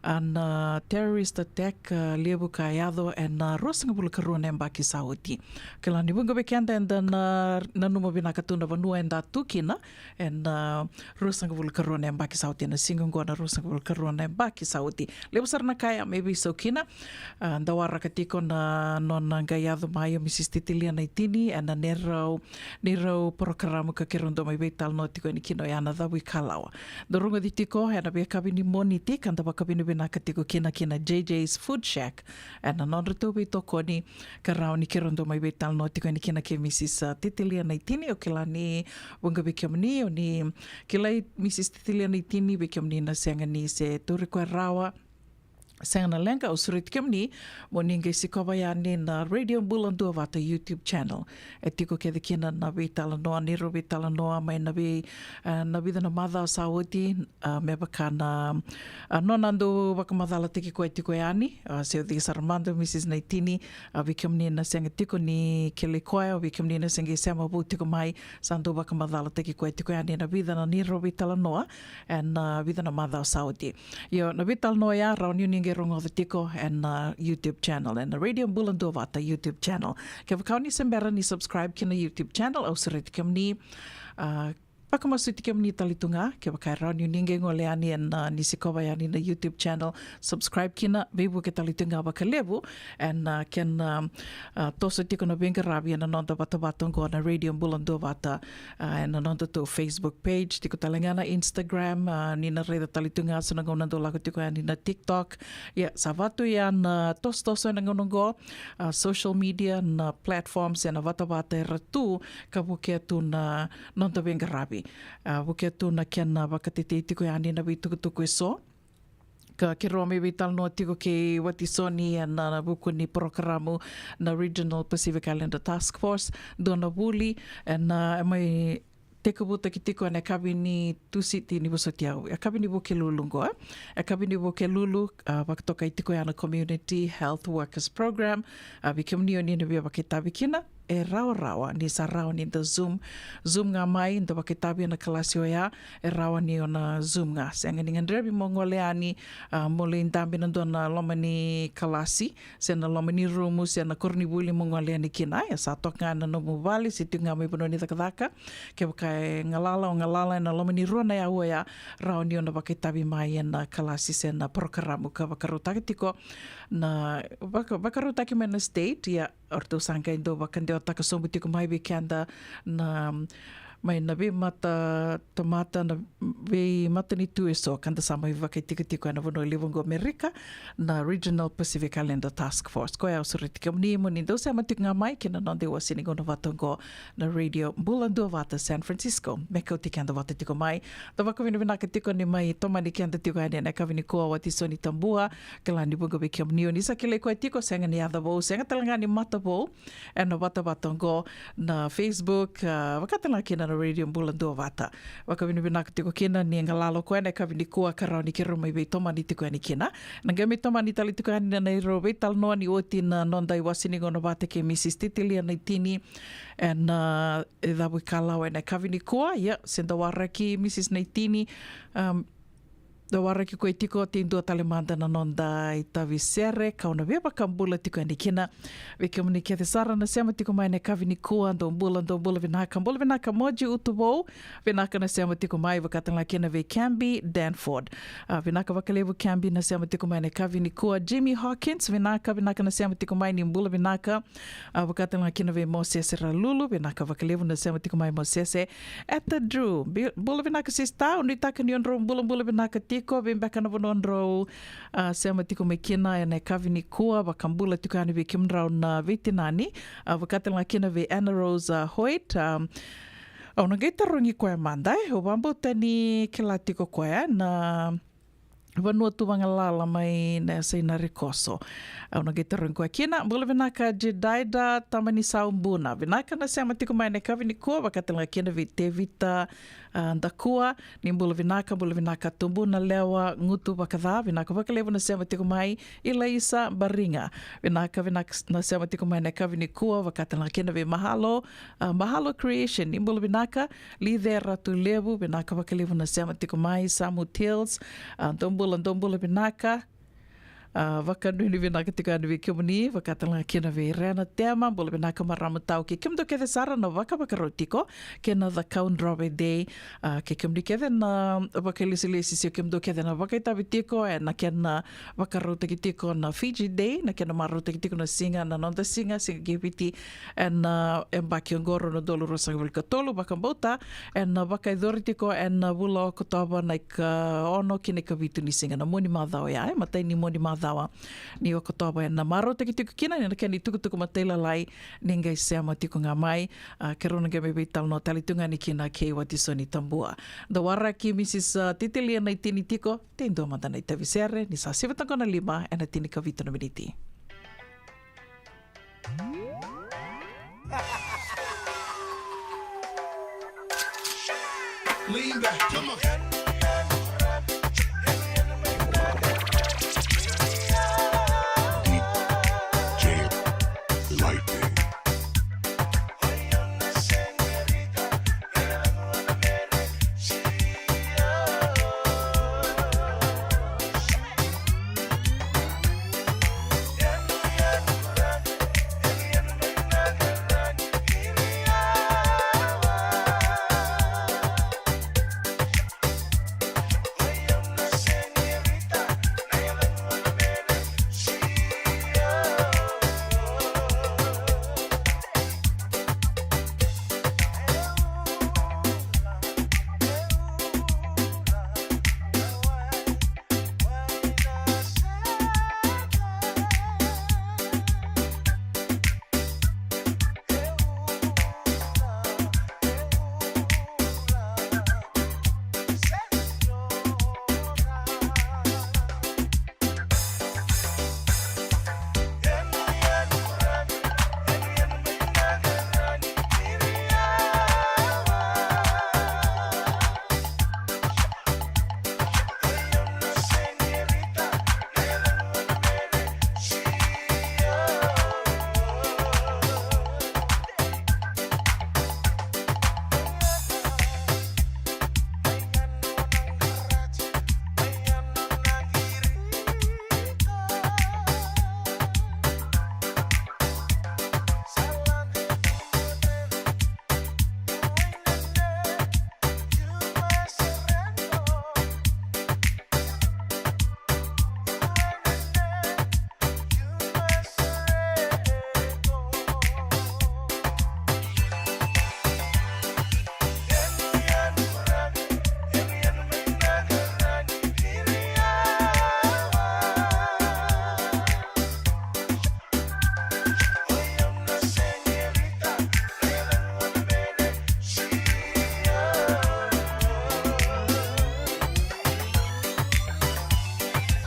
a, na terrorist attack, a, levu ka yaco ena ruasagavulu karua na yabaki sa oti. Kila ni vuqa vei keda eda na nanuma vinaka tu na vanua eda tu kina ena, a, ruasagavulu karua na yabaki sa oti, ena siga oqo na ruasagavulu karua na yabaki sa oti. Levu sara na ka ya me veisau kina. A, da waraka tiko na nona qai yaco mai o Mrs Titilia Naitini ena neirau, neirau porokaramu ka keirau dau mai veitalanoa tiko yani kina oya na Cavuikalawa. Da rogoci tiko ena veiyakavi ni Moniti ka da vakavinavinaka tiko kina ki na JJ's Food Shack ena nodratou veitokoni ka rawa ni keirau dau mai veitalanoa tiko yani kina kei Mrs Titilia Naitini. Au kila ni vuqa vei kemuni o ni kilai Mrs Titilia Naitini, vei kemuni na sega ni se tauri koya rawa, sega na leqa, au sureti kemuni mo ni qai sikova yani na Radio Bula Duavata YouTube channel. E tiko kece kina na veitalanoa, neirau veitalanoa mai na vei, e, na vica na macawa sa oti, a, me vaka na, a, nona dau vakamacalataki koya tiko yani, a, se o cei sara mada o Mrs Naitini, a, vei kemuni na sega tiko ni kilai koya, vei kemuni na sega ni sema vou tiko mai, sa dau vakamacalataki koya tiko yani ena vica na neirau veitalanoa ena, a, vica na macawa sa oti. Io, na veitalanoa ya rawa ni o ni qai rogoca tiko ena, a, YouTube channel, ena Radio Bula Duavata YouTube channel. Kevaka o ni se bera ni subscribe ki na YouTube channel, au sureti kemuni, a, vakamasuti kemuni tale tu ga, kevaka e rawa ni o ni qai gole yani ena, a, ni sikova yani na YouTube channel, subscribe kina, veivuke tale tu ga vakalevu ena, a, kena, a, a, toso tiko na veiqaravi ena noda vatavata oqo na Radio Bula Duavata, a, ena nodatou Facebook page, tiko tale ga na Instagram, a, ni na raica tale tu ga so na gauna dau lako tiko yani na TikTok. Ia, sa va tu ya na tosotoso ena gauna oqo, a, social media, na platforms ena vatavata era tu ka vukea tu na noda veiqaravi. A, vukea tu na kena vakatetei tiko yani na veitukutuku eso. Ka keirau mai veitalanoa tiko kei Watisoni ena vuku ni porokaramu na Regional Pacific Islander Task Force, dua na vuli ena, a, mai tekivutaki tiko ena yakavi ni Tusiti ni vosoti au, yakavi ni Vukelulu oqo, e. Yakavi ni Vukelulu, a, vakatokai tiko ya na Community Health Workers Program, a, vei kemuni o ni na via vakaitavi kina, e rawarawa ni sa rawa ni da Zoom, Zoom ga mai, da vakaitavi ena kalasi oya, e rawa ni o na Zoom ga. Sega ni gadrevi mo gole yani, a, mo lai dabe ena dua na loma ni kalasi, se na loma ni rumu, se na koronivuli mo gole yani kina. E sa toka ga ena nomu vale, se tiko ga mai vanua ni cakacaka. Kevaka e galala, o galala ena loma ni rua na aua oya, rawa ni o na vakaitavi mai ena kalasi se na porokaramu ka vakarautaki tiko na, vaka-, vakarautaki mai na state, ia, o ratou sa qai dau vakadewataka sobu tiko mai vei keda na, mai na veimatatamata, na veimatanitu eso ka da sa mai vakaitikotiko ena vanua levu oqo Amerika, na Regional Pacific Islander Task Force. Koya au sureti kemuni mo ni dau sema tiko ga mai ki na noda iwase ni gauna vata oqo na Radio Bula Duavata San Francisco, me kauti keda vata tiko mai. Da vakavinavinaka tiko ni mai tomani keda tiko yani ena yakavi nikua o Watisoni Tabua. Kila ni vuqa vei kemuni o ni sa kilai koya tiko, sega ni yaca vou, sega tale ga ni mata vou ena vatavata oqo na Facebook, a, vaka tale ga kina na Radio Bula Duavata. Vakavinavinaka tiko kina ni galala o koya ena yakavi nikua ka rawa ni keirau mai veitomani tiko yani kina. Na qai mai tomani tale tiko yani na neirau veitalanoa ni oti na noda iwase ni gauna vata kei Mrs Titilia Naitini ena, a, e Cavuikalawa ena yakavi nikua. Ia, se da waraki Mrs Naitini, um, da waraki koya tiko, tei dua tale mada na noda itavi sere kau na via vakabula tiko yani kina. Vei kemuni kece sara na sema tiko mai ena yakavi nikua, dou bula, dou bula vinaka, bula vinaka Moji Utuvou, vinaka na sema tiko mai, vaka tale ga kina vei Camby Danford. A, vinaka vakalevu Camby na sema tiko mai ena yakavi nikua. Jimmy Hawkins, vinaka, vinaka na sema tiko mai, ni bula vinaka. A, vaka tale ga kina vei Mosese Ralulu, vinaka vakalevu na sema tiko mai Mosese. Eta Drew, bi-, bula vinaka sista, au nuitaka ni o drau bulabula vinaka tiko, vei beka na vanua drau, a, sema tiko mai kina ena yakavi nikua, vakabula tiko yani vei kemudrau na veitinani. A, vaka tale ga kina vei Anna Rose, a, Hoyt, a, Au na qai tarogi koya mada, e, au vakabauta ni kila tiko koya na vanua tu vagalala mai na yasai Narekoso. Au na qai tarogi koya kina. Bula vinaka Jedida Tabanisaubuna, vinaka na sema tiko mai na yakavi nikua, vakatalega kina vei Tevita, a, Dakua, ni bula vinaka, bula vinaka Tubu na Lewa, Gutu Vakaca, vinaka vakalevu na sema tiko mai. Ilaisa Bariga, vinaka, vinaka na sema tiko mai na yakavi nikua, vakatalega kina vei Mahalo, a, Mahalo Creation, ni bula vinaka. Lice Ratulevu, vinaka vakalevu na sema tiko mai. Samu Tales, a, dou bula, dou bula vinaka. A, vakanuinui vinaka tiko yani vei kemuni, vakatalega kina vei Rena Tema, bula vinaka marama tau, kei kemudou kece sara na vakavakarau tiko kei na The Cowdrop Day. A, kei kemuni kece na vakailesilesi, se kemudou kece na vakaitavi tiko ena kena vakarautaki tiko na Fiji Day, na kena marautaki tiko na siga, na noda siga, siga kei Viti, ena, a, yabaki oqo rua na udolu ruasagavulu ka tolu, vakabauta ena, a, vakayacori tiko ena, a, vula o Okotova na ikaono ki na ikavitu ni siga, na mua ni macawa ya, e, matai ni mua ni macawa ni Okotova, ena marautaki tiko kina na kena itukutuku matailalai. Ni qai sema tiko ga mai, a, keirau na qai mai veitalanoa tale tu ga yani kina kei Watisoni Tabua. Da waraki Misis, a, Titilia Naitini tiko, de dua mada na itavi sere, ni sa sivi toka na lima ena tinikavitu na miniti. Lean back, come on. D J Lightning.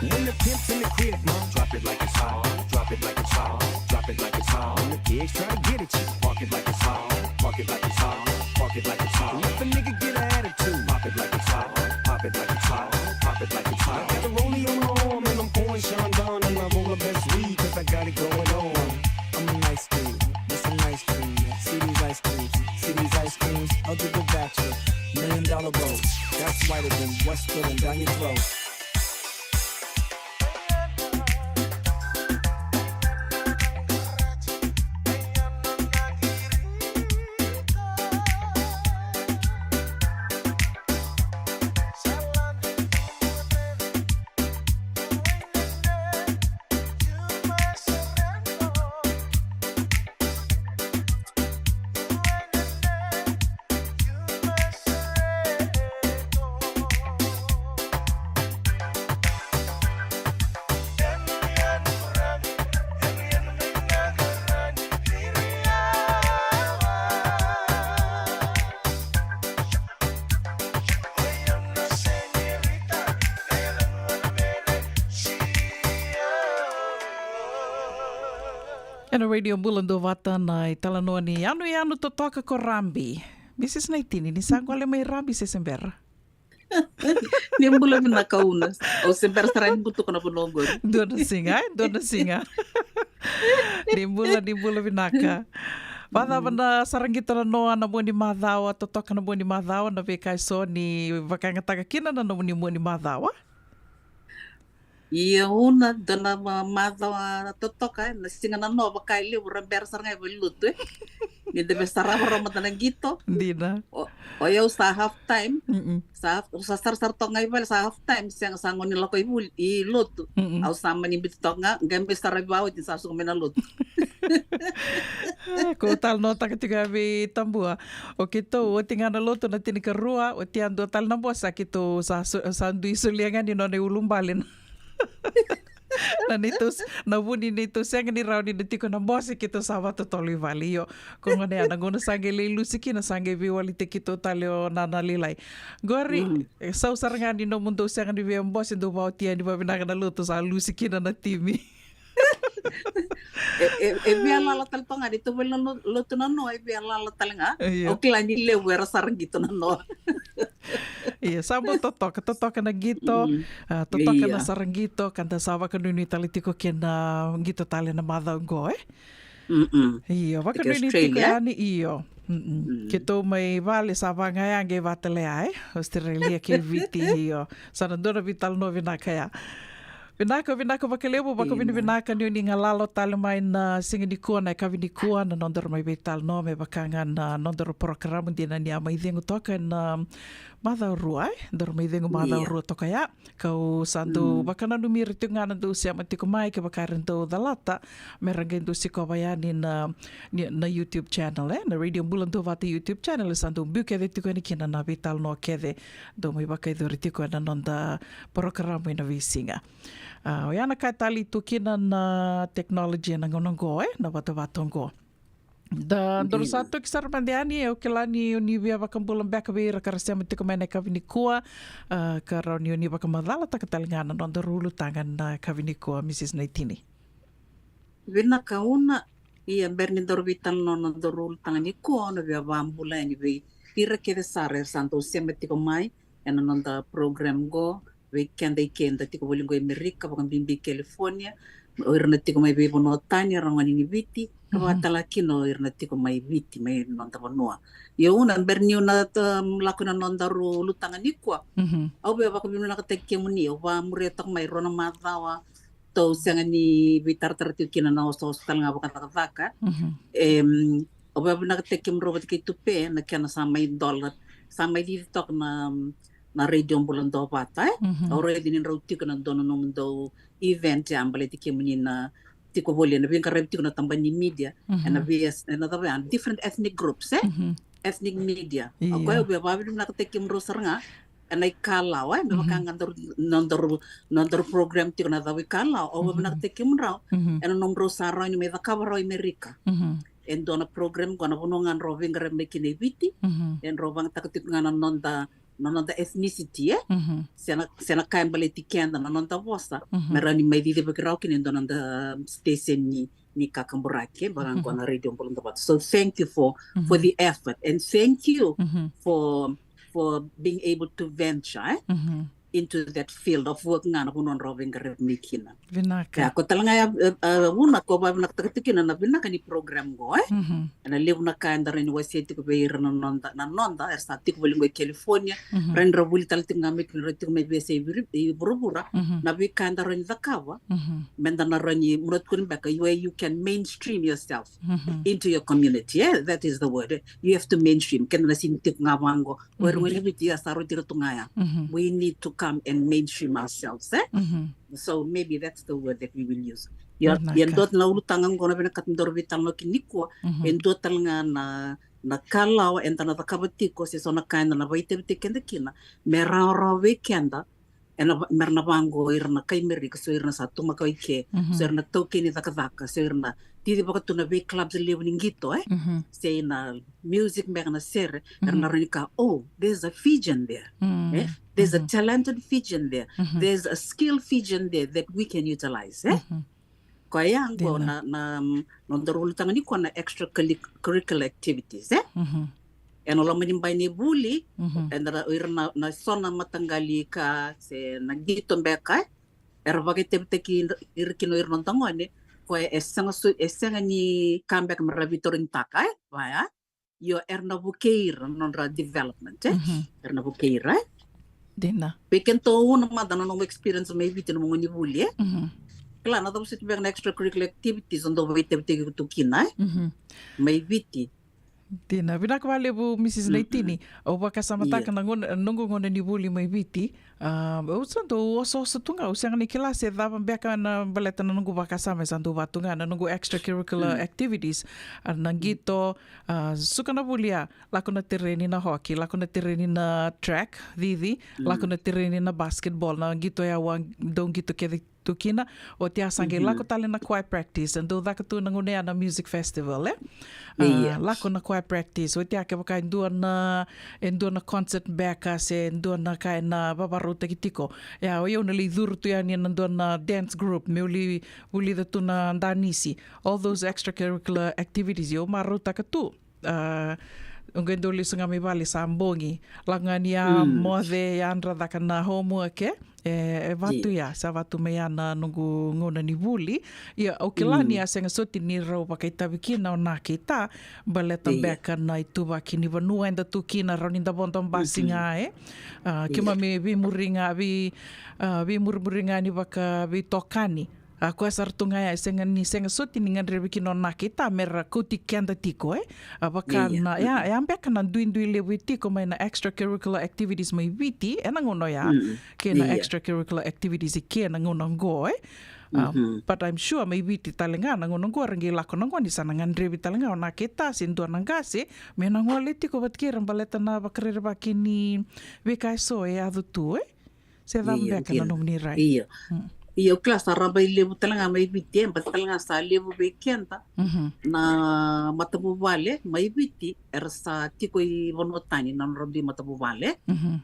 When the pimp's in the crib, ma, drop it like it's hot. Drop it like it's hot. Drop it like it's hot. When the pigs try to get at you, park it like it's hot. Park it like it's hot. Park it like it's hot. If a nigga get an attitude, pop it like it's hot. Pop it like it's hot. Pop it like it's hot. I got the rollie on my arm and I'm pouring Chandon and I roll the best weed 'cause I got it going on. I'm a nice dude with some nice dreams. See these ice creams, see these ice creams. I'll do the bachelor, million dollar boat. That's whiter than what's spilling down your throat. Ena Radio Bula Duavata na italanoa ni yanuyanu totoka ko Rabi. Misisi Naitini, ni sa gole mai Rabi se se bera? Ni bula vinaka Una. Au se bera sara ni butuka na vanua oqori. Dua na siga, e? Dua na siga. Ni bula, ni bula vinaka. Vacava na sara qito na noa na mua ni macawa, totoka na mua ni macawa, na veika eso ni vakayagataka kina na nomuni mua ni macawa? Ia Una, dua na ma- macawa totoka, e, na siga na noa vaka e levu ra bera sara ga e vale ni lotu, e. Ni da me sarava ra mada na qito. Dina. O, o yau sa half time. Mm-mm. Sa, sa sarasara toka ga i vale, sa half time, sega sa gone lako i vuli, i lotu. Mm-mm. Au sa mani biuta toka ga, qai mai saravi vakaoti sa suka mai na lotu. E, ko talanoataka tiko ya vei Tabua. O keitou, oti ga na lotu na tinikarua, oti ya dua tale na bose, a keitou sa, so- sa dui solia ga ni nona i ulubale na. Na neitou s- na vu ni neitou sega ni rawa ni na tiko na bose, keitou sa vakatotolo i vale. Io, ko gona ya na gauna sa qai lai lusi kina, sa qai veiwalitaki keitou tale o nana lailai. Qori, e, sau sara ga ni nomudou sega ni via bose, dou vakaoti yani vavinaka na lotu, sa lusi kina na timi. E, e, e via lala tale toka ga, ni tou vale na lo- lotu na noa, e via lala tale ga. Io. Au kila ni levu era sara qito na noa. Ia, sa bau totoka, totoka na qito, mm, a, totoka na, ia, sara qito, ka da sa vakanuinui tale tiko kei na qito tale na macawa oqo, e? Mm-mm. Io, vakanuinui tiko yani, io. Mm-mm. Mm. Keitou mai vale sa vagayaqe vata lea, e? Australia kei Viti, io. Sa na dua na veitalanoa vinaka ya. Vinaka, vinaka vakalevu, vakavinavinaka ni o ni galala tale mai na siga nikua, na yakavi nikua, na nodaru mai veitalanoa me vaka ga na nodaru porokaramu dina ni a mai cegu toka ena macawa rua, e? Daru mai cegu macawa rua toka ya. Kau sa dau vakananumi ira tiko ga na dau sema tiko mai, kevaka era dau calata me ra qai dau sikova yani na, ni- na YouTube channel, e? Na Radio Bula Duavata YouTube channel, e sa dau biu kece tiko yani kina na veitalanoa kece dau mai vakayacori tiko ena noda porokaramu ena veisiga. A, oya na ka e talei tu kina na technology ena gauna oqo, e, na vatavata oqo. Da, daru sa toki sara mada yani, au kila ni o ni via vakabula beka vei ira ka ra sema tiko mai na yakavi nikua, a, ka rawa ni o ni vakamacalataka tale ga na nodaru ulutaga na yakavi nikua, Misisi Naitini. Vinaka Una. Ia, bera ni daru veitalanoa na nodaru ulutaga nikua, au na via vakabula yani vei ira kece sara era sa dau sema tiko mai ena noda program qo, vei keda i ke da tiko voli qo i Amerika, vakabibi California, o ira na tiko mai veivanua tani, era gone ni Viti, ka vakatale ga kina o ira na tiko mai Viti, mai noda vanua. Ia Una, bera niu na, um, lako ina nodaru ulutaga nikua, au via vakavinavinakataki kemuni, au vakamuria toka mai rua na macawa tou sega ni veitaratara tiko kina na osooso tale ga vakacakacaka. Em, au via vinakataki kemudrau vata kei Tupe na kena sa mai dola, sa mai cici toka na, na Radio Bula Duavata, e? Au raica ni drau tiko ena dua na nomudou event ya baleti kemuni na tiko voli ena veiqaravi tiko na tabana ni media ena vei, ena cava ya, different ethnic groups, e? Ethnic media. Io. O koya au via vakavinavinakataki kemudrau sara ga ena ikalawa, e, me vaka ga daru, nodaru, nodaru program tiko na cava ikalawa, au via vinakataki kemudrau ena nomudrau sa rawa ni mai cakava rawa i Amerika e dua na program qo, na vanua ga drau veiqaravi mai kina i Viti, e drau vagataka tiko ga na noda, na noda ethnicity, e? Se na, se na ka e baleti keda, na noda vosa, me rawa ni mai cicivaki rawa kina e dua na noda station ni, ni kakaburaki, e, vaka qo na Radio Bula Duavata. So thank you for, for the effort, and thank you for, for being able to venture, e, into that field of work ga na vanua drau veiqaravi mai kina. Vinaka. Ia, ko tale ga ya, e, e, Una, ko vakavinakataka tiko kina na vinaka ni program qo, e? Ena levu na ka eda rawa ni wasea tiko vei ira na noda, na noda era sa tiko voli qo i California, rawa ni ra vuli tale tiko ga mai kina, ra tiko mai veiyasai viri- i vuravura, na veika eda rawa ni cakava, meda na rawa ni, muna tukuni beka, where you can mainstream yourself into your community, e? That is the word, e? You have to mainstream. Keda na sega ni tiko ga vaqo, o ira gone ni Viti, ia sa rauti ira tu ga ya. We need to come and mainstream ourselves, e? So maybe that's the word that we will use. Ia, ia dua na ulutaga qo na vinakata daru veitalanoa kina nikua, e dua tale ga na, na kalawa eda na cakava tiko, se so na ka eda na vakaitavitaki keda kina, me rawarawa vei keda, ena va- mera na vaqo ira na kai Merika, so ira na sa tu makawa i ke, so ira na taukei ni cakacaka, so ira na cicivaka tu na vei clubs levu ni qito, e? Se na music beka, na sere, era na rawa ni kaya, oh, there's a Fijian there, e? There's a talented Fijian there. There's a skilled Fijian there that we can utilize, e? Koya qo na, na, mm, nodaru ulutaga nikua na extracurricular activities, e? Ena loma ni bai ni vuli, eda ra, o ira na, na so na mataqali ka, se na qito beka, e? Era vakaitavitaki ira kina o ira na noda gone, koya e sega so, e sega ni ka beka me ra veitaurigitaka, e? Vaya. Io, era na vukei ira na nodra development, e? Era na vukei ira, e? Dina. Vei kedatou na mada na nomu experience mai Viti, nomu gauna ni vuli, e? Kila, na cava soti beka na extracurricular activities o dau vakaitavitaki tu kina, e? Mai Viti. Dina. Vinaka vakalevu, Mrs Naitini. Au vakasamataka na gauna, noqu gauna ni vuli mai Viti. A, au sa dau osooso tu ga, au sega ni kila se cava beka na baleta na noqu vakasama, e sa dau vaka tu ga na noqu extracurricular activities. A, na qito, a, suka na vuli, a, lako na tereni na hockey, lako na tereni na track, cici, lako na tereni na basketball, na qito ya au a dau qito kece tu kina, oti a sa qai lako tale na choir practice, e dau caka tu na gauna ya na music festival, e? A, lako na choir practice, oti a kevaka e dua na, e dua na concert beka, se dua na ka ena vakavakarautaki tiko. Ia, o yau na lai curu tu yani ena dua na dance group, meu lai vulica tu na danisi. All those extracurricular activities, au marautaka tu. A, au qai dau lesu ga mai vale sa bogi. Lako ga ni a moce, yadra, caka na homework, e? E, e vatu ya, sa vatu mai ya na noqu gauna ni vuli. Ia, au kila ni a sega soti ni rau vakaitavi kina o Na kei Ta, baleta beka na ituvaki ni vanua eda tu kina, rau ni da vodo basi ga, e? A, keimami veimuri ga, vei, a, veimurimuri ga ni vakaveitokani. A, koya sara tu ga ya, e sega ni, sega soti ni gadrevi kina o Na kei Ta me ra kauti keda tiko, e? A, vaka na, ya, ya beka na duidui levu e tiko mai na extracurricular activities mai Viti ena gauna oya, kei na extracurricular activities i ke ena gauna oqo, e? A, but I'm sure mai Viti tale ga na gauna oqo era qai lako na gone, sa na gadrevi tale ga o Na kei Ta se dua na qase me na gole tiko vata kei ira baleta na vakarerevaki ni veika eso e yaco tu, e? Se cava beka na nomuni rai? Io. Io, kila sa rabailevu tale ga mai Viti, e, baleta tale ga sa levu vei keda na matavuvale mai Viti era sa tiko i vanua tani na nodra dui matavuvale.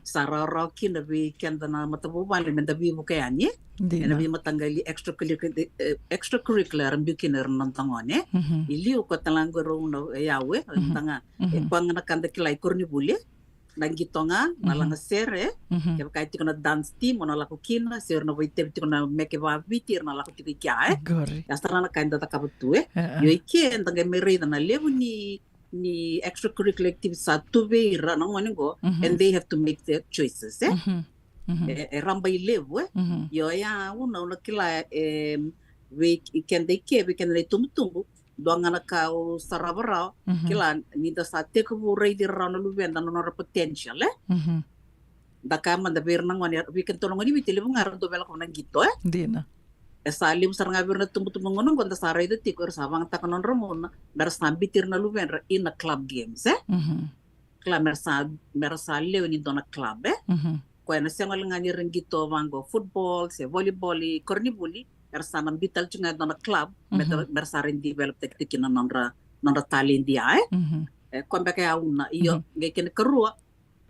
Sa rawarawa kina vei keda na matavuvale me da veivuke yani ena veimataqali extracurricular, e, extracurricular era biu kina era na noda gone. I liu, koya tale ga qo e rau na, e, yau, e, da ga, e, koya ga na ka da kila i koronivuli, na qito ga, na lagasere, kevaka e tiko na dance team o na lako kina, se o ira na vakaitavi tiko na meke vaviti era na lako tiko i kea, e? Qori. Ya sara na ka eda cakava tu, e? Io, i ke eda qai mai raica na levu ni, ni extracurricular activities sa tu vei ira na gone qo, and they have to make their choices, e? E, e rabailevu, e? Io, ya, au na, au na kila, e, vei keda i ke, vei keda na itubutubu, dua ga na ka au sarava rawa, kila, ni da sa tekivu raici ira rawa na luveda na nodra potential, e? Da kaya mada vei ira na gone, vei kedatou na gone ni Viti, levu ga era dau via lako na qito, e? Dina. E sa levu sara ga vei ira na tubutubu gauna oqo da sa raica tiko, era sa vagataka na nodra gauna me ra sa biuti ira na luvedra ina club games, e? Kila, me ra sa, me ra sa lewe ni dua na club, e? Koya na sega wale ga ni ra qito vaqo football se volleyball i koronivuli, era sa na biuta tale tiko ga e dua na club me ra, me ra sa ra develop taki tiko kina na nodra, nodra taledi ya, e? E, koya beka ya una. Io, qai kena karua,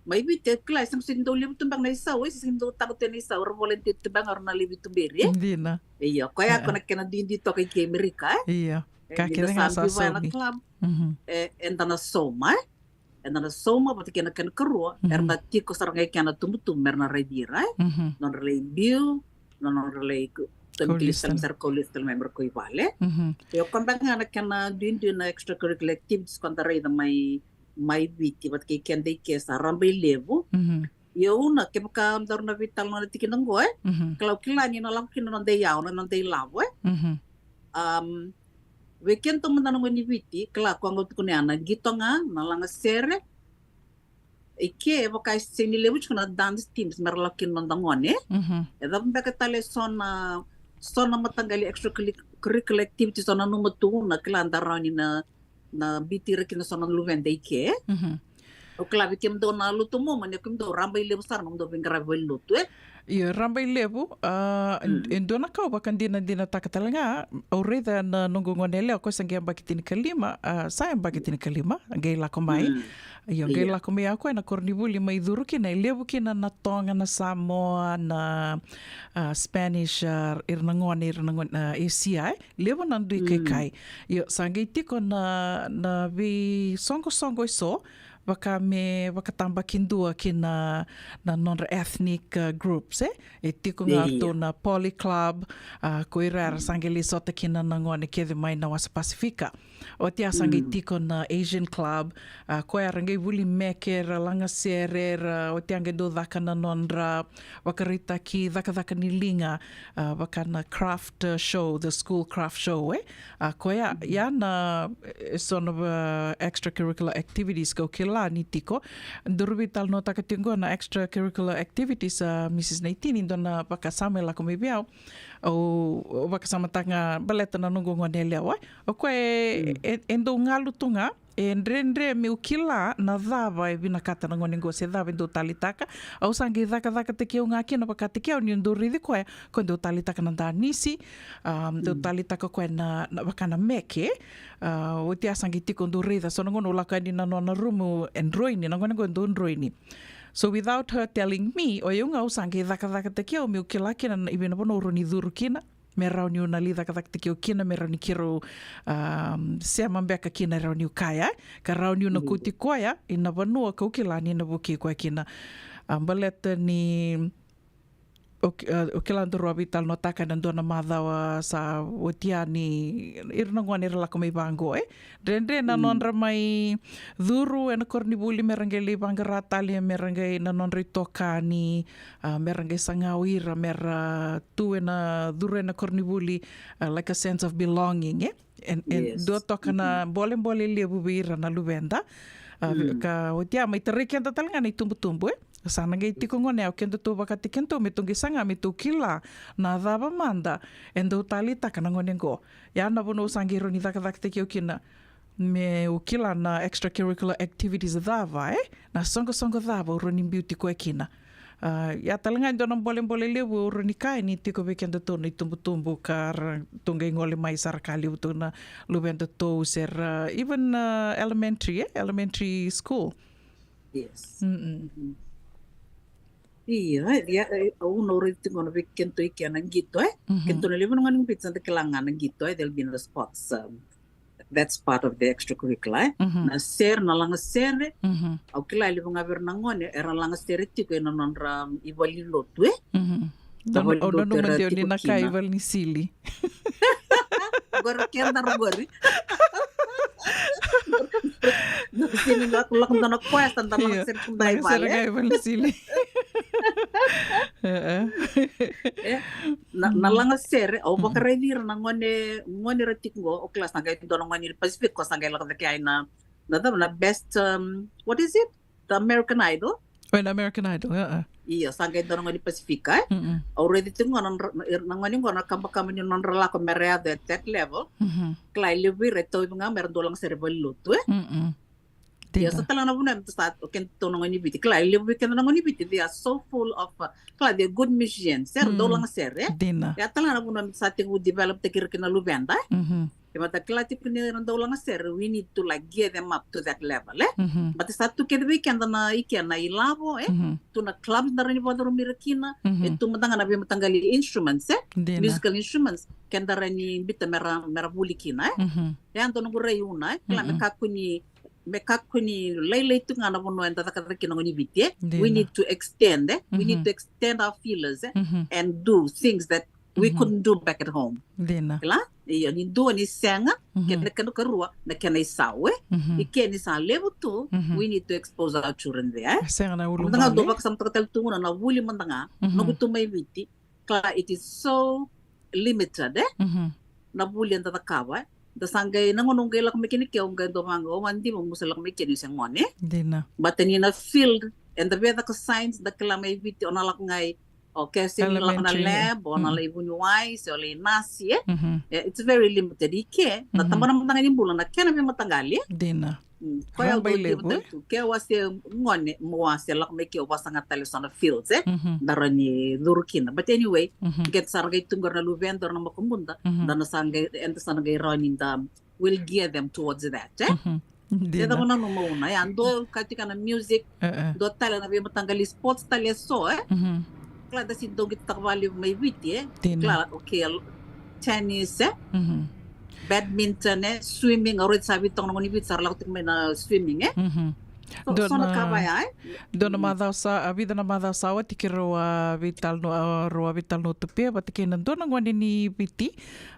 mai Viti, e, kila, e sega soti ni dau levu tu beka na isau, e, sega ni dau taqo tu na isau, era volunteer tu beka ga o ira na lewe ni tuberi, e? Dina. Io, koya, e, koya na kena duidui toka i ke Amerika, e? Io. E, ka kece ga sa saumi. Club, e, eda na sauma, e? Eda na sauma vata kei na kena karua, era na tiko sara ga i kea na tubutubu me ra na raici ira, e? Nodra lai biu, na nodra lai ku-, tau ni kila sara me ra kau lesu tale mai me ra kau i vale. Io, koya beka ga na kena duidui na extracurricular activities ko da raica mai, mai Viti vata kei keda i ke sa rabailevu. Io, una, kevaka daru na veitalanoa na tikina oqo, e? Kila, au kila ni na lako kina na noda iyau, na noda ilavo, e? Am, vei kedatou mada na gone ni Viti, kila, koya ga au tukuna ya, na qito ga, na lagasere. I ke, e vaka e sega ni levu tiko na dance teams me ra lako kina na noda gone. E cava beka tale so na, so na mataqali extracurricular activities o nanuma tu, na kila, da rawa ni na, na biuti ira kina so na luveda i ke. Au kila vei kemudou na lotu Mormon, e, kemudou rabailevu sara nomudou veiqaravi valenilotu, e? Io, rabailevu, a, e dua na ka au vakadinadinataka tale ga, au raica na noqu gone yalewa, o koya sa qai yabaki tinikalima, a, sa yabaki tinikalima, qai lako mai. Io, qai lako mai o koya na koronivuli mai curu kina, e levu kina na Toga, na Samoa, na, a, Spanish, a, ira na gone, ira na gone, a, Asia, e. Levu na dui kaikai. Io, sa qai tiko na, na veisoqosoqo eso, vaka me vakatabakidua kina na nodra ethnic, uh, groups, e? E tiko ga tu na Poly Club, a, ko ira era sa qai lai sota kina na gone kece mai na wasa Pasifika. Oti ya sa qai tiko na Asian Club, a, koya era qai vuli meke, era lagasere, era, oti ya qai dau caka na nodra vakaraitaki cakacaka ni liga, a, vaka na craft, uh, show, the school craft show, e? A, koya, ya na, e, so na, uh, extracurricular activities kau kila ni tiko. Daru veitalanoataka tiko qo na extracurricular activities, a, Missus Naitini, dua na vakasama e lako mai vei au. Au, au vakasamataka ga baleta na noqu gone yalewa. O koya e, e, e dau galu tu ga, e dredre meu kila na cava e vinakata na gone qo se cava e dau taleitaka. Au sa qai cakacakataki au ga kina, vakataki au niu dau raici koya, koya dau taleitaka na danisi, a, dau taleitaka koya na, na vaka na meke, a, oti ya sa qai tiko dau raica, so na gauna au lako yani na nona rumu e droini, na gone qo e dau droini. So without her telling me, o yau ga au sa qai cakacakataki au meu kila kina na, i vei na vanua au rawa ni curu kina, me rawa niu na lai cakacakataki au kina, me rawa ni keirau, um, sema beka kina e rawa niu kaya, ka rawa niu na kauti koya ina vanua kau kila ni na vukei koya kina. A, baleta ni, o, a, o kila daru a veitalanoataka ena dua na macawa sa oti ya ni ira na gone era lako mai vaqo, e? Dredre na nodra mai curu ena koronivuli, me ra qai lai vaqara tale, me ra qai na nodra itokani, a, me ra qai saga o ira, me ra tu ena curu ena koronivuli, a, like a sense of belonging, e? E, e dua toka na bolebole levu vei ira na luveda. A, ka oti ya mai tarai keda tale ga na itubutubu, e? Sa na qai tiko gone, o kedatou vakataki kedatou me tou qai saga, me tou kila na cava mada e dau taleitaka na gone qo. Ya na vanua au sa qai rawa ni cakacakataki au kina, meu kila na extracurricular activities cava, e? Na soqosoqo cava au rawa ni biuti koya kina. A, ya tale ga e dua na bolebole levu au rawa ni kaya ni tiko vei kedatou na itubutubu ka ra, tou qai gole mai sa ra ka levu tu na luvedatou se ra, even, a, elementary, e? Elementary school. Yes. Mm-mm. Ia, e, ia, e, au na raica tiko qo na vei kedatou i kea na qito, e? Kedatou na levu na gone ni Viti sa da kila ga na qito, e? There'll be the sports, um, that's part of the extracurricular, e? Na sere, na lagasere, au kila e levu ga vei ira na gone era lagasere tiko ena nodra, um, ivalelotu, e? Au nanuma deu ni na ka ivale ni sili. Qori keda qori. Na sili lakolako dua na koya sa da lagasere tu dai vale. Lagasere ga ivale ni sili. E, na, na lagasere, au vakaraici ira na gone, gone ra tiko qo, o kila sa qai dua na gone ni Pacific, ko sa qai lako cake ai na, na cava, na best, um, what is it? The American Idol? O, na American Idol, ia. Io, sa qai dua na gone ni Pacific, e? Au raici tiko qo na, na, na gone qo na kabakaba ni nodra lako me ra yaco at that level. Kila e levu vei ira e tauvi ga me ra dau lagasere valelotu, e? Ia, sa tale ga na vanua me sa, o kedatou na gone ni Viti. Kila e levu vei keda na gone ni Viti, they are so full of, uh, kila, they're good musicians, se ra dau lagasere, e? Dina. Ia tale ga na vanua me sa tekivu develop taki ira kina na luveda, e? Ia, baleta kila tiko ni ra dau lagasere, we need to, like, gear them up to that level, e? Baleta sa tu kece vei keda na i kea na ilavo, e? Tu na clubs da rawa ni vakacurumi ira kina, e tu mada ga na veimataqali instruments, e? Dina. Musical instruments, keda rawa ni biuta me ra, me ra vuli kina, e? Ia dua noqu rai Una, e? Kila me kakua ni, me kakua ni lailai tu ga na vanua eda cakacaka kina na gone ni Viti, e? Dina. We need to extend, e? We need to extend our feelers, e? And do things that we couldn't do back at home. Dina. Kila? Io, ni dua ni sega, kena, kena karua, na kena isau, e? I ke ni sa levu tu, we need to expose our children there, e? Sega na ulubale. Mada ga dua vakasamataka tale tu Una na vuli mada ga, noqu tu mai Viti, kila, it is so limited, e? Na vuli eda cakava, e? Da sa qai, na gauna au qai lako mai kina ke, au qai dau vaqo, au a dima meu se lako mai kina niu se gone. Dina. Baleta ni na field, eda via caka science, da kila mai Viti, o na lako ga i O ke se ni lako na lab, o na lai vuniwai, se o lai nasi, e? It's very limited. I ke, na tabana mataqali ni bula, na kena veimataqali, e? Dina. Koya au dau diva tale tu. Ke au a se gone, mo a se lako mai ke au vasaga tale so na fields, e? Da rawa ni curu kina. But anyway, ke da sa ra qai tu qori na luveda, na makubuda, da na sa qai, eda sa na qai rawa ni da will gear them towards that, e? Dina. Cava na nomu mauna, e? A dua ka tiko na music, dua tale na veimataqali sports tale so, e? Kila da si dau qitaka valevu mai Viti, e? Dina. Kila, okay, tennis, e? Badminton, e? Swimming, au raica sa vei toka na gone ni Viti sa ra lako tiko mai na swimming, e? So, dua so na ka vaya, e? Dua na macawa sa, a vica na macawa sa oti keirau a veitalanoa, a, rau a veitalanoa tu pe vata kei na dua na gone ni Viti,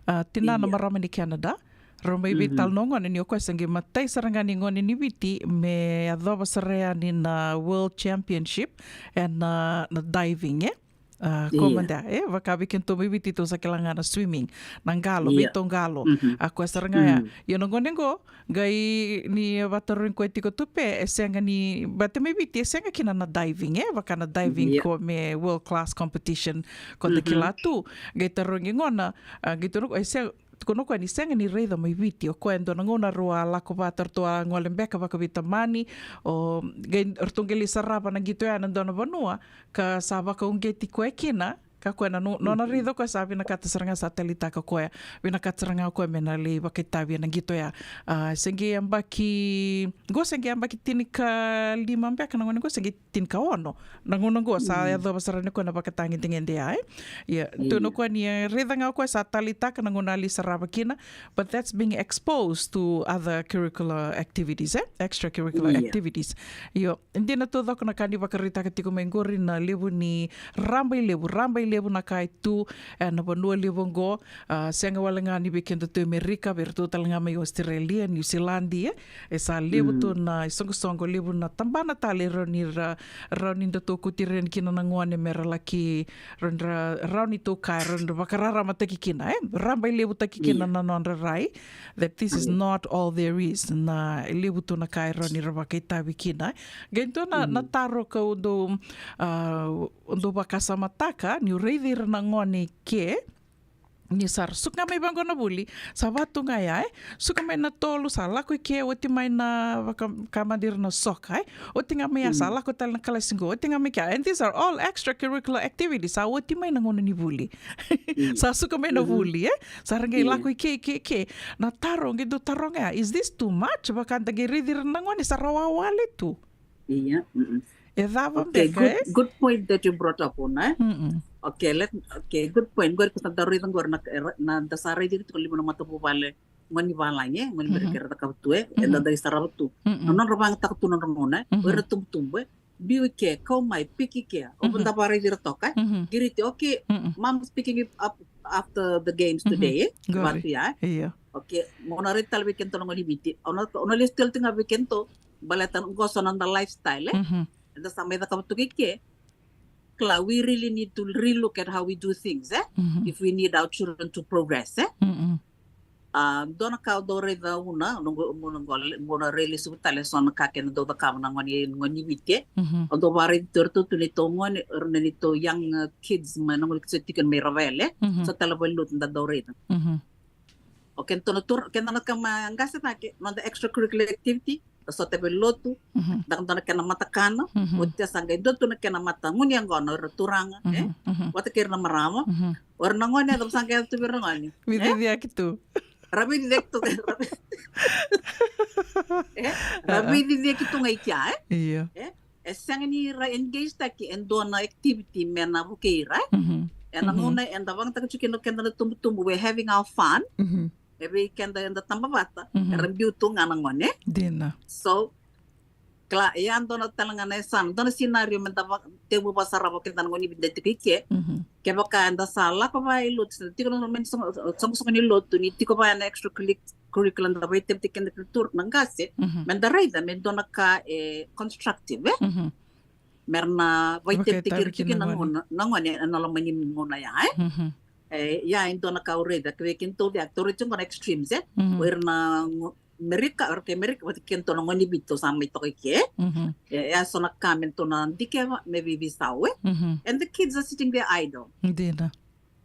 a, tina na marama ni Canada. Rau mai veitalanoa gona ni o koya se qai matai sara ga ni gone ni Viti me yacova sara yani na World Championship ena, na diving, e? A, ko mada, e? Vaka vei kedatou mai Viti tou sa kila ga na swimming, na qalo, veitou qalo. A koya sara ga ya. Ia na gone qo, qai ni vatarogi koya tiko tu pe, e sega ni, vata mai Viti, e sega kina na diving, e? Vaka na diving ko me world class competition, ko da kila tu. Qai tarogi gona, a, qai tarogi, e sega, tukuna o koya ni sega ni raica mai Viti, o koya e dua na gauna rau a lako vata, ratou a gole beka vakaveitamani, o qai ratou qai lai sarava na qito ya na dua na vanua, ka sa vakauqeti koya kina, ka koya na no-, nona raica o koya sa vinakata sara ga sa taleitaka o koya, vinakata sara ga o koya me na lai vakaitavi ena qito ya. A, se qai yabaki, qo se qai yabaki tinikalima beka na gone qo se qai tinikaono. Na gauna qo sa yacova sara ni koya na vakatagedegede ya, e? Ia, tukuna o koya ni, e, raica ga o koya sa taleitaka na gauna a lai sarava kina, but that's being exposed to other curricular activities, e? Extracurricular activities. Io, dina taucoko na ka ni vakaraitaka tiko mai qori na levu ni rabailevu, rabailevu na ka e tu ena vanua levu oqo, a, sega wale ga ni vei kedatou e Amerika, vei iratou tale ga mai Australia, New Zealand, e? E sa levu tu na isoqosoqo, levu na tabana tale e rawa ni ra, rawa ni datou kauti ira yani kina na gone me ra laki, rawa ni ra, rawa ni tou kaya, rawa ni ra vakararamataki kina, e? Rabailevutaki kina na nodra rai, that this is not all there is, na levu tu na ka e rawa ni ra vakaitavi kina. Qai dua na, na taro kau dau, a, dau vakasamataka, niu raici ira na gone ke, ni sa ra suka ga mai vaqo na vuli, sa va tu ga ya, e? Suka mai na tolu, sa lako i ke, oti mai na vaka, ka mada ira na soka, e? Oti ga mai ya, sa lako tale na kalasi qo, oti ga mai kea. And these are all extracurricular activities, sa oti mai na gauna ni vuli. Sa suka mai na vuli, e? Sa ra qai lako i ke, i ke, i ke. Na taro, qai dau taro ga ya, is this too much? Vaka da qai raici ira na gone, sa ra wawale tu. Ia, mm-mm. E cava beka, e? Okay, good, good point that you brought up, Una, e? Mm-mm. Okay, let, okay, good point. Qori ko sa da raica qori na, na da sa raici tiko lima na matavuvale, gone ni valagi, e? Gone ni Merika era cakava tu, e? Eda dau sarava tu. Mm-mm. Na nodra vagataka tu na nodra gauna, e? O ira tubutubu, e? Biu i ke, kau mai, piki ke. O da vakaraici ira toka, e? Qiriti, okay, mom's picking you up after the games today, e? Qori. Vatu ya, e? Ia. Okay, mo na raici tale vei kedatou na gone ni Viti. O na, o na lesu tale tiko ga vei kedatou. Baleta qo so na noda lifestyle, e? Eda sa mai cakava tu i ke. Kila, we really need to relook at how we do things, e? If we need our children to progress, e? A, dua na ka au dau raica, Una, noqu, mo na qo, mo na rai lesu tale so na ka kena dau cakava na gone, gone ni Viti, e? Au dau vakaraici tu iratou tu neitou gone, ira na neitou young, uh, kids, mai na gone kids tiko mai Ravele, so tale valenilotu da dau raica. O kedatou na turaga, keda na kama qase cake, noda extracurricular activity, da sota vei lotu, da dua na kena matakana, oti sa qai dua tu na kena matagunu yaqona o ira turaga, e? Vata kei ira na marama, o ira na gone, da sa qai tu vei ira na gone. Veiciciyaki tu. Ra veiciciyaki tu, ra vei-, e? Ra veiciciyaki tu ga i kea, e? Io. E? E sega ni ra engage taki e dua na activity me na vukei ira, e? Ena gauna eda vagataka tiko kina keda na tubutubu, we're having our fun. E vei keda eda taba vata, era biu tu ga na gone. Dina. So, kila, e a dua na tale ga na yasana, dua na scenario me da va-, tekivu vakasarava keda na gone ni Viti da tiko i ke. Kevaka eda sa lako vaya i lotu, se da tiko na mani sogo-, sogosogo ni lotu, ni tiko vaya na extracurricular, curriculum da vakaitavi keda kei na turaga na qase, me da raica me dua na ka e constructive, e? Me ra na vakaitavi kina na gone, na gone ena loma ni gauna ya, e? E, ia, e dua na ka au raica, kevaka kedatou, tou raica tiko na extremes, e? O ira na go-, Merika, okay, Merika, vata kei na tou na gone ni Viti tou sa mai toka i ke. Mhm. E, e so na ka me tou na dikeva me veiveisau, e. Mhm. And the kids are sitting there idle. Dina.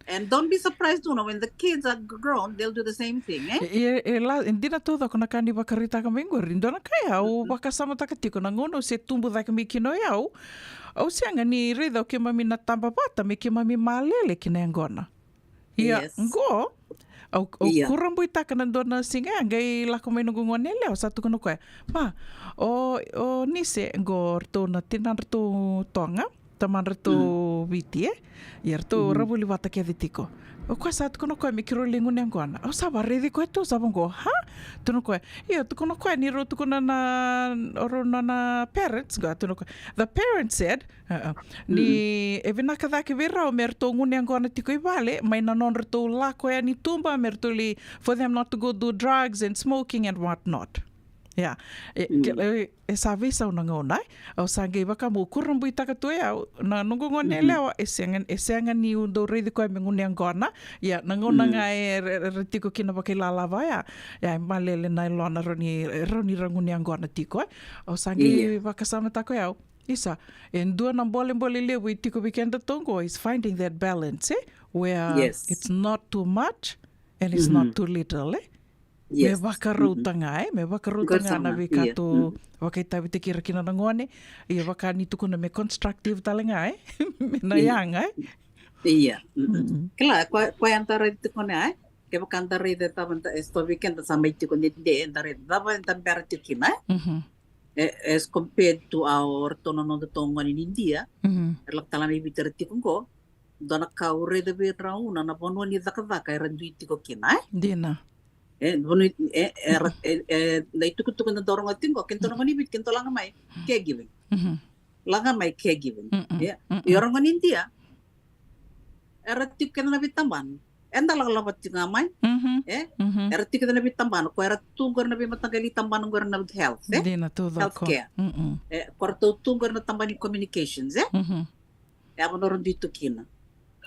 And don't be surprised, you know, when the kids are grown, they'll do the same thing, e? E, e, e la, e dina taucoko na ka ni vakaraitaka mai qori. Dua na ka e au vakasamataka tiko na gauna au se tubu cake mai kina o yau. Au sega ni raica o keimami na taba vata me keimami malele ki na yaqona. Ia, yes. Qo, au, au Ia. kurabuitaka na dua na siga ya, qai lako mai noqu gone yalewa, sa tukuna o koya, "Ma, o, o Nise, qo ratou na tinadratou Toga, tamadratou Mm. Viti, e? Ia ratou Mhm. ra vuli vata kece tiko." O koya sa tukuna o koya me keirau lai gunu yaqona. Au sa vakaraici koya tu, sa vaqo, "Ha?" Tukuna o koya, "Ia, tukuna o koya ni rau tukuna na, o rau na, na parents, qo," tukuna o koya, "The parents said, uh, uh, ni e vinaka cake vei rau me ratou gunu yaqona tiko i vale, mai na nodratou lako yani tuba, me ratou li, for them not to go do drugs and smoking and what not." Ia, e, Mm. ke, e, e sa veisau na gauna, e? Au sa qai vaka meu kurabuitaka tu e au, na noqu gone Mhm. yalewa, e sega, e sega niu dau raici koya me gunu yaqona. Ia, na gauna Mm. ga e, e, e, ra tiko kina vakailalava ya. Ia, e malele na yalona, rawa ni, rawa ni ra gunu yaqona tiko, e. Au sa qai Ia. vakasamataka o yau. Isa, e dua na bolebole levu e tiko vei kedatou qo is finding that balance, e? Where Yes. it's not too much and it's not Mhm. too little, e? Me Yes. vakarauta Mhm. ga, e? Me vakarauta Qori ga sara na ga, veika ia. tou Mm. vakaitavitaki ira kina na gone. Ia vaka ni tukuna me constructive tale ga, e? Me na Ia. yaga, e? Ia. Mm-mm. Mm-mm. Kila, koya, koya eda raica tiko na, e? Kevaka eda raica e cava eda, e so vei keda sa mai tiko ni de, eda raica cava eda bera tiko kina, e? Mhm. E, as compared to our, ratou na nodatou gone ni Idia, Mhm. era lako tale mai Viti era tiko qo, dua na ka au raica vei rau na, na vanua ni cakacaka era dui tiko kina, e? Dina. E, vanua, e, era, e, e, na itukutuku eda dau rogoca tiko qo, kedatou na gone ni Viti, kedatou laga mai, caregiving. Mhm. Laga mai caregiving. Mm-mm. Ia, Mm-mm. ia o ira gone ni Idia, era tiko kece na veitabana. Eda lakolako tiko ga mai. Mhm. E? Mhm. Era tiko kece na veitabana. Ko era tu qori na veimataqali tabana qori na health, e? Dina, taucoko. Healthcare. Mm-mm. E, ko ratou tu qori na tabana ni communications, e? Mhm. E a vanua ra dui tu kina.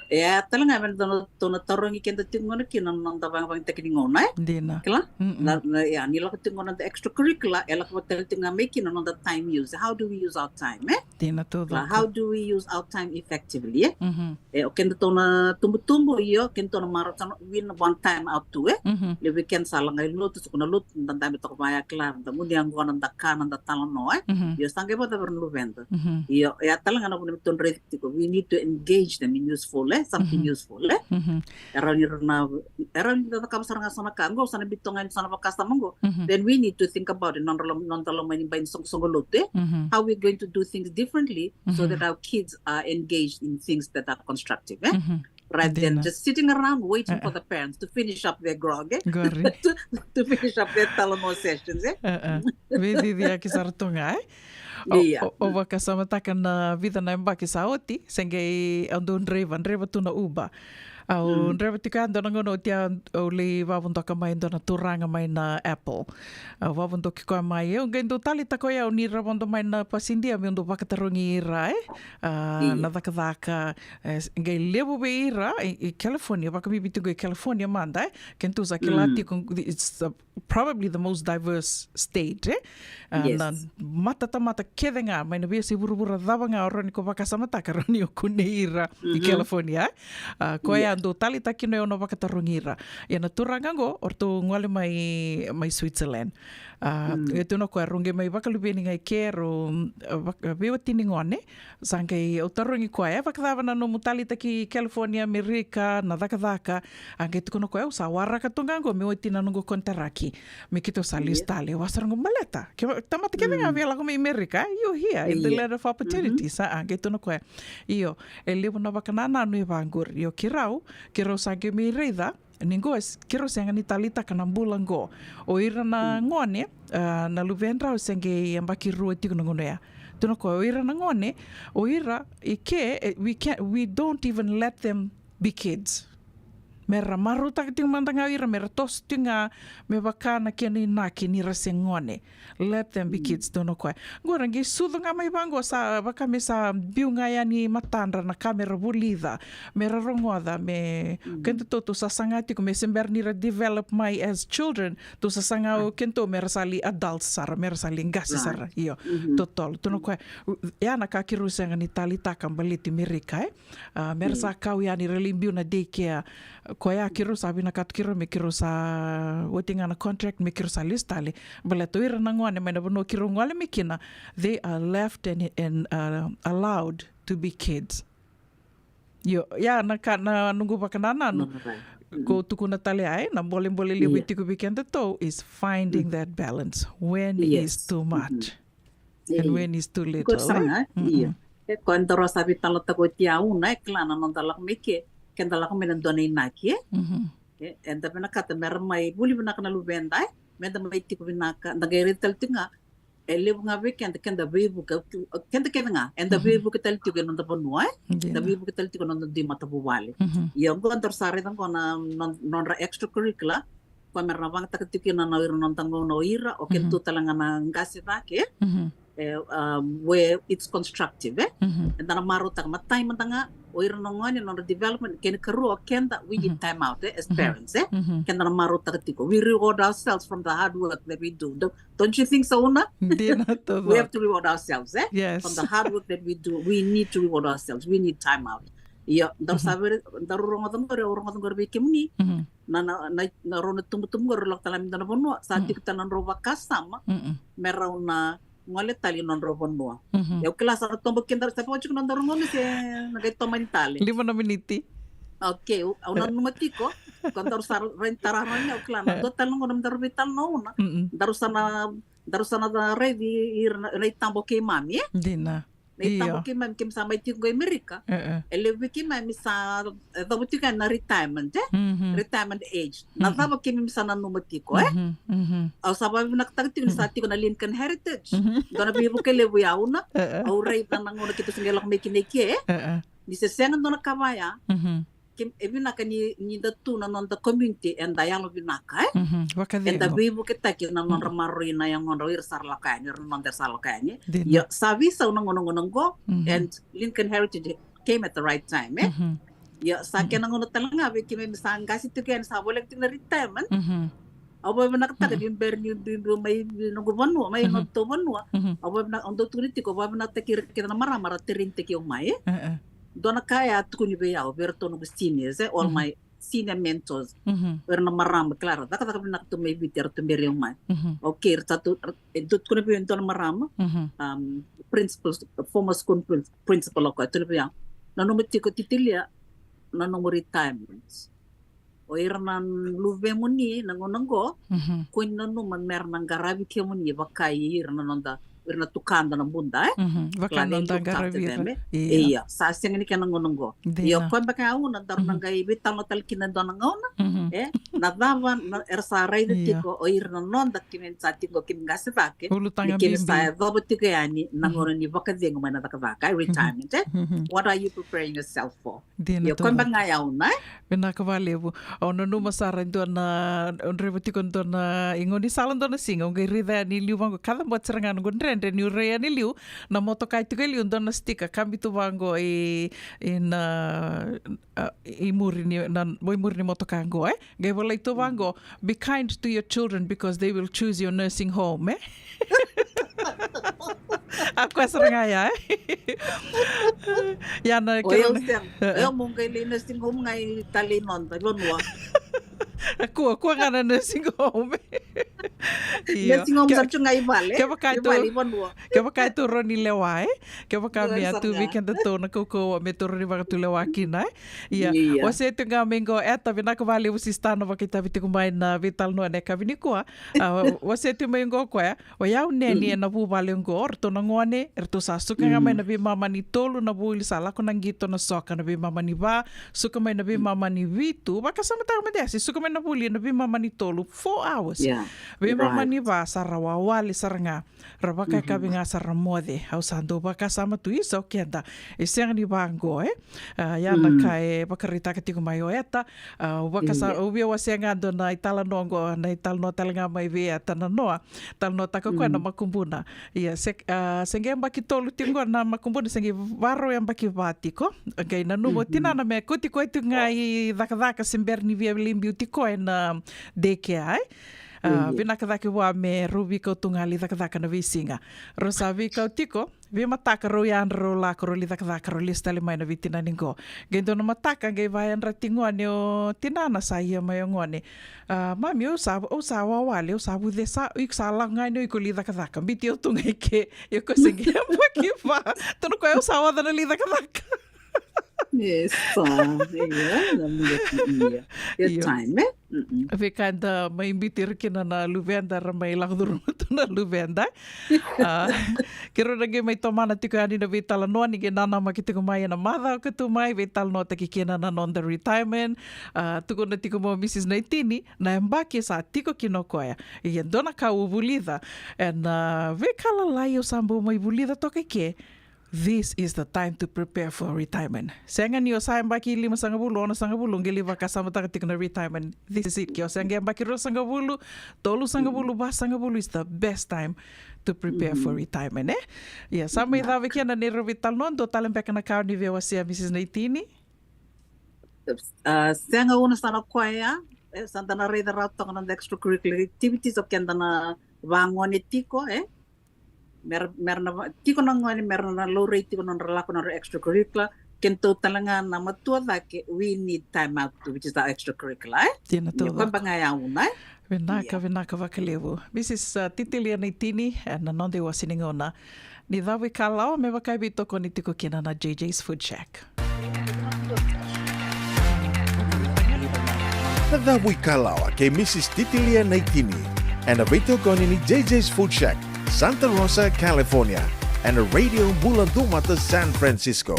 E a tale ga me na tou na tarogi keda tiko gona kina na noda vagavagitaki ni gauna, e? Dina. Kila? Mm-mm. Na, na, ia, ni lako tiko gona na extracurricular, e lako vata tale tiko ga mai kina na noda time use. How do we use our time, e? Dina, taucoko. Kila, how do we use our time effectively, e? Mhm. E, o kedatou na tubutubu, io, kedatou na marau, sa na win one time out tu, e? Mhm. Levu vei keda sa laga i lotu, suka na lotu, da dabe toka vaya, kila, da gunu yaqona, da kana, da talanoa, e? Mhm. Io, sa qai vakacava na luveda. Mhm. Io, e a tale ga na vuna me tou raica tiko, we need to engage them in useful, e? Something Mhm. useful, e? Mhm. E rawa ni ra na, e rawa ni da cakava sara ga so na ka, qo sa na biu toka ga ni so na vakasama qo. Mhm. Then we need to think about it, nodra lom-, nodra loma ni bai ni soqosoqo lotu, e? Mhm. How we going to do things differently so Mhm. that our kids are engaged in things that are constructive, e? Mhm. Rather than Dina. just sitting around waiting for Uh-uh. the parents to finish up their grog, e? Qori. To, to finish up their talanoa sessions, e? Uh-uh. Veiciciyaki sara tu ga, e? Au, Ia. au, au vakasamataka na vica na yabaki sa oti, se qai au dau draiva, draiva tu na Uber. Au Mm. draiva tiko ya dua na gauna oti ya, au lai vavodoka mai dua na turaga mai na Apple. Au vavodoki koya mai, au qai dau taleitaka o yau ni ra vodo mai na pasidia meu dau vakatarogi ira, e? A, Ia. na cakacaka, e, s-, qai levu vei ira, e, e California, vakabibi tiko i California mada, e? Kedatou sa kila Mm. tiko, it's a, probably the most diverse state, e? A, Yes. na matatamata kece ga, mai na veiyasai vuravura cava ga o rawa ni ko vakasamataka, rawa ni o kunei ira i Mhm. California, e? A, koya Ia. dau taleitaka kina o yau na vakatarogi ira. Ia na turaga qo, o ratou gole mai, mai Switzerland. A, Mm. e tukuna o koya, rau qai mai vakaluveni ga i ke, rau, a, vak-, veiwatini gone, sa qai au tarogi koya, e vakacava na nomu taleitaki California, Amerika, na cakacaka, a qai tukuna o koya, au sa waraka tu ga qo me oti na noqu konitaraki. Me keitou sa lesu Ia. tale, au sa rogo baleta. Ke, tamata kece ga Mm. via lako mai Amerika, you here in the Ia. land of opportunities, Mhm. a, a qai tukuna o koya. Io, e levu na vakanananu e vaqori, io keirau, keirau sa qai mai raica, ni qo, s-, keirau sega ni taleitaka na bula qo. O ira na Mm. gone, a, na luvedrau se qai yabaki rua tiko na gauna ya. Tukuna o koya, o ira na gone, o ira i ke, e, we can't, we don't even let them be kids. Me ra marautaka tiko mada ga o ira, me ra toso tiko ga me vaka na kena inaki ni ra se gone. Let them be kids, donu o koya. Qo ra qai sucu ga mai vaqo, sa vaka me sa biu ga yani matadra na ka me ra vulica, me ra rogoca, me kedatou tou sa saga tiko me se bera ni ra develop mai as children, tou sa saga o kedatou me ra sa li adults sara, me ra sa li qase sara. Io, totolo, donu o koya. Ya na ka keirau sega ni taleitaka baleti Merika, e. A, me ra sa kau yani, ra lai biu na daycare. Koya keirau sa vinakata keirau me keirau sa oti ga na contract me keirau sa lesu tale. Baleta o ira na gone mai na vanua keirau gole mai kina, they are left and, and, uh, allowed to be kids. Io, ya na ka, na noqu vakanananu. Ko tukuna tale ai, na bolebole levu e tiko vei kedatou is finding that balance. When is too much? And when is too little, e? Io. E koya daru sa veitalanoataka oti, au na, e kila, na noda lako mai ke, keda lako mai na dua na inaki, e? E, eda vinakata me ra mai vuli vinaka na luveda, e? Me da mai tiko vinaka, da qai raica tale tiko ga, e levu ga vei keda, keda veivuke, keda kece ga, eda veivuke tale tiko e noda vanua, e? Da veivuke tale tiko e noda dui matavuvale. Ia oqo daru sa raica oqo na, na, nodra extracurricular, koya me ra na vagataka tiko kina na ira noda gauna o ira, o kedatou tale ga na qase cake, e, um, where it's constructive, e? Eda na marautaka, matai mada ga, o ira na gone, nodra development, kena ikarua o keda, we need time out, e, as parents, e? Keda na marautaka tiko. We reward ourselves from the hard work that we do. Don't, don't you think so, Una? Dina, we have to reward ourselves, e? Yes. From the hard work that we do, we need to reward ourselves. We need time out. Io, daru sa vei, daru rogoca qori, au rogoca qori vei kemuni. Na, na, na, na rau na tubutubu qori, lako tale mai dua na vanua, sa tiko tale na drau vakasama me rau na gole tale i nodrau vanua. Au kila sa na tobo keda, sa vaka tiko noda rogoca se na qai tomani tale. Lima na miniti. Okay, au, au nanuma tiko, ko daru sa rai tara rau ni, au kila na dua tale na gauna me daru veitalanoa, Una. Daru sa na, daru sa na raici ira na, na itaba o keimami, e? Dina. Na itaba o keimami, keimami sa mai tiko qo i Amerika. E levu vei keimami sa, e, cava tiko na retirement, e? Retirement age. Na cava keimami sa nanuma tiko, e? Au sa vakavinakataka tiko ni sa tiko na Lincoln Heritage. Dua na veivuke levu ya, Una. Au raica na gauna keitou se qai lako mai kina i ke, e? Ni se sega dua na ka vaya. Ke, e vinaka ni, ni da tu na noda community eda yalo vinaka, e? Eda veivuketaki na nodra maroroi na yagodra o ira sa ra lako yani, ira na noda era sa lako yani. Io, sa veisau na gauna, gauna qo, and Lincoln Heritage came at the right time, e? Io, sa kena gauna tale ga vei keimami sa qase tiko yani, sa voleka tiko na retirement. Au vakavinakataka ni bera ni biubiu mai noqu vanua, mai nodatou vanua. Au vakavina-, au dau tukuna tiko, au vakavinakataki ira kece na marama ra train-taki au mai, e? Dua na ka e a tukuni vei au, vei iratou noqu seniors, e, all my senior mentors. Vei ira na marama, kila, ra cakacaka vinaka tu mai Viti, eratou beri au mai. Okay, eratou, e dau tukuna vei au e dua na marama, um, principal, former school prin-, principal o koya, tukuna vei au, nanuma tiko, Titilia, na nomu retirement. O ira na luvemuni na gauna qo, kua ni nanuma me ra na qaravi kemuni vaka i ira na noda, ira na tukada na buda, e? Vaka na noda qaravi ira. Ia, sa sega ni kena gauna qo. Io, koya beka ya, Una, daru na qai veitalanoa tale kina e dua na gauna, e? Na cava na, era sa raica tiko o ira na noda, keimami sa tiko, keimami qase cake, ni keimami sa yacova tiko yani na gauna ni vakacegu mai na cakacaka, e, retirement, e? What are you preparing yourself for? Dina. Io, koya beka ga ya, Una, e? Vinaka vakalevu. Au nanuma sara e dua na, au draiva tiko e dua na igaunisala dua na siga, au qai raica yani liu vaqo, kacabote sara ga noqu dredre niu rai yani liu, na motoka e tiko e liu, dua na sticker, kabi tu vaqo i, i na, a, i muri ni, na, i muri ni motoka qo, e? Qai volai tu vaqo, "Be kind to your children because they will choose your nursing home," e? A koya sara ga ya, e? Ya na kena, o yau sega. O yau meu qai lai nursing home ga i tale i noda vanua. A kua, kua ga na nursing home. Io. Nursing home sara tu ga i vale. Kevaka e tu, i vale, i vanua. Kevaka e tu rawa ni lewa, e? Kevaka me a tu vei kedatou na kaukauwa me tu rawa ni vakatulewa kina, e? Ia. Ia. Wasea tu ga mai qo, Eta, vinaka vakalevu sister na vakaitavi tiko mai na veitalanoa ena yakavi nikua. A, wasea tu mai qo o koya, o yau neni ena vuvale oqo, o ratou na gone, eratou sa suka ga mai na veimama ni tolu na vuli, sa lako na qito na soka na veimama ni va, suka mai na veimama ni vitu, vakasamataka mada ya, se suka mai na vuli ena veimama ni tolu, four hours. Ia. Veimama ni va sa ra wawale sara ga, ra vakayakavi ga sa ra moce. Au sa dau vakasama tu, isa o keda e sega ni vaqo, e? A, ia na ka e vakaraitaka tiko mai o Eta. A, au vakasa, au via wasea ga dua na italanoa oqo, na italanoa tale ga mai vei Eta na noa. Talanoataka o koya na makubuna. Ia, se, a, se qai yabaki tolu tiko qo na makubuna, se qai varau yabaki va tiko. Qai nanuma o tinana me kauti koya tiko ga i cakacaka se bera ni via lai biuti koya ena daycare, e? A, vinaka cake vua me rau veikau tu ga lai cakacaka na veisiga. Rau sa veikau tiko, veimataka rau yadra rau lako rau lai cakacaka, rau lesu tale mai na veitinani qo. Qai dua na mataka qai vayadrati gone o tinana, sa ia mai o gone. A, mami, au sa, au sa wawale, au sa vucesa, o iko sa lako ga yani o iko lai cakacaka. Biuti au tu ga i ke, ia o koya se qai yabaki va. Tukuna o koya au sa oca na lai cakacaka. Yes, a, ia, na muda ti ia. Ia, io, time, e? Mm-mm. Veika eda mai biuti ira kina na luveda, ra mai lako curuma tu na luveda. A, keirau na qai mai tomana tiko yani na veitalanoa ni qai nanamaki tiko mai ena macawa ka tu mai, veitalanoataki kina na noda retirement. A, tukuna tiko mai o Mrs Naitini na yabaki e sa tiko kina o koya. Ia, dua na ka au vulica ena veika lalai au sa bau mai vulica toka i ke. This is the time to prepare for retirement. Sega ni o sa yabaki limasagavulu, onosagavulu, o qai lai vakasamataka tiko na retirement. This is it. Ke o se qai yabaki ruasagavulu, tolusagavulu, vasagavulu is the best time to prepare for retirement, e? Ia, sa mai cava kina na neirau veitalanoa, dua tale beka na ka o ni via wasea, Mrs Naitini? A, sega, una sa na koya, e, sa da na raica rawa toka na noda extracurricular activities o keda na vagone tiko, e? Mera, mera na va-, tiko na gone, mera na laurai tiko na nodra lako na nodra extracurricular, kedatou tale ga na matua cake, we need time out too, which is our extracurricular, e? Dina. Ia, taucoko. Koya beka ga ya una, e? Vinaka, ia, vinaka vakalevu. Mrs, a, Titilia Naitini, ena noda iwase ni gauna. Ni cava ikalawa me vaka e veitokoni tiko kina na J J's Food Shack? Na cava ikalawa kei Mrs Titilia Naitini, ena veitokoni ni J J's Food Shack, Santa Rosa, California, ena Radio Bula Dumata, San Francisco.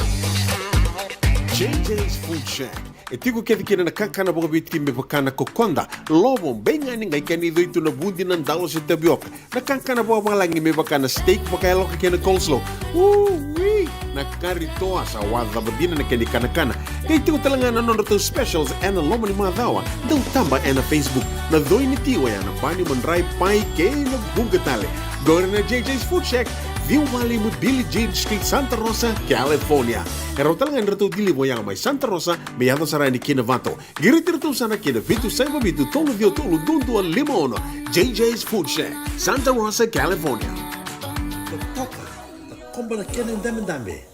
J J's Food Shack. E tiko kece kina na kakana vakaviti me vaka na kokoda, lovo, beigani, qai kena icoi tu na vudi, na dalo se tavioka. Na kakana vakavalagi me vaka na steak vakayaloka kei na coleslaw. Ui! Na kari toa, sa wacava dina na kena ikanakana. Qai tiko tale ga na nodratou specials ena loma ni macawa. Dau taba ena Facebook. Na coi ni ti oya na pani, madrai, pai kei na vuqa tale. Qori na J J's Food Shack, ciwa walu lima Billie Jean Street, Santa Rosa, California. E rawa tale ga ni ratou deliver oya mai Santa Rosa me yaco sara yani ki Novato. Qiriti iratou sara ki na vitu saiva vitu tolu ciwa tolu dua dua lima ono. J J's Food Shack, Santa Rosa, California. Totoka, takoba na kena idabedabe,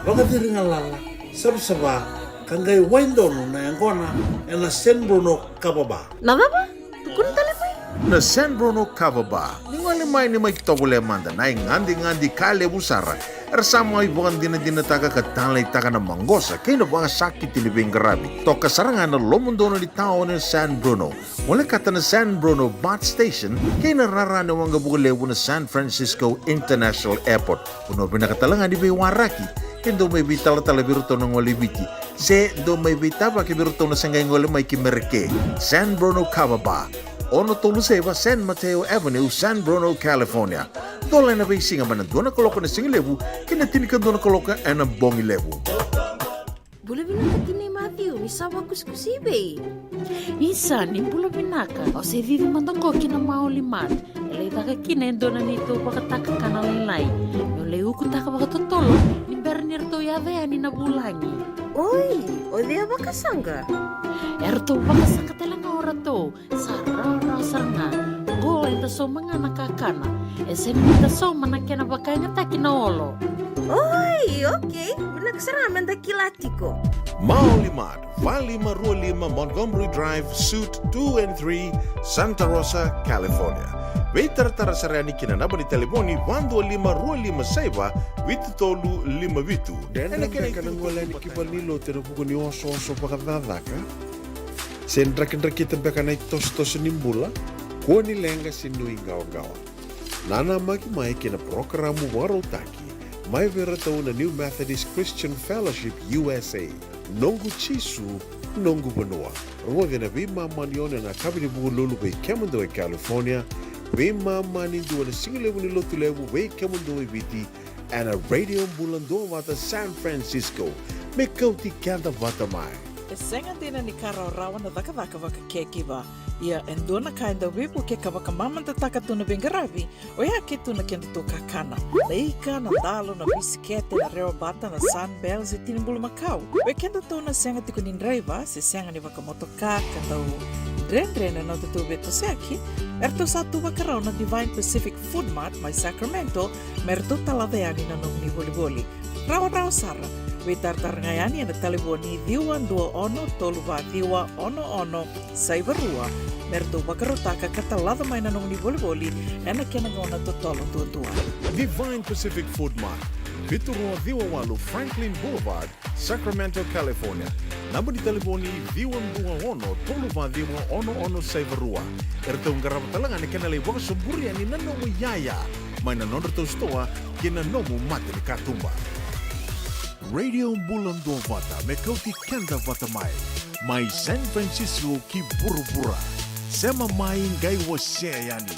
vakaciri galala, savasava, ka qai wai donu na yaqona ena San Bruno Kava Bar. Na cava? Tukuna tale mai. Na San Bruno Kava Bar. Ni gole mai, ni mai tovolea mada na igadegade ka levu sara. Era sa mai vakadinadinataka ka taleitaka na maqosa kei na vakasakiti ni veiqaravi. Toka sara ga na lomodonu ni taoni o San Bruno. Volekata na San Bruno BART Station kei na rara ni waqavuka levu na San Francisco International Airport. Vanua vinaka tale ga ni veiwaraki. Ke dou mai veitalatala vei iratou na gole i Viti, se dou mai veitavaki vei iratou na se qai gole mai ki Mereke. San Bruno Kava Bar, ono tolu saiva San Mateo Avenue, San Bruno, California. Dola ena veisiga mai na dua na kaloko ena sigalevu ki na tinikadua na kaloko ena bogilevu. Bula vinaka tinai Maciu, ni sa vakusikusi i vei? Isa, ni bula vinaka. Au se cici mada qo ki na Maoli Mart. E lai caka kina e dua na neitou vakatakakana lailai. Meu lai ukutaka vakatotolo ni bera ni ratou yaco yani na vulagi. Oi, o cei a vakasaqa? E ratou vakasaqa tale ga o ratou. Sa rawarawa sara ga. Qo eda sauma ga na kakana. E sega ni da sauma na kena vakayagataki na olo. Oi, okei. Vinaka sara ga me da kila tiko. Maoli Mart, va lima rua lima Montgomery Drive, Suite two and three, Santa Rosa, California. Veitaratara sara yani ki na naba ni talevoni va dua lima rua lima saiva vitu tolu lima vitu. Dredre beka na gole yani ki valenilotu ena vuku ni osooso vakacakacaka? Se drakidrakita beka na itosotoso ni bula? Kua ni leqa se nuiqawaqawa. Nanamaki mai ki na parokaramu vakarautaki mai vei iratou na New Methodist Christian Fellowship U S A, Noqu Jisu Noqu vanua. Rogoci na veimama ni ono ena yakavi ni Vukelulu vei kemudou e California, veimama ni dua na sigalevu ni Lotulevu vei kemudou e Viti, ena Radio Bula Duavata San Francisco. Me kauti keda vata mai. E sega dina ni ka rawarawa na cakacaka vaka caregiver. Ia e dua na ka e dau veivuketaka vakamamadataka tu na veiqaravi, oya ke tu na kedatou kakana. Na ika, na dalo, na bisikete, na rewabata, na Sunbell, se tini bulumakau. Vei kedatou na sega tiko ni draiva se sega ni vakamotoka ka dau dredre na nodatou veitosoyaki, eratou sa tu vakarau na Divine Pacific Food Mart mai Sacramento me ratou talaca yani na nomuni volivoli. Rawarawa sara, veitaratara ga yani ena talevoni ciwa dua ono tolu va ciwa ono ono saiva rua me ratou vakarautaka ka talaca mai na nomuni volivoli ena kena gauna totolo duadua. Divine Pacific Food Mart, vitu rua ciwa walu Franklin Boulevard, Sacramento, California. Naba ni talevoni ciwa dua ono tolu va ciwa ono ono saiva rua. Eratou qarava tale ga na kena lai vakasoburia ni na nomu iyaya mai na nodratou sitoa kei na nomu mata ni katuba. Radio Bula Duavata me kauti keda vata mai, mai San Francisco ki vuravura. Sema mai qai wasea yani.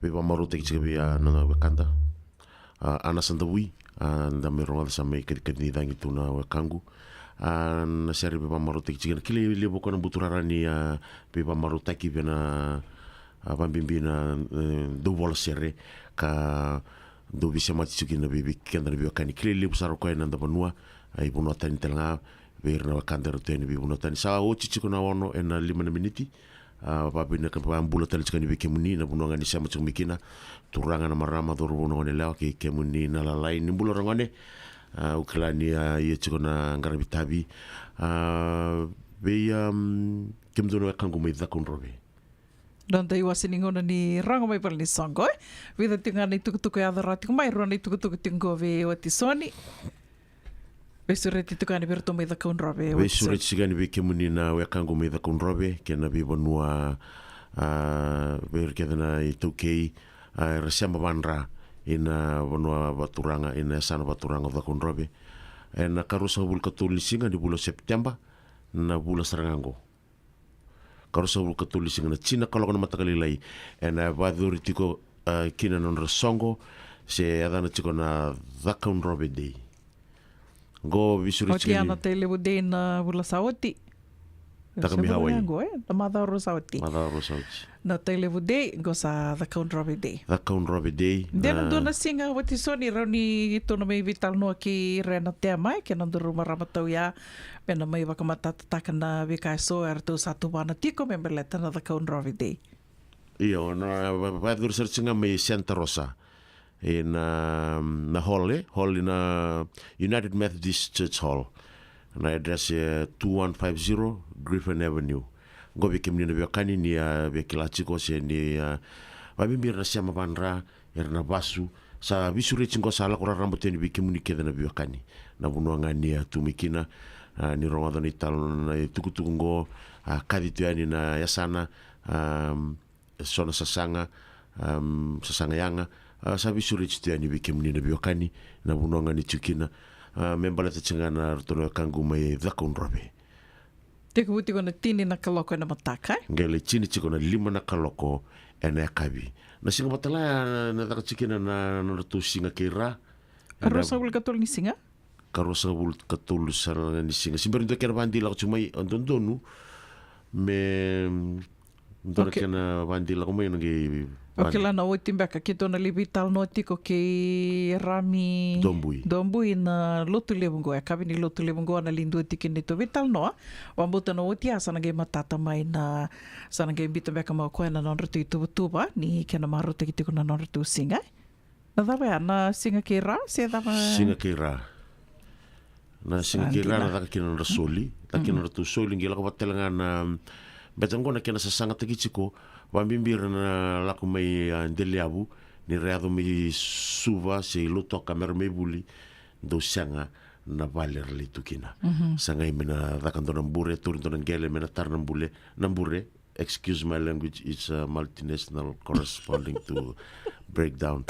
Veivakamarautaki tiko vei a noda wekada, a, Ana Sadavui, a, da mai rogoca sa mai kacikaci ni cagi tu na wekaqu. A, na sere veivakamarautaki tiko, na kilai levu ko na buturara ni, a, veivakamarautaki vei na, a, vabibi na, e, dauvola sere ka dau veisemati tiko kina vei, vei keda na veiwekani. Kilai levu sara o koya ena noda vanua, a, i vanua tani tale ga, vei ira na wekada era tu yani veivanua tani. Sa oti tiko na ono ena lima na miniti. A, vakavinaka, vakabula tale tiko yani vei kemuni na vanua ga ni sema tiko mai kina. Turaga, na marama, cauravou, na goneyalewa kei kemuni na lalai, ni bula ragone. A, au kila ni, a, ia tiko na qaravi tavi. A, vei, am, kemudou na wekaqu mai Cakaudrove. Noda iwase ni gauna ni rogo mai vale ni soqo, e. Vica tiko ga na itukutuku e yaco rawa tiko mai, rua na itukutuku tiko qo vei watisoni. Veisureti tiko yani vei iratou mai Cakaudrove, watisoni. Veisureti tiko yani vei kemuni na wekaqu mai Cakaudrove, kei na veivanua, a, vei ira kece na iTaukei, a, era sema vadra ina vanua vakaturaga, ina yasana vakaturaga o Cakaudrove. Ena ka ruasagavulu ka tolu ni siga ni vula o Sepiteba, na vula sara ga qo. Ka ruasagavulu ka tolu ni siga, na tini na kaloko na mataka lailai, ena vakayacori tiko, a, kina na nodra soqo, se yacana tiko na Cakaudrove Day. Qo veisureti tiko yani. Oti ya na Tailevu Day na vula sa oti. Taka mai Hawaii. Qo, e, na macawa rua sa oti. Macawa rua sa oti. Na Tailevu Day, qo sa Cakaudrove Day. Cakaudrove Day. De na dua na siga watisoni rawa ni tou na mai veitalanoa kei ira na tema, e, kei na nodaru marama tau ya, me na mai vakamatatataka na veika eso eratou sa tuvana tiko me baleta na Cakaudrove Day. Io, na va-, vakayacori sara tiko ga mai Santa Rosa. E na, na hall, e? Hall i na United Methodist Church Hall. Na address e two one five zero Griffin Avenue. Qo vei kemuni na veiwekani ni a via kila tiko se ni a vabibi ira na sema vadra, era na vasu. Sa veisureti qo sa lako raraba tu yani vei kemuni kece na veiwekani. Na vanua ga ni a tu mai kina, a, ni rogoca na italo na itukutuku qo, a, kaci tu yani na yasana, a, e so na sasaga, a, sasaga yaga, a, sa veisureti tu yani vei kemuni na veiwekani, na vanua ga ni tiko kina, a, me baleta tiko ga na ratou na wekaqu mai Cakaudrove. Tekivu tiko na tini na kaloko ena mataka, e? Qai lai tini tiko na lima na kaloko ena yakavi. Na siga Vatalaya na, na caka tiko kina na, na nodratou siga kei ra. Ruasagavulu ka tolu ni siga? Ka ruasagavulu ka tolu sara ga ni siga. Se bera ni dua kena vadi lako tiko mai, a, dodonu me dua na kena vadi lako mai na qai vadi. Okei, la na oti beka keitou na lai veitalanoa tiko kei Rami Dobui. Dobui na Lotulevu qo, e, yakavi ni Lotulevu qo na lai dua tiko kina neitou veitalanoa. Vabauta na oti a sa na qai matata mai na, sa na qai biuta beka mai o koya na nodratou ituvatuva ni kena marautaki tiko na nodratou siga. Na cava ya, na siga kei ra se cava? Siga kei ra. Na siga kei ra na caka kina nodra soli, caka kina nodratou soli, qai lako vata tale ga na, beta qo na kena sasagataki tiko, vabibi ira na lako mai, a, Delayavu, ni ra yaco mai Suva se i Lautoka me ra mai vuli, dau sega na vale era lai tu kina. Sa qai me na caka dua na bure, tauri dua na qele me na tara na bule, na bure, excuse my language, it's a multinational corresponding to breakdown.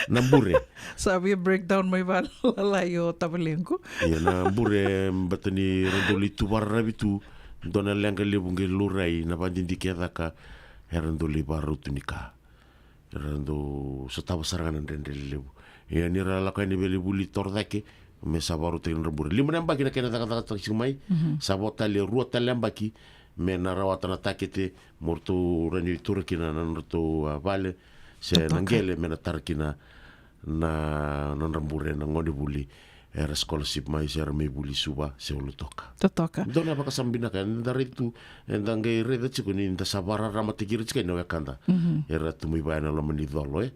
Na bure. Sa via breakdown mai valalai o tavalequ. Ia na bure, beta ni ra dau lai tu vakararavi tu, dua na leqa levu qai laurai, na vadidike e caka, era dau lai vakarau tu ni ka. Era dau sotava sara ga na dredre levu. Ia ni ra lako yani vei lai vuli toro cake, me sa vakarautaki na nodra bure. Lima na yabaki na kena cakacakataki tiko mai, sa vo tale rua tale yabaki, me na rawata na takete, mo ratou rawa ni taura kina na nodratou, a, vale, se na qele, me na tara kina na nodra bure na gone vuli. Era scholarship mai se era mai vuli Suva se Lautoka. Totoka. Dua na vakasama vinaka, eda raica tu, eda qai raica tiko ni da sa vakararamataki ira tiko na wekada. Era tu mai vaya na loma ni colo, e?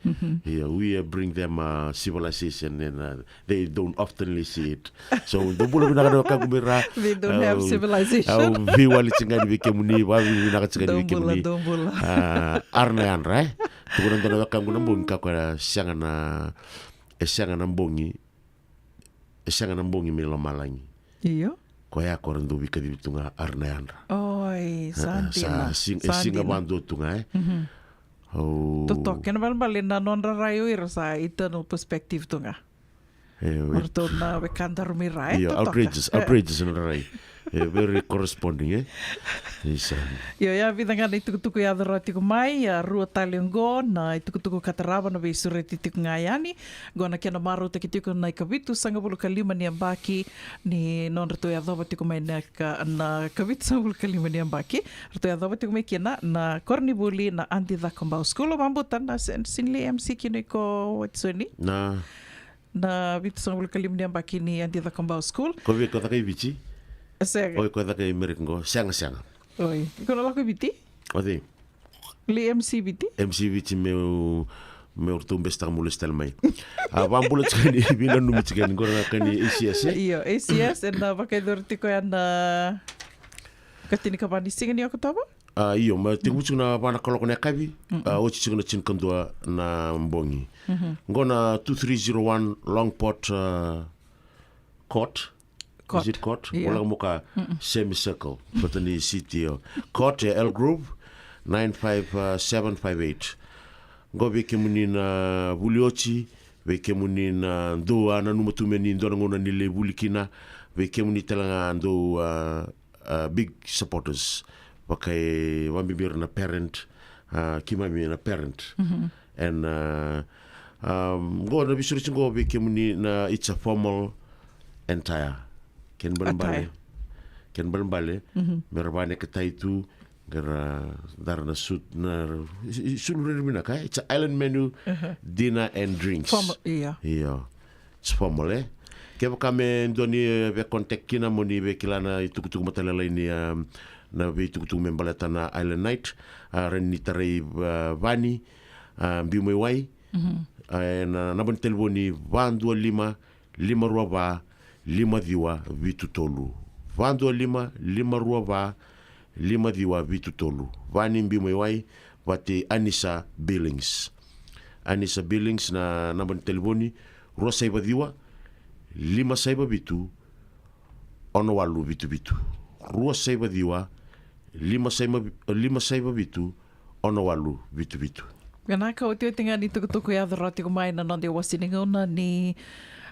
Ia, we, uh, bring them, uh, civilization and, uh, they don't oftenly see it. So, dou bula vinaka na wekaqu mai ra. They don't have civilization. Au veiwali tiko ga ni vei kemuni, vavinavinaka tiko ga ni vei kemuni. Dou bula, dou bula. A, ara na yadra, e? Tukuna dua na wekaqu na bogi, ka koya sega na, e sega na bogi, e sega na bogi mai lomalagi. Io. Koya ko ra dau veikacivi tu ga ara na yadra. Oi, sa dina. Sa siga, e siga vakadua tu ga, e. Totoka, kena balebale na nodra rai o ira sa eternal perspective tu ga. E, o ratou na wekada ra mai ra, e. Io, totoka. Outrageous, outrageous na nodra rai. E, very corresponding, e? Isa. Io, ia vica ga na itukutuku yaco rawa tiko mai, a rua tale oqo na itukutuku ka tarava na veisureti tiko ga yani. Oqo na kena marautaki tiko na ikavitusagavulu ka lima ni yabaki ni nodratou yacova tiko mai na ka, na ikavitusagavulu ka lima ni yabaki. Ratou yacova tiko mai kina na koronivuli na Adi Cakobau School. O vabauta na sin-, sinile M C kina iko Watisoni. Na Na vitusagavulu ka lima ni yabaki ni Adi Cakobau School. Ko vei ko caka i Viti? Sega. Oi, ko caka i Merika qo. Sega, sega. Oi. Iko na lako i Viti? O cei? Lai M C Viti? M C Viti meu, meu ratou besitaka meu lesu tale mai. A, vabula tiko ni, vinanumi tiko ni, qo na ka ni A C S, e? Io, A C S, ena vakayacori tiko ya na ka tinikava ni siga ni Okotova? A, io, ma tekivu tiko na va na kaloko na yakavi, a, oti tiko na tinikadua na bogi. Qo na two three zero one Longport, a, Court. Is it Court? Io. Voleka mo ka semicircle. Vata ni city, io. Court e Elk Grove, nine five seven five eight. Qo vei kemuni na vuli oti, vei kemuni na dou a nanuma tu me ni dua na gauna ni lai vuli kina, vei kemuni tale ga dou, a, a, big supporters. Vaka e vabibi ira na parent, a, keimami na parent. And, a, a, qo na veisureti qo vei kemuni na, it's a formal attire. Kena balebale. Attire. Kena balebale. Me ra vaneketai tu, qai ra dara na suit, na, i, i, sulu rere vinaka, e? It's a island menu, dinner and drinks. Formal, io. Io. It's formal, e? Kevaka me dua ni, e, via contact kina mo ni via kila na itukutuku matailalai ni, a, na veitukutuku me baleta na Island Night, a, rawa ni tarai, a, Vani, a, Biu mai Wai, E, na naba ni talevoni va dua lima, lima rua va, lima ciwa vitu tolu. Va dua lima, lima rua va, lima ciwa vitu tolu. Va ni Biu mai Wai, vata kei Anisa Billings. Anisa Billings na naba ni talevoni, rua saiva ciwa, lima saiva vitu, ono walu vitu vitu. Rua saiva ciwa, lima saiva, lima saiva vitu, ono walu vitu vitu. Vinaka, otioti ga ni tukutuku yaco rawa tiko mai na noda iwasi ni gauna ni,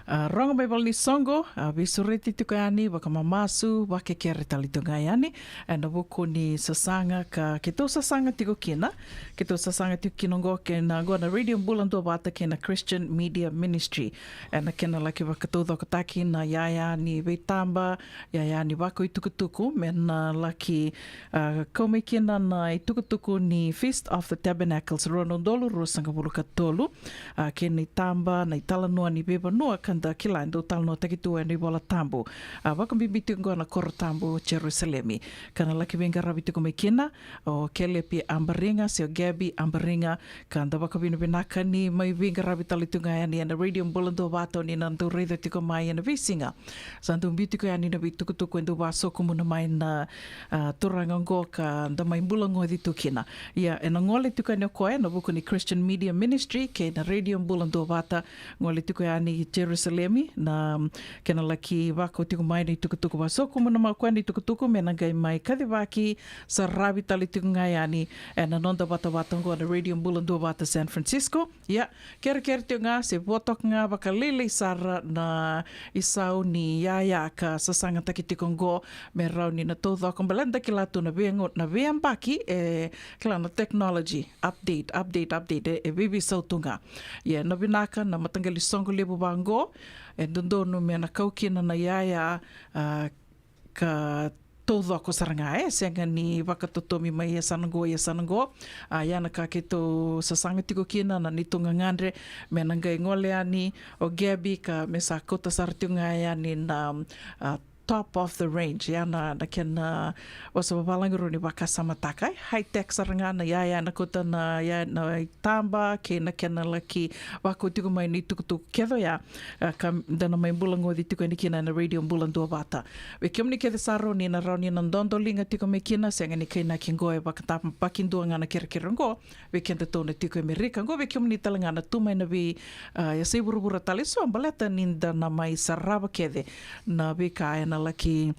a, rogo mai valenisuqo, a, veisureti tiko yani, vakamamasu, vakekere tale tu ga yani ena vuku ni sasaga ka keitou sasaga tiko kina. Keitou sasaga tiko kina oqo kei na, oqo na Radio Bula Duavata kei na Christian Media Ministry. Ena kena laki vakataucokotaki na iyaya ni veitaba, iyaya ni vakaitukutuku, me na laki, a, kau mai kina na itukutuku ni Feast of the Tabernacles rua na udolu ruasagavulu ka tolu, a, kei na itaba, na italanoa ni veivanua ka da kila e dau talanoataki tu ena iVola Tabu, a, vakabibi tiko oqo na koro tabu Jerusalemi. Ka na laki veiqaravi tiko mai kina o Kelepi Abariga se o Gabi Abariga, ka da vakavinavinaka ni mai veiqaravi tale tu ga yani ena Radio Bula Duavata, o ni na dau raica tiko mai ena veisiga. Sa dau biu tiko yani na veitukutuku e dau vasokumuna mai na, a, turaga oqo ka da mai bula goci tu kina. Ia, ena gole tiko yani o koya ena vuku ni Christian Media Ministry kei na Radio Bula Duavata, gole tiko yani i Jerusalemi, na kena laki vakau tiko mai na itukutuku, vasokumuna mai o koya na itukutuku me na qai mai kacivaki, saravi tale tiko ga yani ena noda vatavata oqo na Radio Bula Duavata San Francisco. Ia, kerekere tiko ga se vo toka ga vakalailai sara na isau ni iyaya ka sasagataki tiko oqo, me rawa ni na taucoko, baleta da kila tu na veiyago-, na veiyabaki, e, kila na technology, update, update, update, e, e veiveisau tu ga. Ia, na vinaka na mataqali soqo levu vaqo, e dodonu me na kau kina na iyaya, a, ka taucoko sara ga, e sega ni vakatotomi mai yasana qo, yasana qo. A, ia na ka keitou sasaga tiko kina na neitou gagadre me na qai gole yani o Gabi ka me sa kauta sara tiko ga yani na, a, top of the range, ia na, na kena vosa vavalagi rau ni vakasamataka, e high tech sara ga na iyaya na kauta na, ia na itaba kei na kena laki vakau tiko mai na itukutuku kece oya, a, ka da na mai bula goci tiko yani kina na Radio Bula Duavata. Vei kemuni kece sara o ni na rawa ni na dodoliga tiko mai kina, sega ni kainaki qo e vakatabakidua ga na kerekere qo vei kedatou na tiko e Amerika. Qo vei kemuni tale ga na tu mai na vei, a, yasai vuravura tale eso, baleta ni da na mai sarava kece na veika ena laki,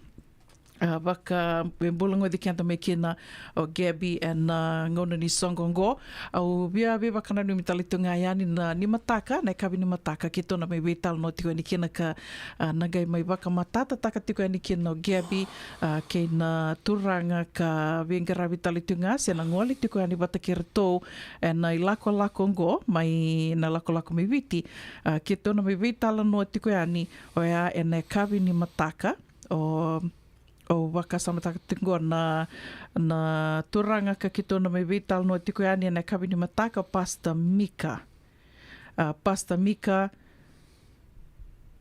a, vaka, e bula goci keda mai kina o Gabi ena, a, gauna ni soqo qo. Au via veivakananumi tale tu ga yani na nimataka, na yakavi nimataka keitou na mai veitalanoa tiko yani kina ka, a, na qai mai vakamatatataka tiko yani kina o Gabi, a, kei na turaga ka veiqaravi tale tiko ga se na gole tiko yani vata kei ratou ena ilakolako oqo mai na lakolako mai Viti. A, keitou na mai veitalanoa tiko yani oya ena yakavi nimataka. O, au vakasamataka tiko qo na, na turaga ka keitou na mai veitalanoa tiko yani ena yakavi nimataka, o Pastor Mika. A, Pastor Mika,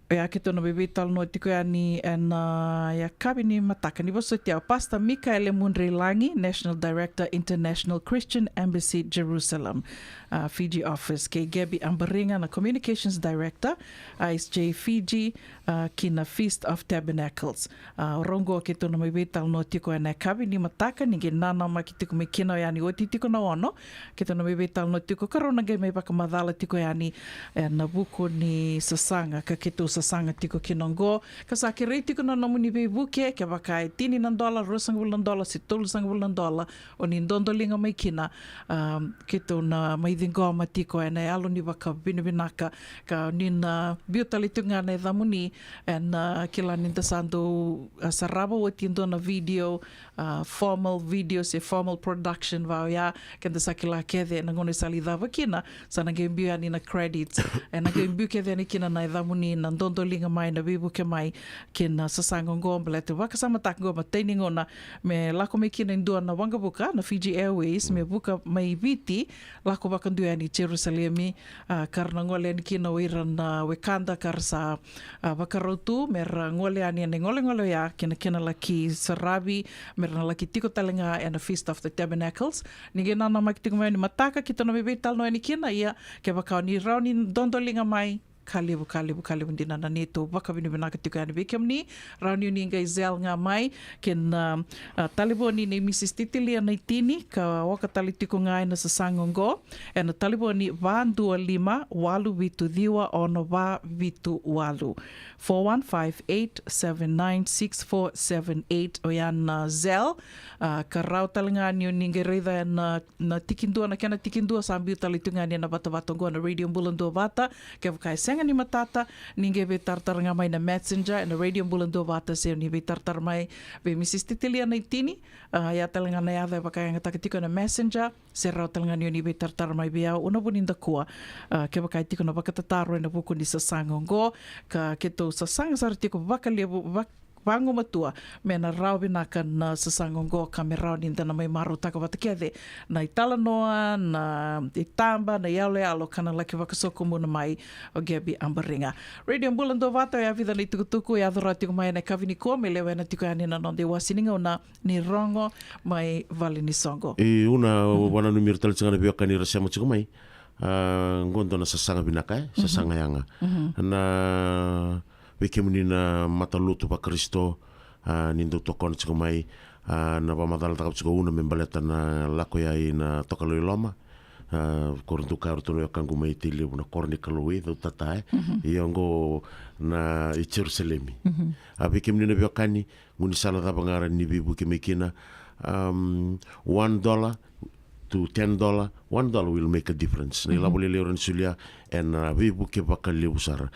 oya keitou na mai veitalanoa tiko yani ena, a, yakavi nimataka. Ni vosoti au, Pastor Mikaele Mudreilagi, National Director, International Christian Embassy Jerusalem, a, Fiji Office, kei Gabi Abariga na Communications Director, I S J Fiji, a, ki na Feast of Tabernacles. A, o rau qo keitou na mai veitalanoa tiko ena yakavi nimataka, ni qai nanamaki tiko mai kina oya ni oti tiko na ono, keitou na mai veitalanoa tiko ka rau na qai mai vakamacala tiko yani ena vuku ni sasaga ka keitou sasaga tiko kina oqo. Ka sa kerei tiko na nomuni veivuke, kevaka e tini na dola, ruasagavulu na dola se tolusagavulu na dola o ni dodoliga mai kina, a, keitou na mai ciqoma tiko ena yalo ni vakavinavinaka, ka ni na biu tale tiko ga na yacamuni, ena, a, kila ni da sa dau, a, sarava oti e dua na video, a, formal video se formal production va oya, keda sa kila kece na gauna e sa lai cava kina, sa na qai biu yani na credits, ena qai biu kece yani kina na yacamuni na dodoliga mai, na veivuke mai kei na sasaga oqo, baleta vakasamataka qo matai ni gauna me lako mai kina e dua na waqavuka, na Fiji Airways, me vuka mai Viti, lako vakadua yani Jerusalemi, a, ka ra na gole yani kina o ira na wekada ka ra sa, a, vakarau tu me ra gole yani ena igolegole oya kei na kena laki saravi, me ra na laki tiko tale ga ena Feast of the Tabernacles. Ni qai nanamaki tiko mai ni mataka keitou na mai veitalanoa yani kina. Ia kevaka o ni rawa ni dodoliga mai, ka levu, ka levu, ka levu dina na neitou vakavinavinaka tiko yani vei kemuni. Rawa ni o ni qai Zelle ga mai kei na, a, talevoni nei Mrs Titilia Naitini, ka oka tale tiko ga ena sasaga oqo ena talevoni va dua lima walu vitu ciwa ono va vitu walu, four one five, eight seven nine, six four seven eight. Oya na Zelle. A, ka rawa tale ga ni o ni qai raica ena, na tikidua, na kena tikidua sa biu tale tu ga yani ena vatavata oqo na Radio Bula Duavata. Kevaka e sega ni matata, ni qai veitaratara ga mai na Messenger ena Radio Bula Duavata, se ni veitaratara mai vei Mrs Titilia Naitini. A, ya tale ga na yaca e vakayagataka tiko ena Messenger, se rawa tale ga ni o ni veitaratara mai vei au, au na vu ni dakua. A, kevaka e tiko na vakatataro ena vuku ni sasaga oqo, ka keitou sasaga sara tiko vakalevu, vak- vagumatua me na rawa vinaka na sasaga oqo, ka me rawa ni da na mai marautaka vata kece na italanoa, na itaba, na iyaloyalo ka na laki vakasokumuna mai o Gabby Abariga. Radio Bula Duavata, oya vica na itukutuku e yaco rawa tiko mai ena yakavi nikua me lewena tiko yani na noda iwasi ni gauna ni Rogo mai Vale ni Soqo. E, au na vakananumi ira tale tiko ga na veiwekani era sema tiko mai. A, qo dua na sasaga vinaka, e? Sasaga yaga. Na vei kemuni na matalotu vaKarisito, a, ni dau tokona tiko mai, a, na vakamacalataka tiko au na me baleta na lako ya i na Tokalau i Loma. A, ko ra dau kaya o ratou na wekaqu mai Tailevu na koro ni Kalou e Cautata, e? Ia oqo na i Jerusalemi. A, vei kemuni na veiwekani, gaunisala cava ga ra ni veivuke mai kina, um, one dollar to ten dollar, one dollar will make a difference. Na ilavo lailai au rawa ni solia ena veivuke vakalevu sara.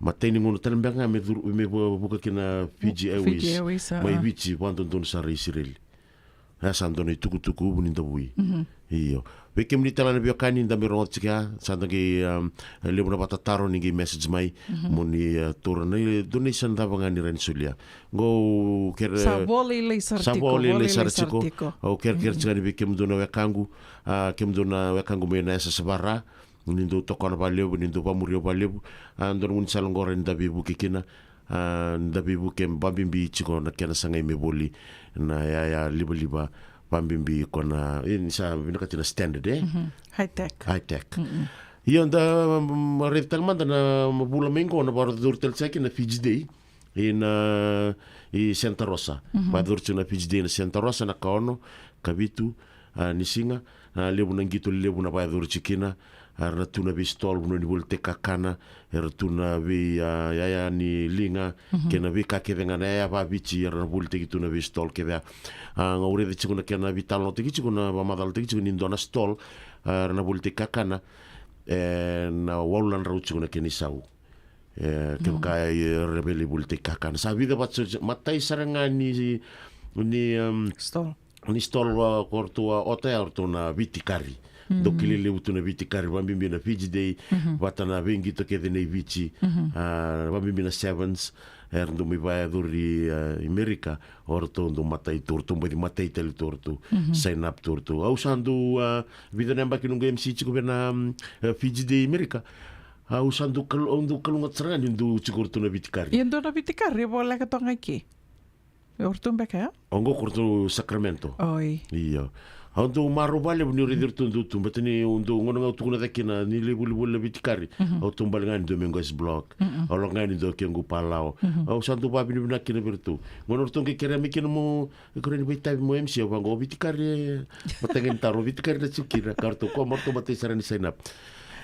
Matai ni gauna tale beka ga me curu, me vu-, vuka kina Fiji Airways, Fiji Airways, a, mai Viti, vakadodonu sara i Isireli. E sa dua na itukutuku vu ni davui. Io. Vei kemuni tale na veiwekani da mai rogoca tiko ya, sa da qai, um, levu na vakatataro ni qai message mai, mo ni, uh, taura na donation cava ga ni rawa ni solia. Qo kere sa vo lailai sara tiko, vo lailai sara tiko. Au kerekere tiko yani vei kemudou na wekaqu, a, kemudou na wekaqu mai na S S Vara, ni dau tokona vakalevu, ni dau vakamuri au vakalevu. A, dua na gaunisala qo rawa ni da veivuke kina, a, da veivuke vakabibi tiko na kena sagai me voli na yaya livaliva, vakabibi ko na, e, ni sa vinakati na standard, e? High tech. High tech. Io, da, mm, raica tale mada na vula mai qo na vakayacori tale sara kina na Fiji Day i na, i Santa Rosa. Vakayacori tiko na Fiji Day na Santa Rosa na ka ono, ka vitu, a, ni siga, a, levu na qito levu na vakayacori tiko kina, a, era na tu na vei stall, vanua ni volitaki kakana, era tu na vei, a, yaya ni liga, kei na veika kece ga na yaya vakaviti, era na volitaki tu na vei stall kece ya. A, au raica tiko na kena veitalanoataki tiko, na vakamacalataki tiko ni dua na stall, a, era na volitaki kakana, e, na walu na drau tiko na kena isau. E, kevaka e, era via lai volitaki kakana. Sa vica vata, matai sara ga ni, ni, um, stall. Ni stall, a, ko ratou a ota ya o ratou na veitikari. Dau kilai levu tu na veitikari, vakabibi na Fiji Day, vata na veiqito kece nei Viti, a, vakabibi na Sevens, era dau mai vakayacori, a, i Merika, o ratou dau matai tu, o ratou baci matai tale tu, o ratou sign up tu, o ratou. Au sa dau, a, vica na yabaki noqu M C tiko vei na, mm, e, Fiji Day i Merika. Au sa dau kal-, au dau kalougata sara ga ni dau tiko o ratou na veitikari. Ia dua na veitikari e voleka toka ga i ke. O ratou beka ya? Oqo ko ratou Sacramento. Oi. Io. Au dau marau vakalevu niu raici ratou dau tu, baleta ni au dau, gauna ga au tukuna cake kina ni lai volivoli na veitikari. Au taubale ga ni dua meu qai S-Block. Au lako ga ni dua kequ Palau. Au sa dau vakavinavinaka kina vei ratou. Gauna ratou qai kerea mai kina mo, e, kerea ni vakaitavi mo M C, au vaqo, o veitikari, e, matai ga ni taro, o veitikari na tiko kina, ka ratou kua, mo ratou matai sara ni sign up.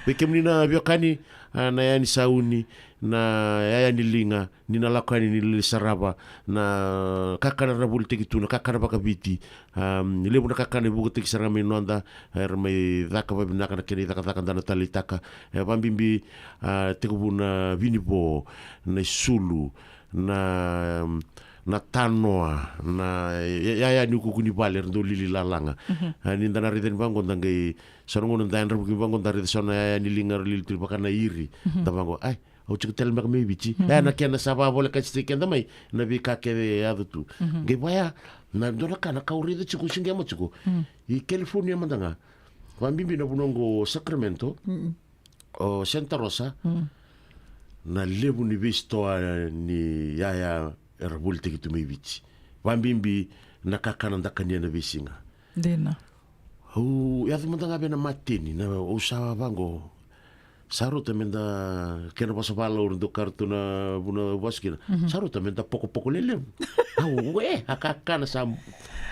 Vei kemuni na veiwekani, a, na yaya ni sauni, na yaya ni liga, ni na lako yani ni lai sarava na kakana era na volitaki tu, na kakana vakaviti. Am, levu na kakana e vukataki sara ga mai noda, era mai caka vakavinaka na kena icakacaka da na taleitaka. E, vakabibi, a, tekivu na vinivo, na isulu, na, na tanoa, na, e, yaya ni ukuuku ni vale, era dau lili lalaga. A, ni da na raica ni vaqo da qai, sa na gauna da yadra vuki vaqo da raica sa na yaya ni liga era lili tu vaka na iri. Da vaqo, ai, au tiko tale beka mai Viti. E, na kena sa vakavolekati keda mai na veika kece e yaco tu. Qai vaya, na dua na ka na ka au raica tiko, au siqema tiko. I California mada ga. Vakabibi na vanua oqo o Sacramento, o Santa Rosa. na levu ni veisitoa ni yaya era volitaki tu mai Viti. Vabibi na kakana da kania na veisiga. Dina. Au yaco mada ga vei na mateni, na au sa vaqo. Sa rauta me da kena vosa valauri dou kara tu na vuna vosa kina. Sa rauta me da pokopoko lelevu. Au e, a kakana sa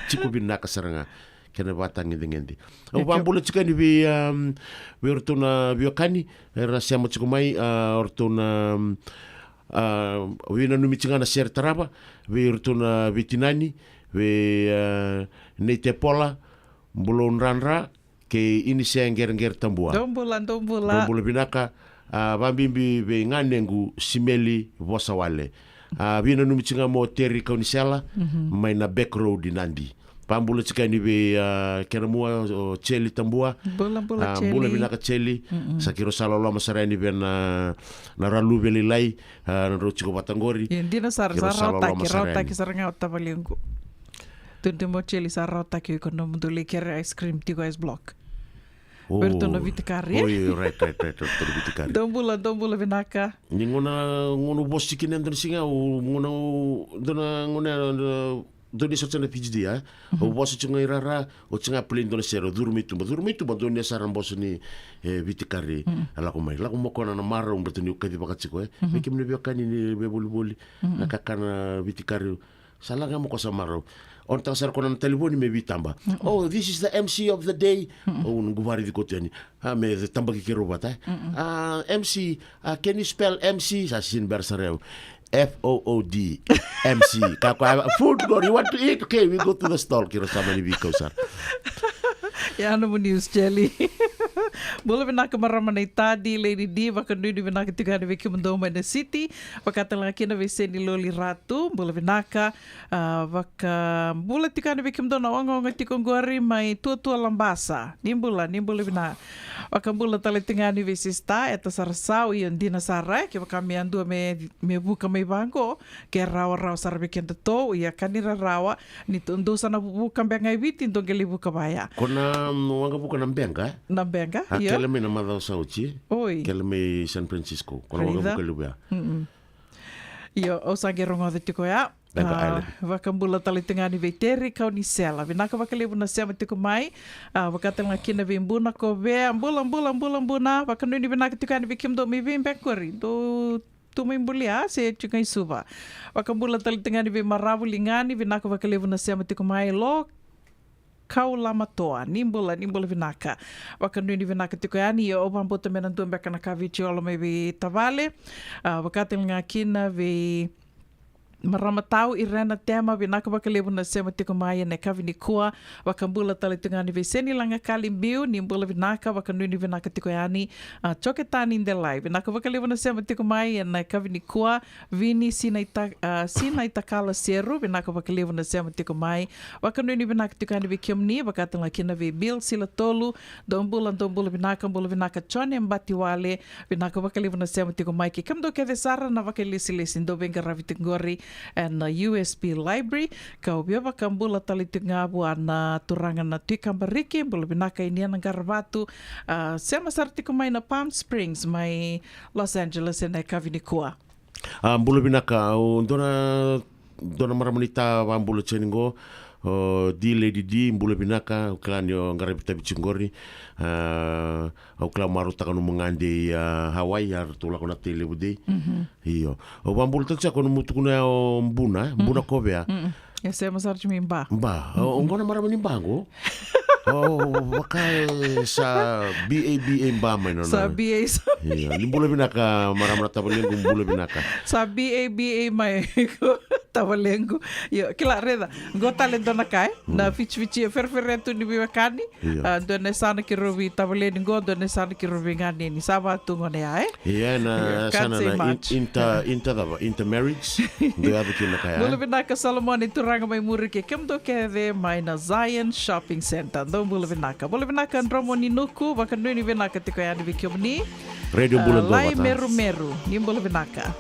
tiko vinaka sara ga. Kena vatagedegede. Au vabula tiko yani vei, um, vei oratou na viwekani era sema tiko mai, a, oratou na, um, a, veinanumi tiko ga na sere tarava vei oratou na veitinani, vei, a, Nei Tepola, Bulou Dradra kei Inise Qereqere Tabua. Dou bula, dou bula. Dou bula vinaka, a, vabibi vei ganequ Simeli Vosawale. A, veinanumi tiko ga mo Teri Kaunisela mai na Back Road i Nadi. Vabula tiko yani vei, a, kena mua o Jeli Tabua. Bula, bula, a, Jeli. Bula vinaka Jeli. Sa keirau sa loloma sara yani vei na, na Ralu Velailai, a, na drau tiko vata qori. Io, dina sara, keirau sa rawataki, rawataki sara ga o tavalequ. Dodonu mo Jeli sa rawataki o iko nomudou lai kere ice cream tiko ice block. O, vei iratou na Vitikari. O, io, right, right, right, iratou na Vitikari. Dou bula, dou bula vinaka. Ni gauna, gauna au vosa kina e dua na siga, au, gauna, dua na, gauna, dua, dua ni sara na P G D, a? Au vosa tiko ga i rara, au tiko ga play dua na sere, au curu mai tuba, curu mai tuba, dua ni sara na vosa ni, e, Vitikari, a lako mai. Lako mai o koya na marau, baleta niu kacivaka tiko, e. Vei kemuni na veiwekani ni veivolivoli, na kakana Vitikari, sa laga mo ko sa marau. On taka sara ko na talivoni me vitaba. Oh, this is the M C of the day. Oh, noqu varici koto yani. A, me tabaki keirau vata, e. Ah, M C, ah, can you spell M C? Sa sini bera sara yau. F O O D, M C. Ka ko, ah, food, go, you want to eat? Okay, we go to the stall. Keirau sa mani veikau sara. Ia, nomuni news, Jeli. Bula vinaka marama na itadi, Lady D, vakanuinui vinaka tiko yani vei kemudou mai na city. Vakatalega kina vei Seni Loli Ratu, bula vinaka. A, vakabula tiko yani vei kemudou na ogaoga tiko qori mai Tuatua Labasa. Ni bula, ni bula vinaka. Vakabula tale tiko yani vei Sista Eta Sarasau, io dina sara, e, kevaka me yadua me, me vuka mai vaqo, ke rawarawa sara vei kedatou, ia ka ni rarawa, ni to-, dou sa na vuka beka ga i Viti, dou qai lai vuka vaya. Ko na, mm, waqavuka na Beqa? Na Beqa, a, io. Kele mai na macawa sa oti. Oi. Kele mai San Francisco. Ko na waqavuka levu ya. Mm-mm. Io, au sa qai rogoca tiko ya. Beqa Island. Vakabula tale tiko ga yani vei Teri Kaunisela. Vinaka vakalevu na sema tiko mai. A, vakatalega kina vei Buna Kovea. Bula, bula, bula, Buna. Vakanuinui vinaka tiko yani vei kemudou mai vei Beqa qori. Dou tu mai Bulia, se tiko ga i Suva. Vakabula tale tiko ga yani vei Maravu Ligani, vinaka vakalevu na sema tiko mai. Lo Kaulamatoa, ni bula, ni bula vinaka. Vakanuinui vinaka tiko yani, io, au vakabauta me na dua beka na ka vei Jiolo mai vei tavale. A, vakatalega kina vei Marama Tau, Irena Tema, vinaka vakalevu na sema tiko mai ena yakavi nikua. Vakabula tale tiko ga yani vei Seni Lagakali Biu, ni bula vinaka, vakanuinui vinaka tiko yani. A, Joketani Delai, vinaka vakalevu na sema tiko mai ena yakavi nikua. Vini Sinaita-, a, Sinaitakala Seru, vinaka vakalevu na sema tiko mai. Vakanuinui vinaka tiko yani vei kemuni, vakatalega kina vei Bill Silatolu, dou bula, dou bula vinaka, bula vinaka Jone Batiwale, vinaka vakalevu na sema tiko mai. Kei kemudou kece sara na vakailesilesi dou veiqaravi tiko qori ena U S P Library. Kau via vakabula tale tiko ga vua na turaga na Tui Kabariki, bula vinaka i Nia Naqaravatu, a, sema sara tiko mai na Palm Springs mai Los Angeles ena yakavi nikua. A, bula vinaka, au dua na, dua na marama ni ta vakabula tiko yani qo, o, D Lady D, bula vinaka, au kila ni o qaravi tavi tiko qori. A, au kila marautaka nomu gade i, a, Hawaii, a ratou lako na tei levu dei. Io. Au vakabula tale tiko ko nomu tukuna ya o Buna, e, Buna Kovea. E sema sara tiko mai Ba. Ba. O, o qo na marama ni Ba qo. O, vaka e sa B A B A Ba mai na nona. Sa B A sa. Io, ni bula vinaka marama na tavalequ, bula vinaka. Sa B A B A mai ko tavalequ. Io, kila, raica. Qo tale dua na ka, e? Na fitifiti, e ferefere tu ni veiwekani. Io. A, dua na yasana keirau veitavaleni qo, dua na yasana keirau veiganeni. Sa vaka tu gona ya, e? Io, na yasana na in-, inter-, inter cava, intermarriage. Dua yaco kina na ka ya, e? Bula vinaka Solomoni, turaga mai muri kei kemudou kece mai na Zion Shopping Centre. Dou bula vinaka. Bula vinaka Dromo ni Nuku, vakanuinui vinaka tiko yani vei kemuni. Radio Bula, a, dou lai vata. Merumeru, ni bula vinaka.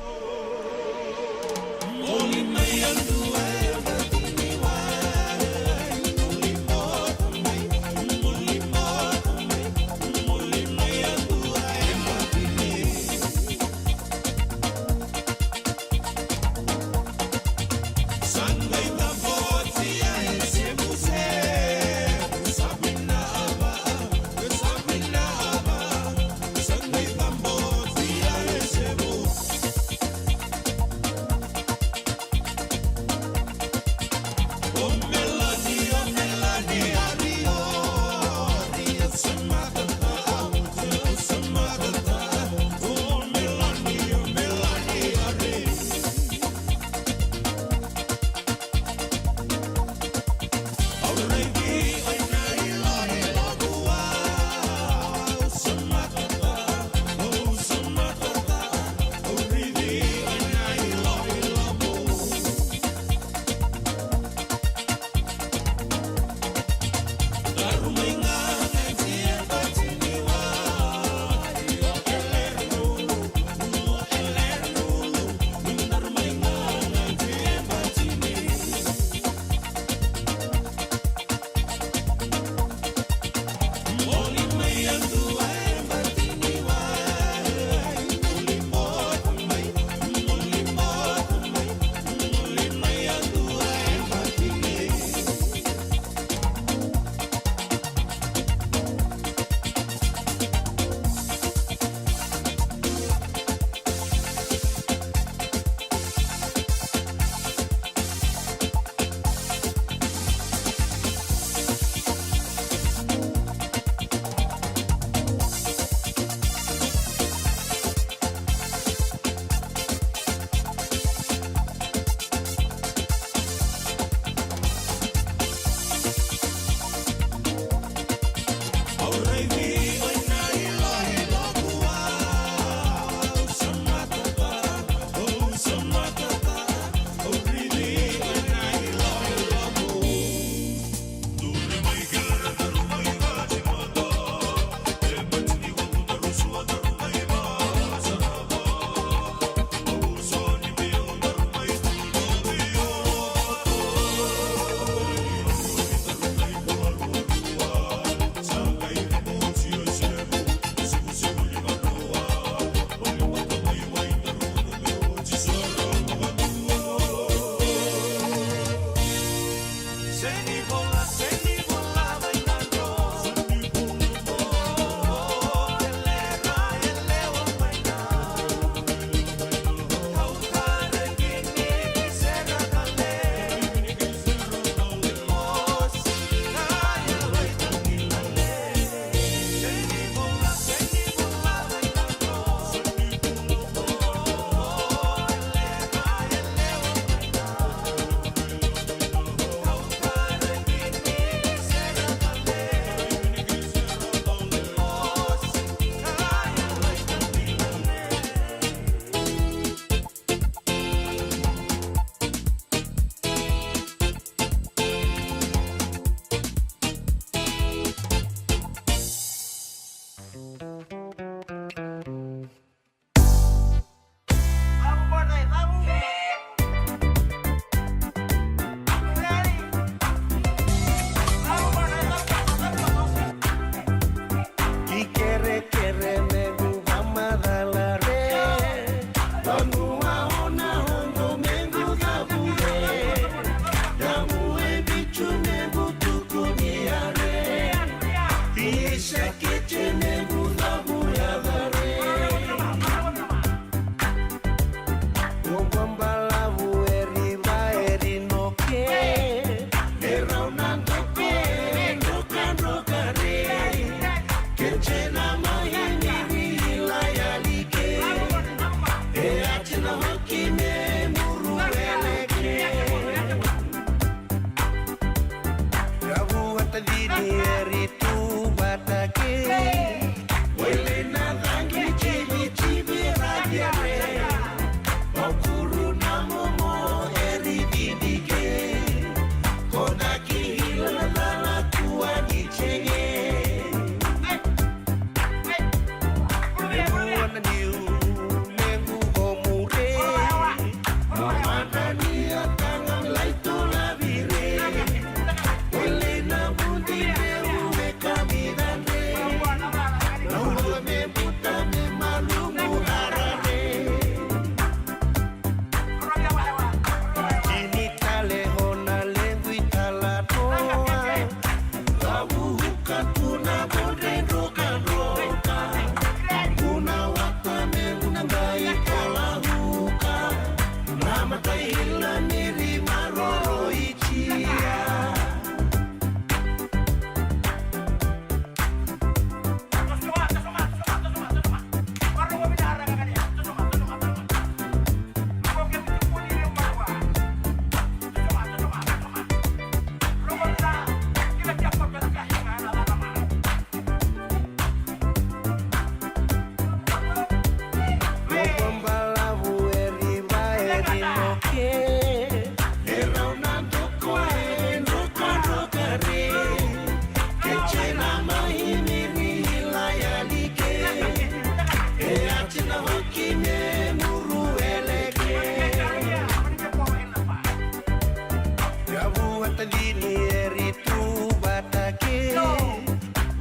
Tadini eri tu vata ke.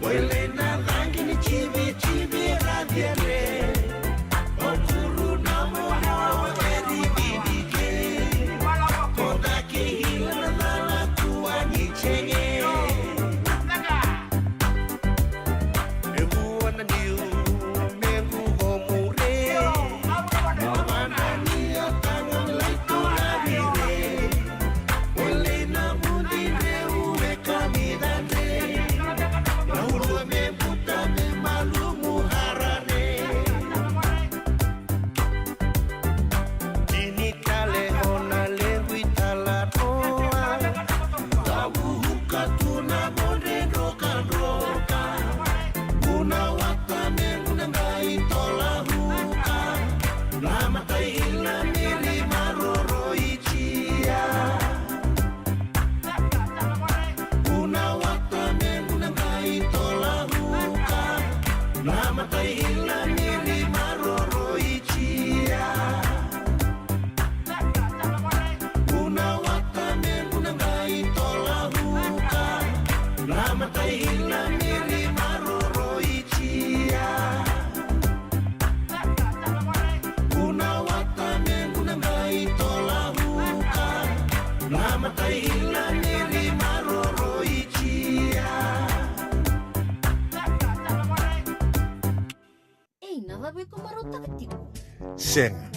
Wele na cagi ni civi civi ra diare. O kuru na mo na eri dini ke. Ko daki hila na cala tua ni cege. E vua na niu me gugo mure. Na vana ni a taga lai tu na vire. Wele na vudi dreu e kamida dre. Na ulua me buta me malumu harare. Tini tale o na levu i tala toa. Tavuhuka tu na vodre drokadroka. Guna wata me guna qai tola huka. Na matai ila miri maroro i cia. Guna wata me guna qai tola huka. Na matai ila miri maroro i cia. Guna wata me guna qai tola huka. Na matai ila miri maroro i cia. Guna wata me guna qai tola huka. Na matai ila miri maroro i cia. Ei, na cava iko marautaka tiko? Sega,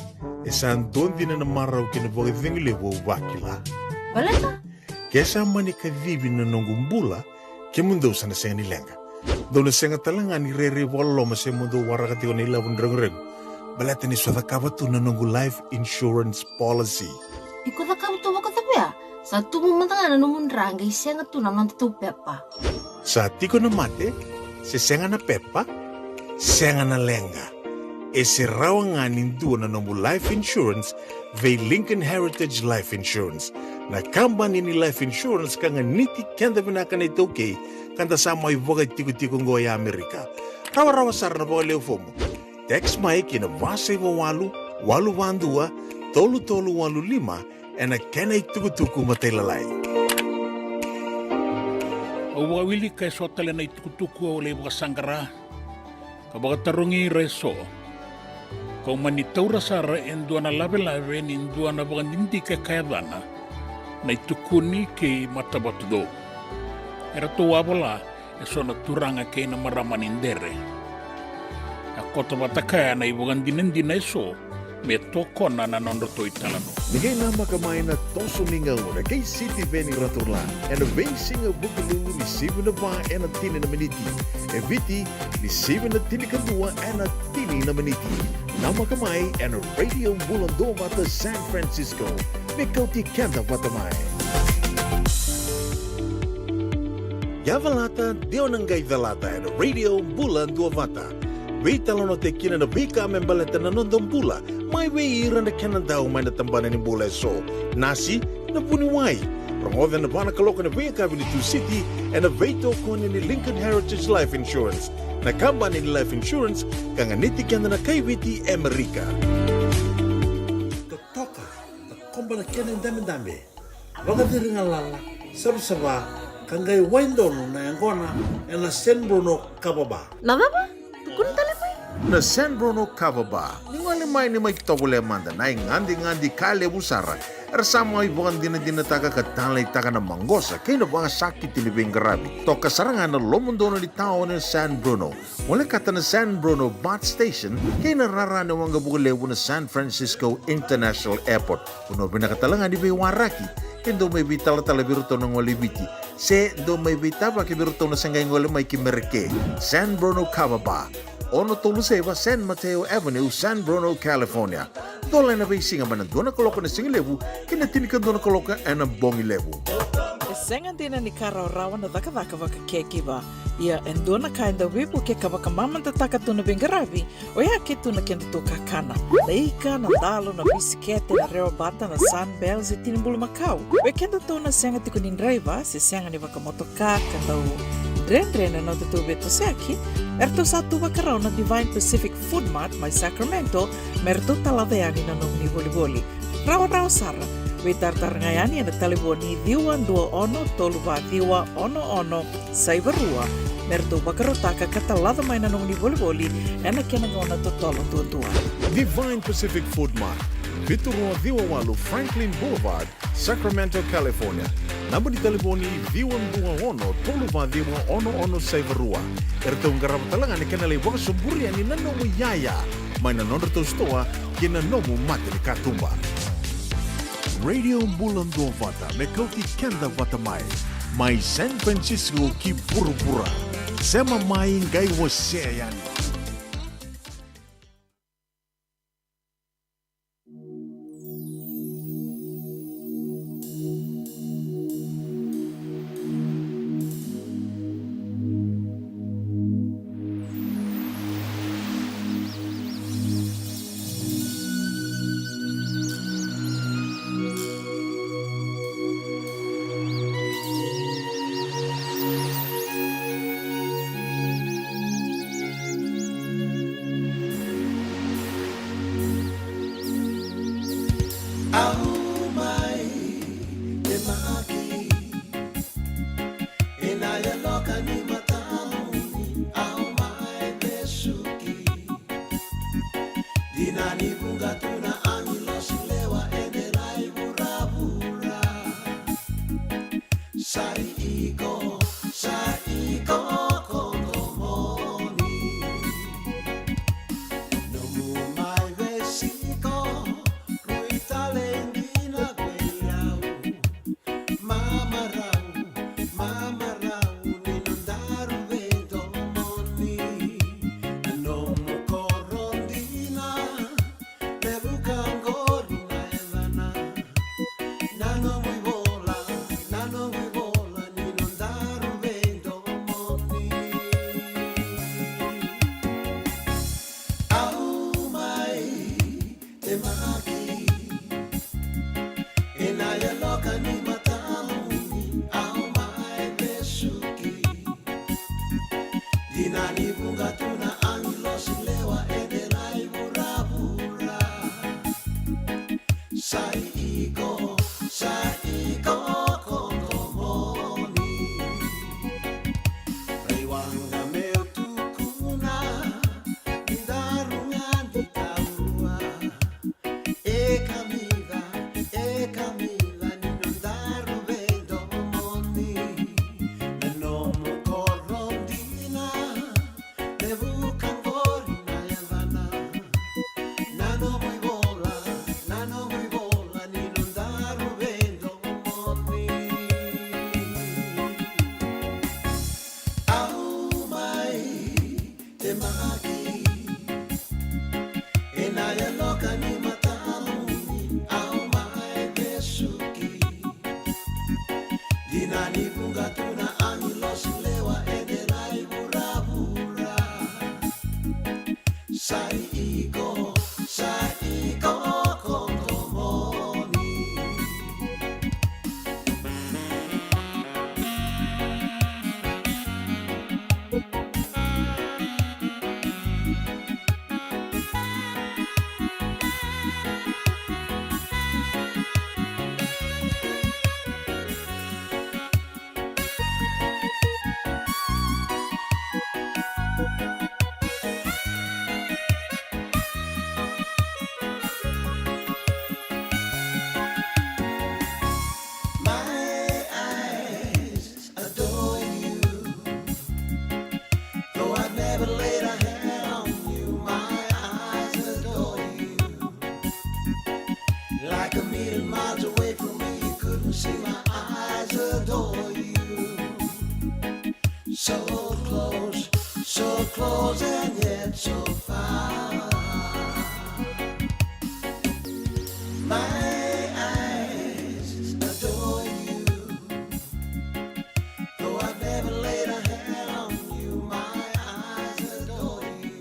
e sa dua dina na marau kei na vakacegu levu au vakila. Baleta? Ke sa mani kacivi na noqu bula, kemudou sa na sega ni leqa. Dou na sega tale ga ni rairai vakaloloma se mo dou waraka tiko na ilavo ni reguregu. Baleta ni sa cakava tu na noqu life insurance policy. Iko cakava tu vakacava ya? Sa tubu mada ga na nomu dra qai sega tu na nodatou pepa. Sa tiko na mate, se sega na pepa, sega na leqa. E se rawa ga ni dua na nomu life insurance vei Lincoln Heritage Life Insurance. Na kabani ni life insurance ka ganiti keda vinaka na iTaukei, ka da sa mai vakatikotiko oqo e Amerika. Rawarawa sara na vakalewe fomu. Text mai ki na va saiva walu, walu va dua, tolu tolu walu lima, ena kena itukutuku matailalai. Au vakawilika eso tale na itukutuku au lai vakasaqara, ka vakatarogi ira eso. Kau mani taura sara e dua na lavelave ni dua na vakadidike ka yacana na iTukuni kei Matavatucou. Eratou a vola eso na turaga kei na marama ni Dere. A koto vata kaya na ivakadinadina eso me tokona na nodratou italanoa. Ni qai namaka mai na toso ni gauna kei City Veni Raturla ena veisiga Vukelulu ni sivi na va ena tini na miniti. E Viti ni sivi na tinikadua ena tini na miniti. Namaka mai ena Radio Bula Duavata San Francisco. Me kauti keda vata mai. Ia calata, de o na qai calata ena Radio Bula Duavata. Veitalanoataki kina na veika me baleta na noda bula, mai vei ira na kenadau mai na tabana ni bula eso. Nasi, na vuniwai. Rogoca ena va na kaloko ena veiyakavi ni Tusiti, ena veitokoni ni Lincoln Heritage Life Insurance. Na kabani ni life insurance ka ganiti keda na kai Viti e Amerika. Totoka, takoba na kena idabedabe, vakaciri galala, savasava, ka qai wai donu na yaqona ena San Bruno Kava Bar. Na cava? Tukuna tale mai. Na San Bruno Kava Bar. Ni gole mai ni mai tovolea mada na igadigadi ka levu sara. Era sa mai vakadinadinataka ka taleitaka na maqosa kei na vakasakiti ni veiqaravi. Toka sara ga na lomodonu ni taoni o San Bruno. Volekata na San Bruno Bus Station kei na rara ni waqavuka levu na San Francisco International Airport. Vanua vinaka tale ga ni veiwaraki, ke dou mai veitalatala vei iratou na gole i Viti, se dou mai veitavaki vei iratou na se qai gole mai ki Merika. San Bruno Kava Bar, ono tolu saiva San Mateo Avenue, San Bruno, California. Dola ena veisiga mai na dua na kaloko ena sigalevu ki na tinikadua na kaloko ena bogilevu. E sega dina ni ka rawarawa na cakacaka vakakekiva. Ia e dua na ka e dau veivuke ka vakamamadataka tu na veiqaravi, oya ke tu na kedatou kakana. Na ika, na dalo, na bisikete, na rewa bata, na Sunbell, se tini bulumakau. Vei kedatou na sega tiko ni draiva se sega ni vakamotoka ka dau dredre na nodatou veitosoyaki, eratou sa tu vakarau na Divine Pacific Food Mart mai Sacramento me ratou talaca yani na nomuni volivoli. Rawarawa sara, Veitaratara ga yani ena talevoni ciwa dua ono tolu va ciwa ono ono saiva rua me ratou vakarautaka ka talaca mai na nomuni volivoli ena kena gauna totolo duadua. Divine Pacific Food Mart, vitu rua ciwa walu Franklin Boulevard, Sacramento, California. Naba ni talevoni ciwa dua ono tolu va ciwa ono ono saiva rua. Eratou qarava tale ga na kena lai vakasoburia ni na nomu iyaya mai na nodratou sitoa kei na nomu mata ni katuba. Radio Bula Duavata me kauti keda vata mai, mai San Francisco ki vuravura. Sema mai qai wasea yani. Au mai temaki ena yaloka ni matamuni, au mai vesuki. Dina ni vuqa tu na agilosi lewa ede lai vuravura. Sa i iko, sa i iko ko domoni. Nomu mai veisiko, rui tale dina vei au. Mamarau, mamarau ni nodaru veidomoni. Na nomu koro dina, me vuka qori na yacana. Na nomu ivola, na nomu ivola ni nodaru veidomoni. Au mai temaki ena yaloka ni matamuni, au mai vesuki. Dina ni vuqa tu na agilosi lewa ede lai vuravura. Sa i iko, sa i iko ko domoni. Raiwaqa meu tukuna, ni daru gadi taurua. E kamica, e kamica ni nodaru veidomoni. Na nomu koro dina, me vuka qori na yacana. Na nomu ivola, na nomu ivola ni nodaru veidomoni. Au mai temaki ena yaloka ni matamuni, au mai vesuki. Dina ni vuqa tu na agilosi lewa ede lai vuravura. Sa i iko, sa i iko ko domoni. My eyes adore you. Though I've never laid a hand on you, my eyes adore you. Like a million miles away from me, you couldn't see, my eyes adore you. So close, so close and yet so far. My eyes adore you. Though I've never laid a hand on you, my eyes adore you.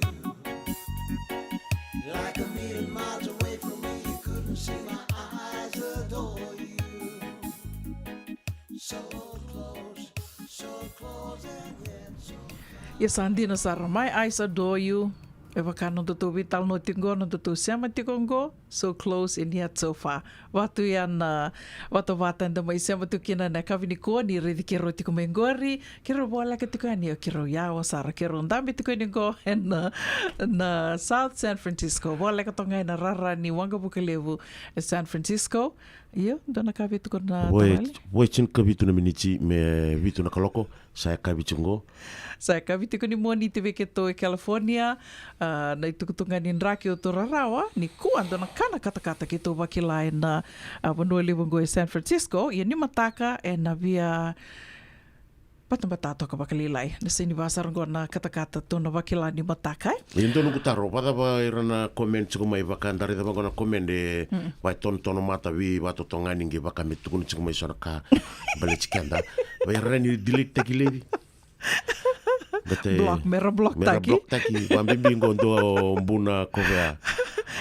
Like a million miles away from me, you couldn't see, my eyes adore you. So close, so close and yet so far. Ia sa dina sara, My Eyes Adore You. E vaka nodatou veitalanoa tiko qo, nodatou sema tiko qo, so close and yet so far. Vatu ya na vatavata eda mai sema tiko kina na yakavi nikua, ni raici keirau tiko mai qori, keirau voleka tiko yani, o keirau yawa sara, keirau dabe tiko yani qo ena, na South San Francisco, voleka toka ga ena rara ni waqavuka levu e San Francisco. Io, dua na ka vei tiko na Voi, tavale. Voi tini ka vitu na miniti me vitu na kaloko, sa yakavi tiko qo. Sa yakavi tiko ni Moniti vei keitou e California, a, na itukutuku ga ni draki o tou rarawa, nikua dua na ka na katakata keitou vakila ena, a, vanua levu qo e San Francisco, ia ni mataka ena via batabata toka vakalailai. Na sega ni vaka sara qo na katakata tou na vakila ni mataka, e? E dua noqu taro, vakacava ira na comment tiko mai, vaka da raica vaqo na comment e vakaitonotono mata, veivatotogani qai vaka me tukuna tiko mai so na ka baleti keda. Vei ira ni delete taki laivi. Baleta e block, mera block taki. Mera block taki, vabibi qo dua o Buna Kovea.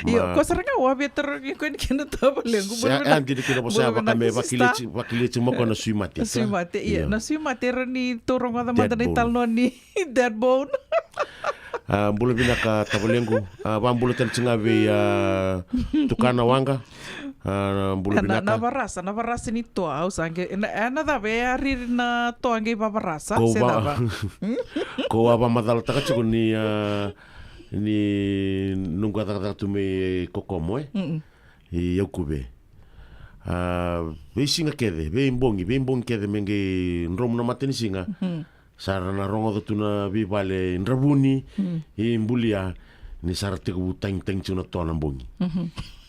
Io, ma ko sara ga au a via tarogi koya ni kena tavalequ. Sa, bula vinaka. E dina kina vo sa bula vaka vinaka me sister. Vakileti, vakileti mo ko na sui mate. Sui mate, io. Io. Na sui mate, era ni tou rogoca mada na italanoa ni dead bone. A, bula vinaka tavalequ. A, vabula tale tiko ga vei, a, Tukana Waqa. A, bula vinaka. Na, na varasa, na varasa ni toa, au sa qai, na, e na cava, e a riri na toa qai vavarasa, se cava? Ko a vamacalataka tiko ni, a, ni noqu a cakacaka tu mai Kokomo, e? Mm-mm. I Aukuve. A, veisiga kece, veibogi, veibogi kece me qai dromu na matanisiga. Mm. Sa ra na rogoca tu na veivale i Dravuni, i Bulia, ni sa ra tekivu tagitagi tiko na toa na bogi.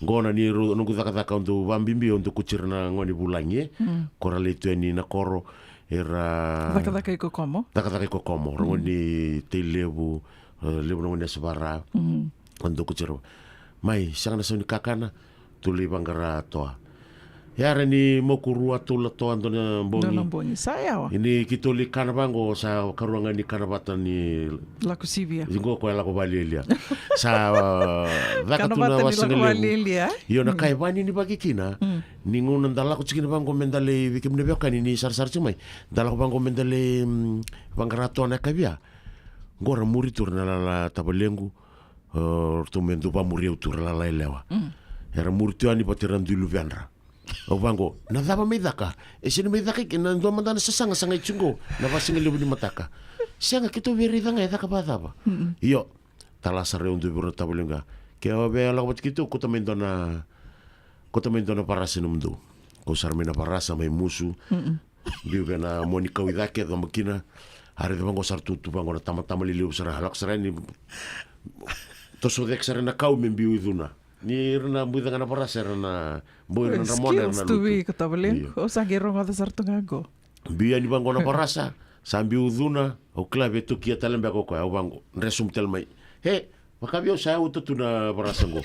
Qo na ni rau, noqu cakacaka au dau vabibi, au dau kauti ira na gone vulagi, e? Ko ra lai tu yani na koro, era cakacaka i Kokomo. Cakacaka i Kokomo, ra gone ni Tailevu, e, levu na gone Yasavara. Au dau kauti ira mai, sega na sau ni kakana, tou lai vaqara toa. Ia ra ni moku rua, tou la toa dua na bogi. Dua na bogi. Sa yawa. Ni keitou lai kana vaqo, sa karua ga ni kana vata ni lako sivia. Qo koya lako valialia. Sa, a, caka tu na wasa ga levu. Kana vata ni lako valialia, e? Io, na ka e vaninivaki kina. Mm. Ni gauna da lako tiko kina vaqo me da lai vei kemuni na veiwekani ni sarasara tiko mai. Da lako vaqo me da lai, mm, vaqara toa na yakavi ya. Qo ra muri tu ira na lala tavalequ. O, ratou me dau vamuri au tu ira lala yalewa. Mm. Era muri tu yani vata ira dui luvedra. Au vaqo, na cava mai caka? E sega ni mai caka i ke, na dua mada na sasaga sa qai tiko qo, na vasigalevu ni mataka. Sega, keitou via raica ga e caka vakacava. Mm-mm. Io, tala sara au dua vei ira na tavalequ. Ke o via lako vata keitou, kauta mai dua na, kauta mai dua na varasa nomudou. Kau sara mai na varasa, mai musu. Mm-mm. Biu vei na moni kau i cake, coba kina. A raica vaqo sa ratou tu vaqo na tamatama lelevu sara, lako sara yani. Toso cake sara na kau me biu i cuna. Ni ra na buica ga na varasa, era na boi, era na dramona, era na lutu. Excuse tu vei iko tavalequ. Io. O sa qai rogoca sara tu ga qo. Biu yani vaqo na varasa, sa biu i cuna, au kila via tokia tale beka o koya, au vaqo, dre sobu tale mai. E, vaka vei au sa uta tu na varasa qo.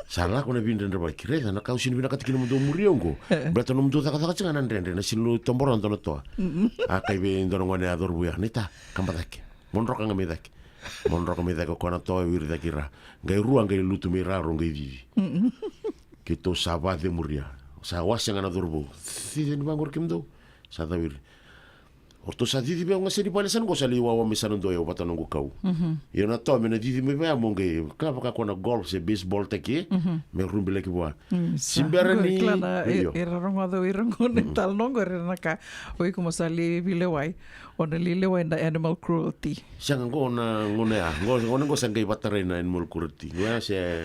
Sa lako na vidredrevaki, raica na ka au sega ni vinakata kina mo dou muri au qo. Baleta nomudou cakacaka tiko ga na dredre, na sega ni toboka dua na toa. Mm-mm. A kaya vei dua na gone a cauravou ya, naita, kaba cake. Mo droka ga mai cake. Mo droka mai cake o koya na toa, wiri cake i ra. Qai rua, qai lutu mai ra, rau qai cici. Mm-mm. Keitou sa vacemuria. Sa wase ga na cauravou. Cici ni vaqori kemudou. Sa cawiri. O ratou sa cici vei au ga, sega ni vale sa na qo, sa lai wawa mai sa na dua, au vata noqu kau. Mhm. Io na toa me na cici mai vei au mo qai, ka vaka ko na golf se baseball taki, e? Mhm. Me rubilaki vua. Mm, sa. Se bera ni, io. Era rogoca o ira qo na italanoa qo, era na kaya, o iko mo sa lai veilewai. O na lai lewai na animal cruelty. Sega, qo na gauna ya. Qo, qo na qo sa qai vatarai na animal cruelty. Qo ya se.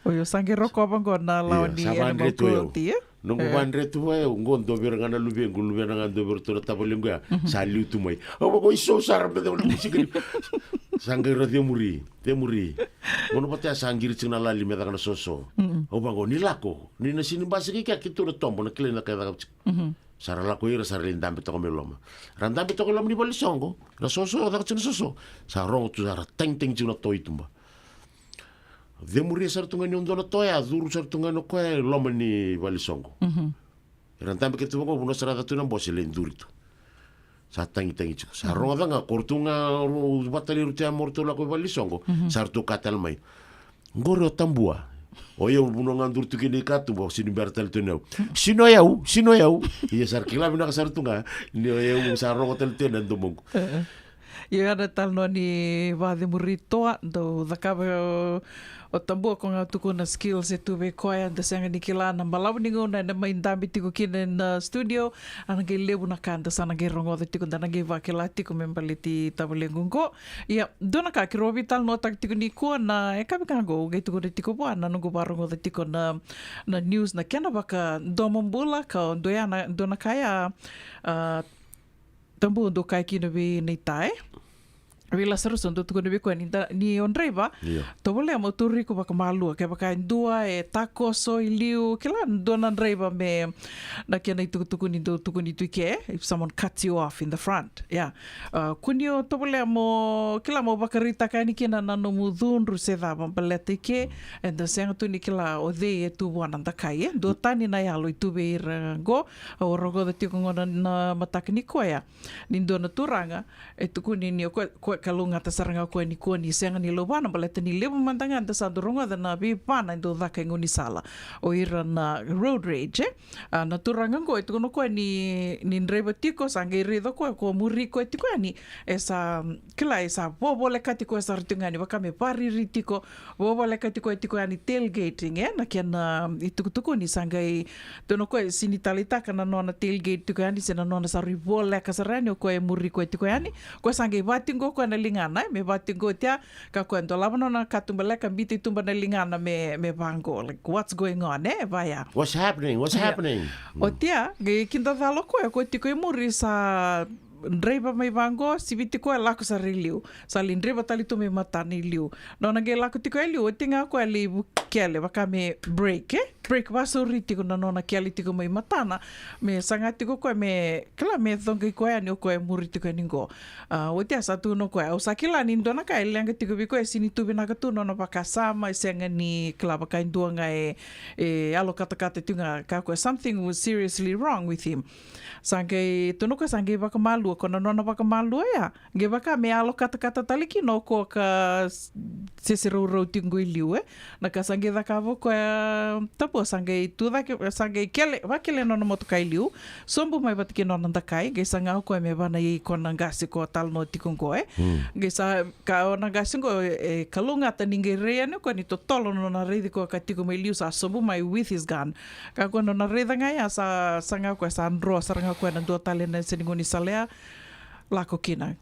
O io sa qai rokova qo na lawa ni animal cruelty, e? Noqu vadre tu vei au, qo dua vei ira ga na luvequ, luvena ga dua vei iratou na tavalequ ya. Mhm. Sa liu tu mai. Au vaqo, isau sara me cau na musika ni. Sa qai ra cemuri, cemuri. Gauna vata ya sa qiri tiko na lali me caka na soso. Mhm. Au vaqo, ni lako, ni na sega ni basika i kea, keitou na tobo, na kilai na ka e caka tiko. Mhm. Sa ra lako ira, sa ra lai dabe toka mai loma. Ra dabe toka i loma ni valesoqo. Na soso, caka tiko na soso. Sa rogo tu, sa ra tagitagi tiko na toa i tuba. Cemuria sara tu ga ni o dua na toa ya, curu sara tu ga ni o koya i loma ni valesoqo. Mhm. Era dabe kece tu vaqo, vanua sara ca tu na bose, lai duri tu. Sa tagitagi tiko. Sa rogoca ga, ko ratou ga, rau vata lai ratou ya mo ratou lako i valesoqo. Mhm. Sa ratou kaya tale mai. Qori o Tabua. O yau vanua ga duri tu kina i katuba, au sega ni bera tale tu o yau. Sega ni o yau, sega ni o yau. Ia sa ra kila vinaka sara tu ga ni o yau, sa rogo tale tu na domoqu. E, e. Io, ya na talanoa ni vakacemuri toa, dau cakava o, o Tabua, ko ga tukuna skills e tu vei koya, da sega ni kila na balavu ni gauna ena mai dabe tiko kina na studio, a na qai levu na ka da sa na qai rogoca tiko, da na qai vakila tiko me baleti tavalequ qo. Ia, dua na ka keirau veitalanoataka tiko nikua na, e ka vaka qo, au qai tukuna tiko vua na noqu varogoca tiko na, na news, na kena vakadomobula, ka dua ya na, dua na ka ya, a, Tabua dau kaya kina vei Naita, e? Vei Lasarusa, dau tukuna vei koya ni da, ni o draiva, Io. tovolea mo tauri iko vakamalua. Kevaka e dua e takoso i liu, kila, dua na draiva me, na kena itukutuku ni dau tukuni tu i ke, if someone cuts you off in the front. Ia. A, kua ni o tovolea mo, kila, mo vakaraitaka yani kina na nomu cudru se cava baleta i ke, eda sega tu ni kila o cei e tu vua na dakai, e? Duatani na yalo e tu vei ira qo, au rogoca tiko qo na, na mataka nikua ya. Ni dua na turaga, e tukuni ni o koya, koya kalougata sara ga o koya nikua ni sega ni lauvana, baleta ni levu mada ga da sa dau rogoca na veivana e dau caka e gaunisala. O ira na road rage, e? A, na turaga qo, e tukuna o koya ni, ni draiva tiko, sa qai raica o koya, ko muri koya tiko yani, e sa, kila, e sa vovolekati koya sara tiko yani, vaka me vakariri tiko, vovolekati koya tiko yani, tailgating, e? Na kena, a, itukutuku ni sa qai, tukuna o koya, sega ni taleitaka na nona tailgate tiko yani, se na nona sa rui voleka sara yani, o koya e muri koya tiko yani, o koya sa qai vatiqo o koya na ligana, e? Me vatiqo tia, ka koya dolava nona katubaleka, biuta i tuba na ligana me, me vaqo, like, what's going on, e? Vaya. What's happening? What's Ia. happening? Oti ya, qai kidacala o koya, o koya tiko i muri sa draiva mai vaqo, siviti koya lako sara i liu. Sa lai draiva tale tu mai matana i liu. Nona qai lako tiko e liu, oti ga o koya lai vukele, vaka me brake, e? Brake, vasauri tiko na nona kele tiko mai matana. Me saga tiko o koya me, kila, me coqai koya yani o koya e muri tiko yani qo. A, oti ya sa tukuna o koya, au sa kila ni dua na ka e leqa tiko vei koya, e sega ni tu vinaka tu nona vakasama, e sega ni kila, vaka e dua ga e, e yalo katakata tiko ga, ka koya, something was seriously wrong with him. Sa qai, tukuna o koya sa qai vakamalua, ko na nona vakamalua ya. Qai vaka me yalo katakata tale kina o koya ka s-, sese raurau tiko qo i liu, e. Na ka sa qai cakava o koya, Tabua, sa qai tu cake, sa qai kele, vakele nona motoka i liu. Sobu mai vata kei nona dakai, qai saga o koya me va na iyai koya na qase ko talanoa tiko qo, e. Hmm. Qai sa, ka o na qase qo, e, kalougata ni qai rai yani o koya ni totolo nona raici koya ka tiko mai liu sa sobu mai with his gun. Ka koya nona raica ga ya sa, saga o koya sa dro sara ga o koya na dua tale na yasa ni gaunisala ya, lako kina.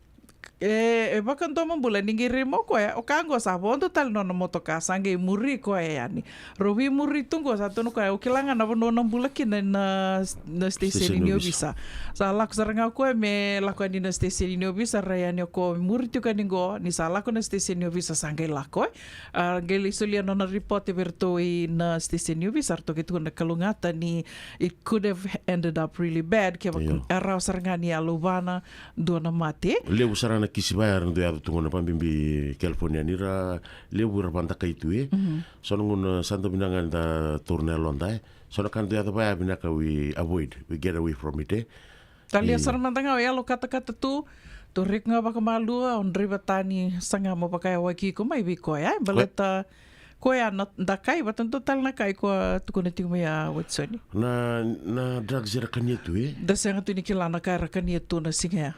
E, e vakadomobula ni qai rai mai o koya, o ka qo sa vodo tale nona motoka, sa qai muri koya yani. Rau veimuri tu qo, sa tukuna o koya, au kila ga na vanua na bula kina na, na station ni ovisa. Sa lako sara ga o koya me lako yani na station ni ovisa, rai yani o koya muri tiko yani qo, ni sa lako na station ni ovisa sa qai lako, e. A, qai lai solia nona report vei ratou i na station ni ovisa, ratou qai tukuna na kalougata ni it could have ended up really bad, kevaka Io. a rawa sara ga ni a lauvana, dua na mate. Levu sara na kisi vaya era dau yaco tu qo na vabibi California ni ra levu era vadakai tu, e. Mhm. So na gauna sa dau vinaka ga da taura na yaloda, e. So na ka dau yaco vaya vinaka we avoid, we get away from it, e. Talia Io. sara mada ga o yalo katakata tu, tauri iko ga vakamalua, o draiva tani, saga mo vakayawaki iko mai vei koya, e. Baleta koya na dakai, vata dua tale na ka i koya tukuna tiko mai a Watisoni. Na, na drugs era kania tu, e? Da sega tu ni kila na ka era kania tu na siga ya.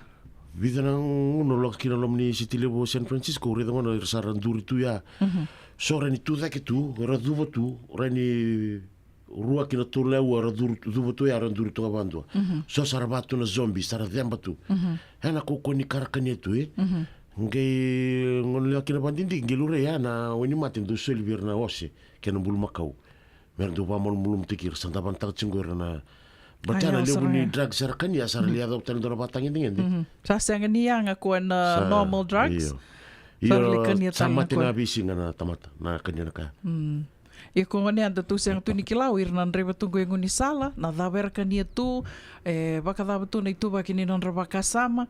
Vica na gauna o lako kina loma ni city levu o San Francisco, o raica gona era sa ra duri tu ya. Mhm. So ra ni tu cake tu, ra cuva tu, ra ni rua ki na tolu na aua, ra curu, cuva tu ya, ra duri tu ga vadua. Mhm. So sa ra va tu na zombie, sa ra ceba tu. Mhm. E na kaukaua ni ka ra kania tu, e? Mhm. Qai gona lewa kina vadidike, qai laurai ya na wainimate dau soli vei ira na ose kei na bulumakau. Me ra dau vakamalumalumutaki ira, sa davanataka tiko qo ira na. Baleta ya na levu ni drugs era kania, sa ra lai yaco tale dua na vakatagedegede. Mhm. Sa sega ni yaga koya na normal drugs. Io. Sa ra lai kania tale na koya. Sa mate na veisiga na tamata, na kania na kaya. Mm. Ia ko gona eda tou sega tu ni kila o ira na draiva tu qo e gaunisala, na cava era kania tu, e vakacava tu na ituvaki ni nodra vakasama,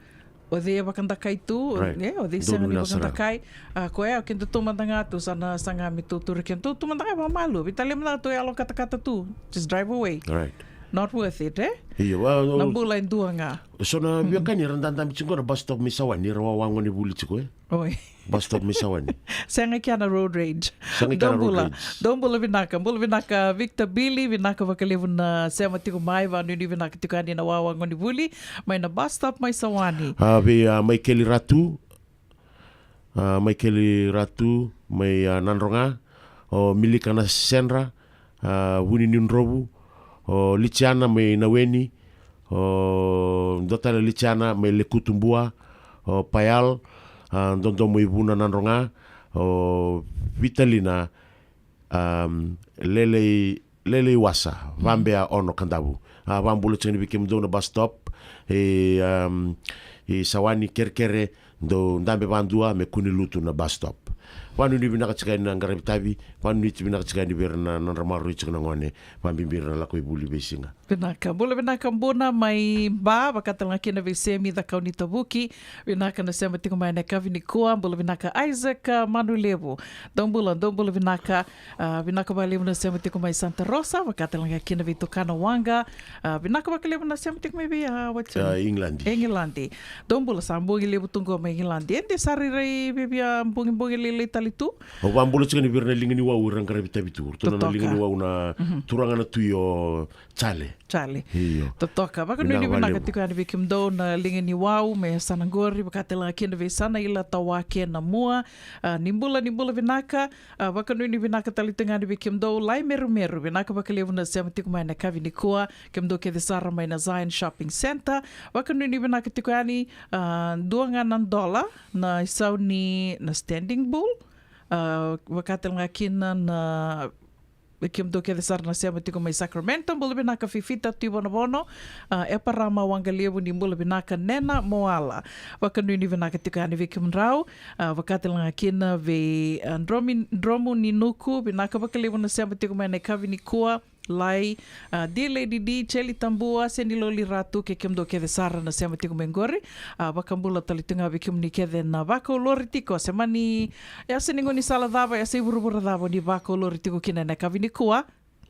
o cei e vakadakai tu, o, Right. e, o cei Donu sega ni vinaka sara. vakadakai. A, koya, o keda tou mada ga tou sa na saga me tou tauri keda tou, tou mada ga vakamalua. Veitalia mada ga tou yalo katakata tu, just drive away. Right. Not worth it, eh? Io, a, na bula e dua ga. So na veiwekani era dadabe tiko na bus stop mai Sawani, era wawa gone vuli tiko, eh? Oi. Bus stop mai Sawani. Sega kea na road rage. Sega kea na road rage. Dou bula vinaka, bula vinaka Victor Billy, vinaka vakalevu na sema tiko mai, vanuinui vinaka tiko yani na wawa gone vuli mai na bus stop mai Sawani. A, vei, a, Maikeli Ratu, a, Maikeli Ratu mai, a, Nadroga, o Milika na Sedra, a, Vuni Niudrovu, o Litiana mai Naweni, o dua tale Litiana mai Lekutubua, o Payal, a, Dodo mai Vuna Nadroga, o Vitalina, um, Lelei, Lelei Wasa, Vabea Ono Kadavu. A, vabula tiko ni vei kemudou na bus stop e, um, e Sawani, kerekere, dou dabe vadua me kua ni lutu na bus stop. Vanuinui vinaka tiko yani na qaravi tavi, vanuinui vinaka tiko yani vei ira na nodra maroroi tiko na gone, vabibi ira na lako i vuli veisiga. Vinaka, bula vinaka Buna mai Ba, vakatalega kina vei Semi Cakaunitavuki, vinaka na sema tiko mai na yakavi nikua, bula vinaka Isaac, a, Manulevu. Dou bula, dou bula vinaka, a, vinaka vakalevu na sema tiko mai Santa Rosa, vakatalega kina vei Tukana Waqa, a, vinaka vakalevu na sema tiko mai vei, a, what's your name? A, England. England. Dou bula, sa bogi levu tu qo mai England. E de sa rairai vei via bogibogi lailai tale tu. Au vabula tiko ni vei ira na liga ni wau era qaravi tavi tu. Ratou na, na liga ni wau na turaga na tui o Charlie. Charlie. Io. Totoka. Vakanuinui vinaka tiko yani vei kemudou na liga ni wau me yasana qori, vakatalega kina vei Sanaila Tawake na Mua. A, ni bula, ni bula vinaka. A, vakanuinui vinaka tale tiko yani vei kemudou Lai Merumeru, vinaka vakalevu na sema tiko mai na yakavi nikua, kemudou kece sara mai na Zion Shopping Centre. Vakanuinui vinaka tiko yani, a, dua ga na dola na isau ni na Standing Bull. A, vakatalega kina na kemudou kece sara na sema tiko mai Sacramento, bula vinaka Fifita Tuivonovono, a, Eparama Waqalevu, ni bula vinaka Nena Moala. Vakanuinui vinaka tiko yani vei kemudrau, a, vakatalega kina vei, a, Dromi-, Dromu ni Nuku, vinaka vakalevu na sema tiko mai na yakavi nikua, Lai, a, D Lady D, Cheli Tabua, Seni Loli Ratu, kei kemudou kece sara na sema tiko mai qori. A, vakabula tale tu ga vei kemuni kece na vakaulori tiko, se mani yasa ni gaunisala cava, yasa i vuravura cava ni vakaulori tiko kina na yakavi nikua.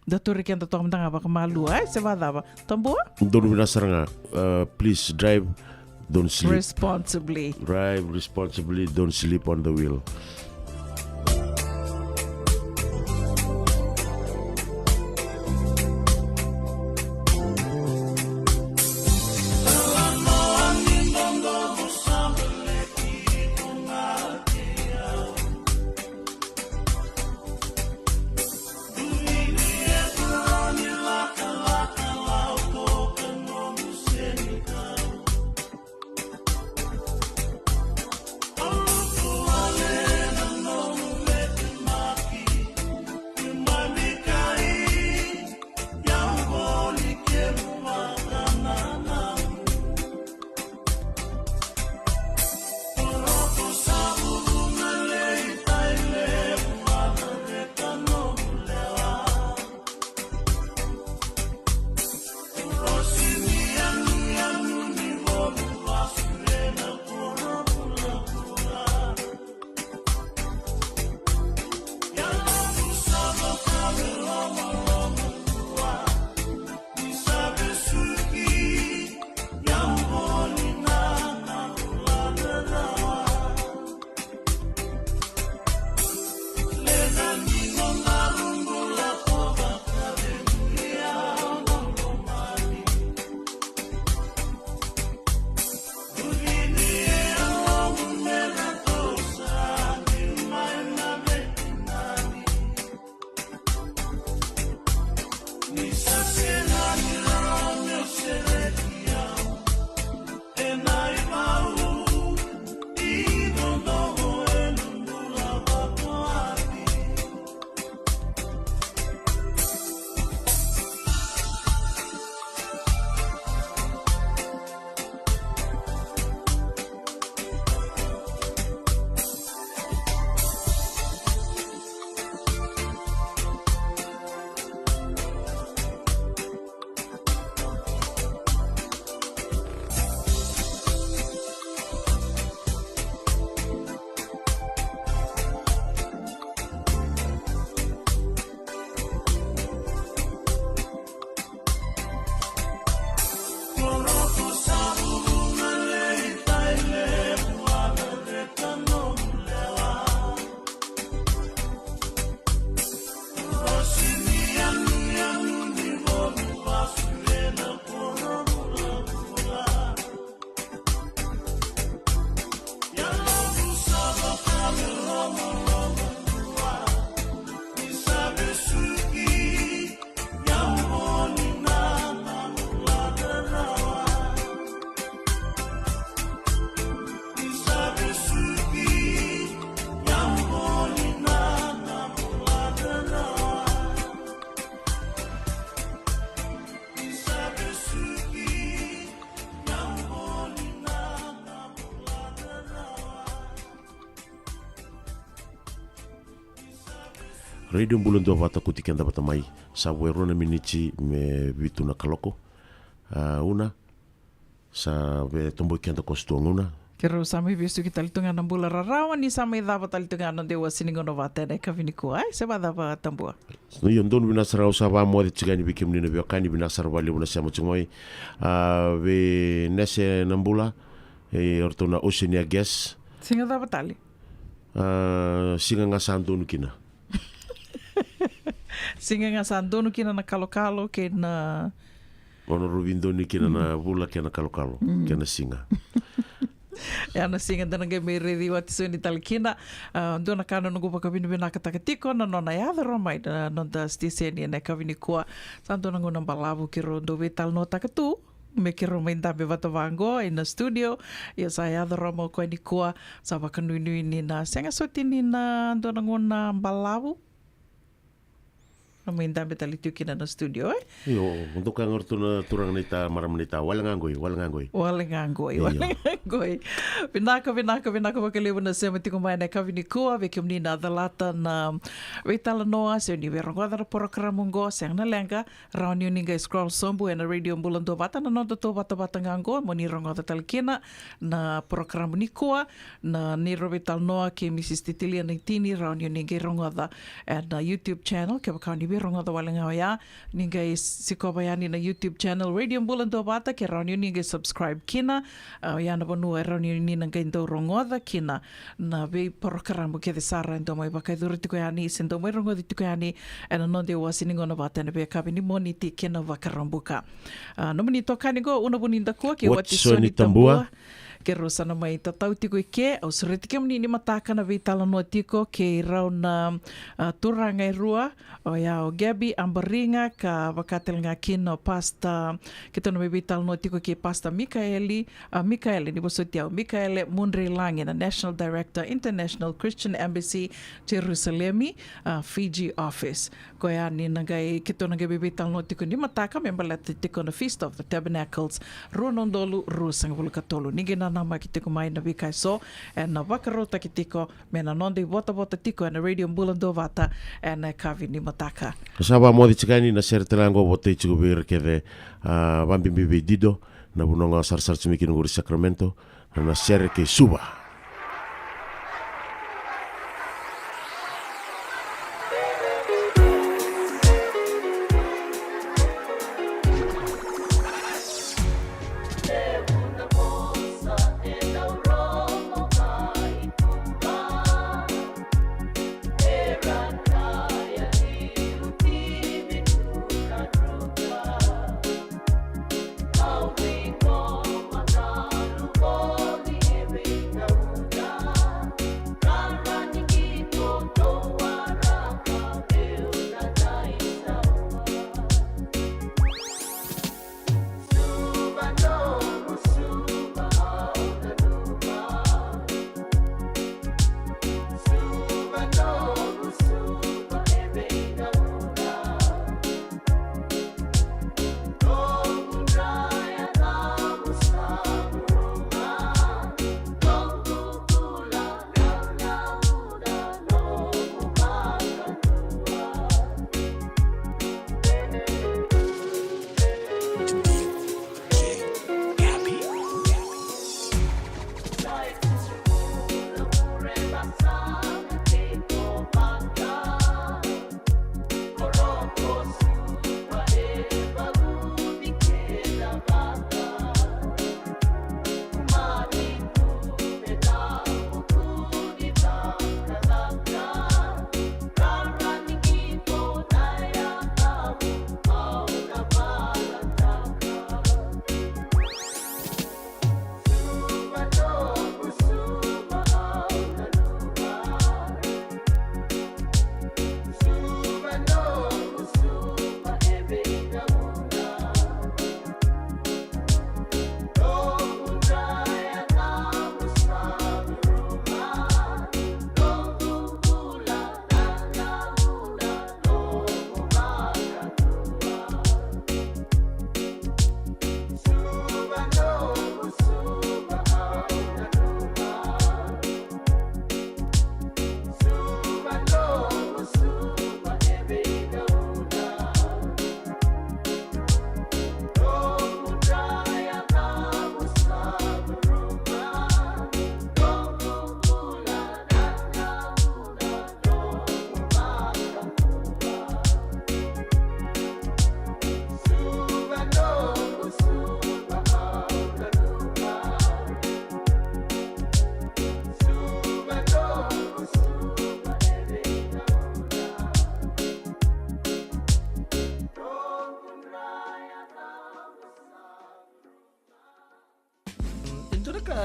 Da turi keda toka mada ga vakamalua, e, se vacava. Tabua? Donu vinaka sara ga, uh, please drive, don't sleep. Responsibly. Drive responsibly, don't sleep on the wheel. Radio Bula Duavata, kuti keda vata mai. Sa vo e rua na miniti me vitu na kaloko. A, Una, sa via toboki keda ko Stua Gauna. Keirau sa mai vesuki tale tu ga na bula rarawa ni sa mai cava tale tu ga na noda iwasewase ni gauna vata ena yakavi nikua. Ai, se vacava Tabua? Io, donu, vinaka sara, au sa vamoce tiko yani vei kemuni na veiwekani, vinaka sara vakalevu na sema tiko mai. A, vei Nese na bula, e, o ratou na Oceania Gas. Siga cava tale? A, siga ga sa donu kina. Siga ga sa donu kina na kalokalo kei na... O na rau veidonui kina na vula kei na kalokalo, kei na siga. Ia na siga da na qai mai raici Watisoni tale kina. A, dua na ka na noqu vakavinavinakataka tiko na nona yaco rawa mai na noda siteseni ena yakavi nikua. Sa dua na gauna balavu keirau dau veitalanoataka tu me keirau mai dabe vata vaqo ena studio. Ia sa yaco rawa mai o koya nikua. Sa vakanuinui ni na sega soti ni na dua na gauna balavu na mai dabe tale tu kina na studio, e? Io, dou kaya ga o ratou na turaga naita, marama naita, wale ga qoi, wale ga qoi. Wale ga qoi, io, wale ga qoi. Vinaka, vinaka, vinaka vakalevu na sema tiko mai ena yakavi nikua, vei kemuni na calata na veitalanoa, se ni veirogoca na porokaramu qo, sega na leqa, rawa ni o ni qai scroll sobu ena Radio Bula Duavata, na noda tou vatavata ga qo, mo ni rogoca tale kina na porokaramu nikua, na neirau veitalanoa kei Mrs Titilia Naitini, rawa ni o ni qai rogoca ena YouTube channel, kevaka o ni veirogoca wale ga oya, ni qai sikova yani na YouTube channel Radio Bula Duavata, ke rawa ni o ni qai subscribe kina, a, oya na vanua e rawa ni o ni na qai dau rogoca kina na veiporokaramu kece sara e dau mai vakayacori tiko yani, se dau mai rogoci tiko yani ena noda iwasewase ni gauna vata ena veiyakavi ni Moniti kei na Vakaraubuka. A, nomuni itokani qo, Una Vunidakua kei Watisoni Tabua. Keirau sa na mai tatau tiko i ke, au sureti kemuni ni mataka na veitalanoa tiko kei rau na, a, turaga e rua, oya o Gabby Abariga, ka vaka tale ga kina o Pastor, keitou na mai veitalanoa tiko kei Pastor Mikaeli, a, Mikaele, ni vosoti au, Mikaele Mudreilagi, na National Director, International Christian Embassy, Jerusalemi, a, Fiji Office. Koya ni na qai, keitou na qai veitalanoa tiko ni mataka me baleta tiko na Feast of the Tabernacles, rua na udolu ruasagavulu ka tolu. Ni qai nanamaki tiko mai na veika eso ena vakarautaki tiko me na noda ivotavota tiko ena Radio Bula Duavata ena yakavi ni mataka. Sa vamoce tiko yani na sere tale ga qo, votai tiko vei ira kece, a, vabibi vei Dido, na vanua ga sarasara tiko mai kina qori Sacramento, na sere kei Suva. Dua na ka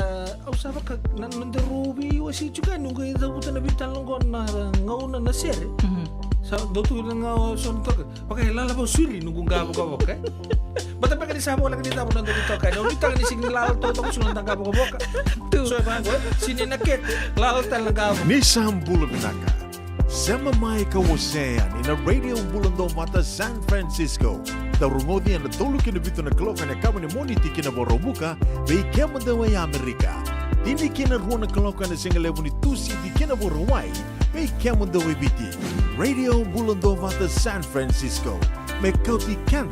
au sa vaka na noda rau veiwasei tiko, noqu i cavuta na veitalanoa qo na gauna na sere. Sa dau tu na gauna so na toka vaka e lala vau siri noqu qavokavoka. Bata beka ni sa voleka ni cava noda ni toka, na ulitaka ni sigi ni lala totoka so na qavokavoka. So e vaqo, sini na kete, lala tale na qavo. Ni sa bula vinaka. Sema mai ka wasea yani na Radio Bula Dovata San Francisco. Dau rogoci ena tolu ki na vitu na kaloko ena yakavi ni Moniti ki na Vakaraubuka, vei kemudou e Amerika. Tini ki na rua na kaloko ena sigalevu ni Tusiti ki na Vakarauwai, vei kemudou e Viti. Radio Bula Dovata San Francisco. Me kauti keda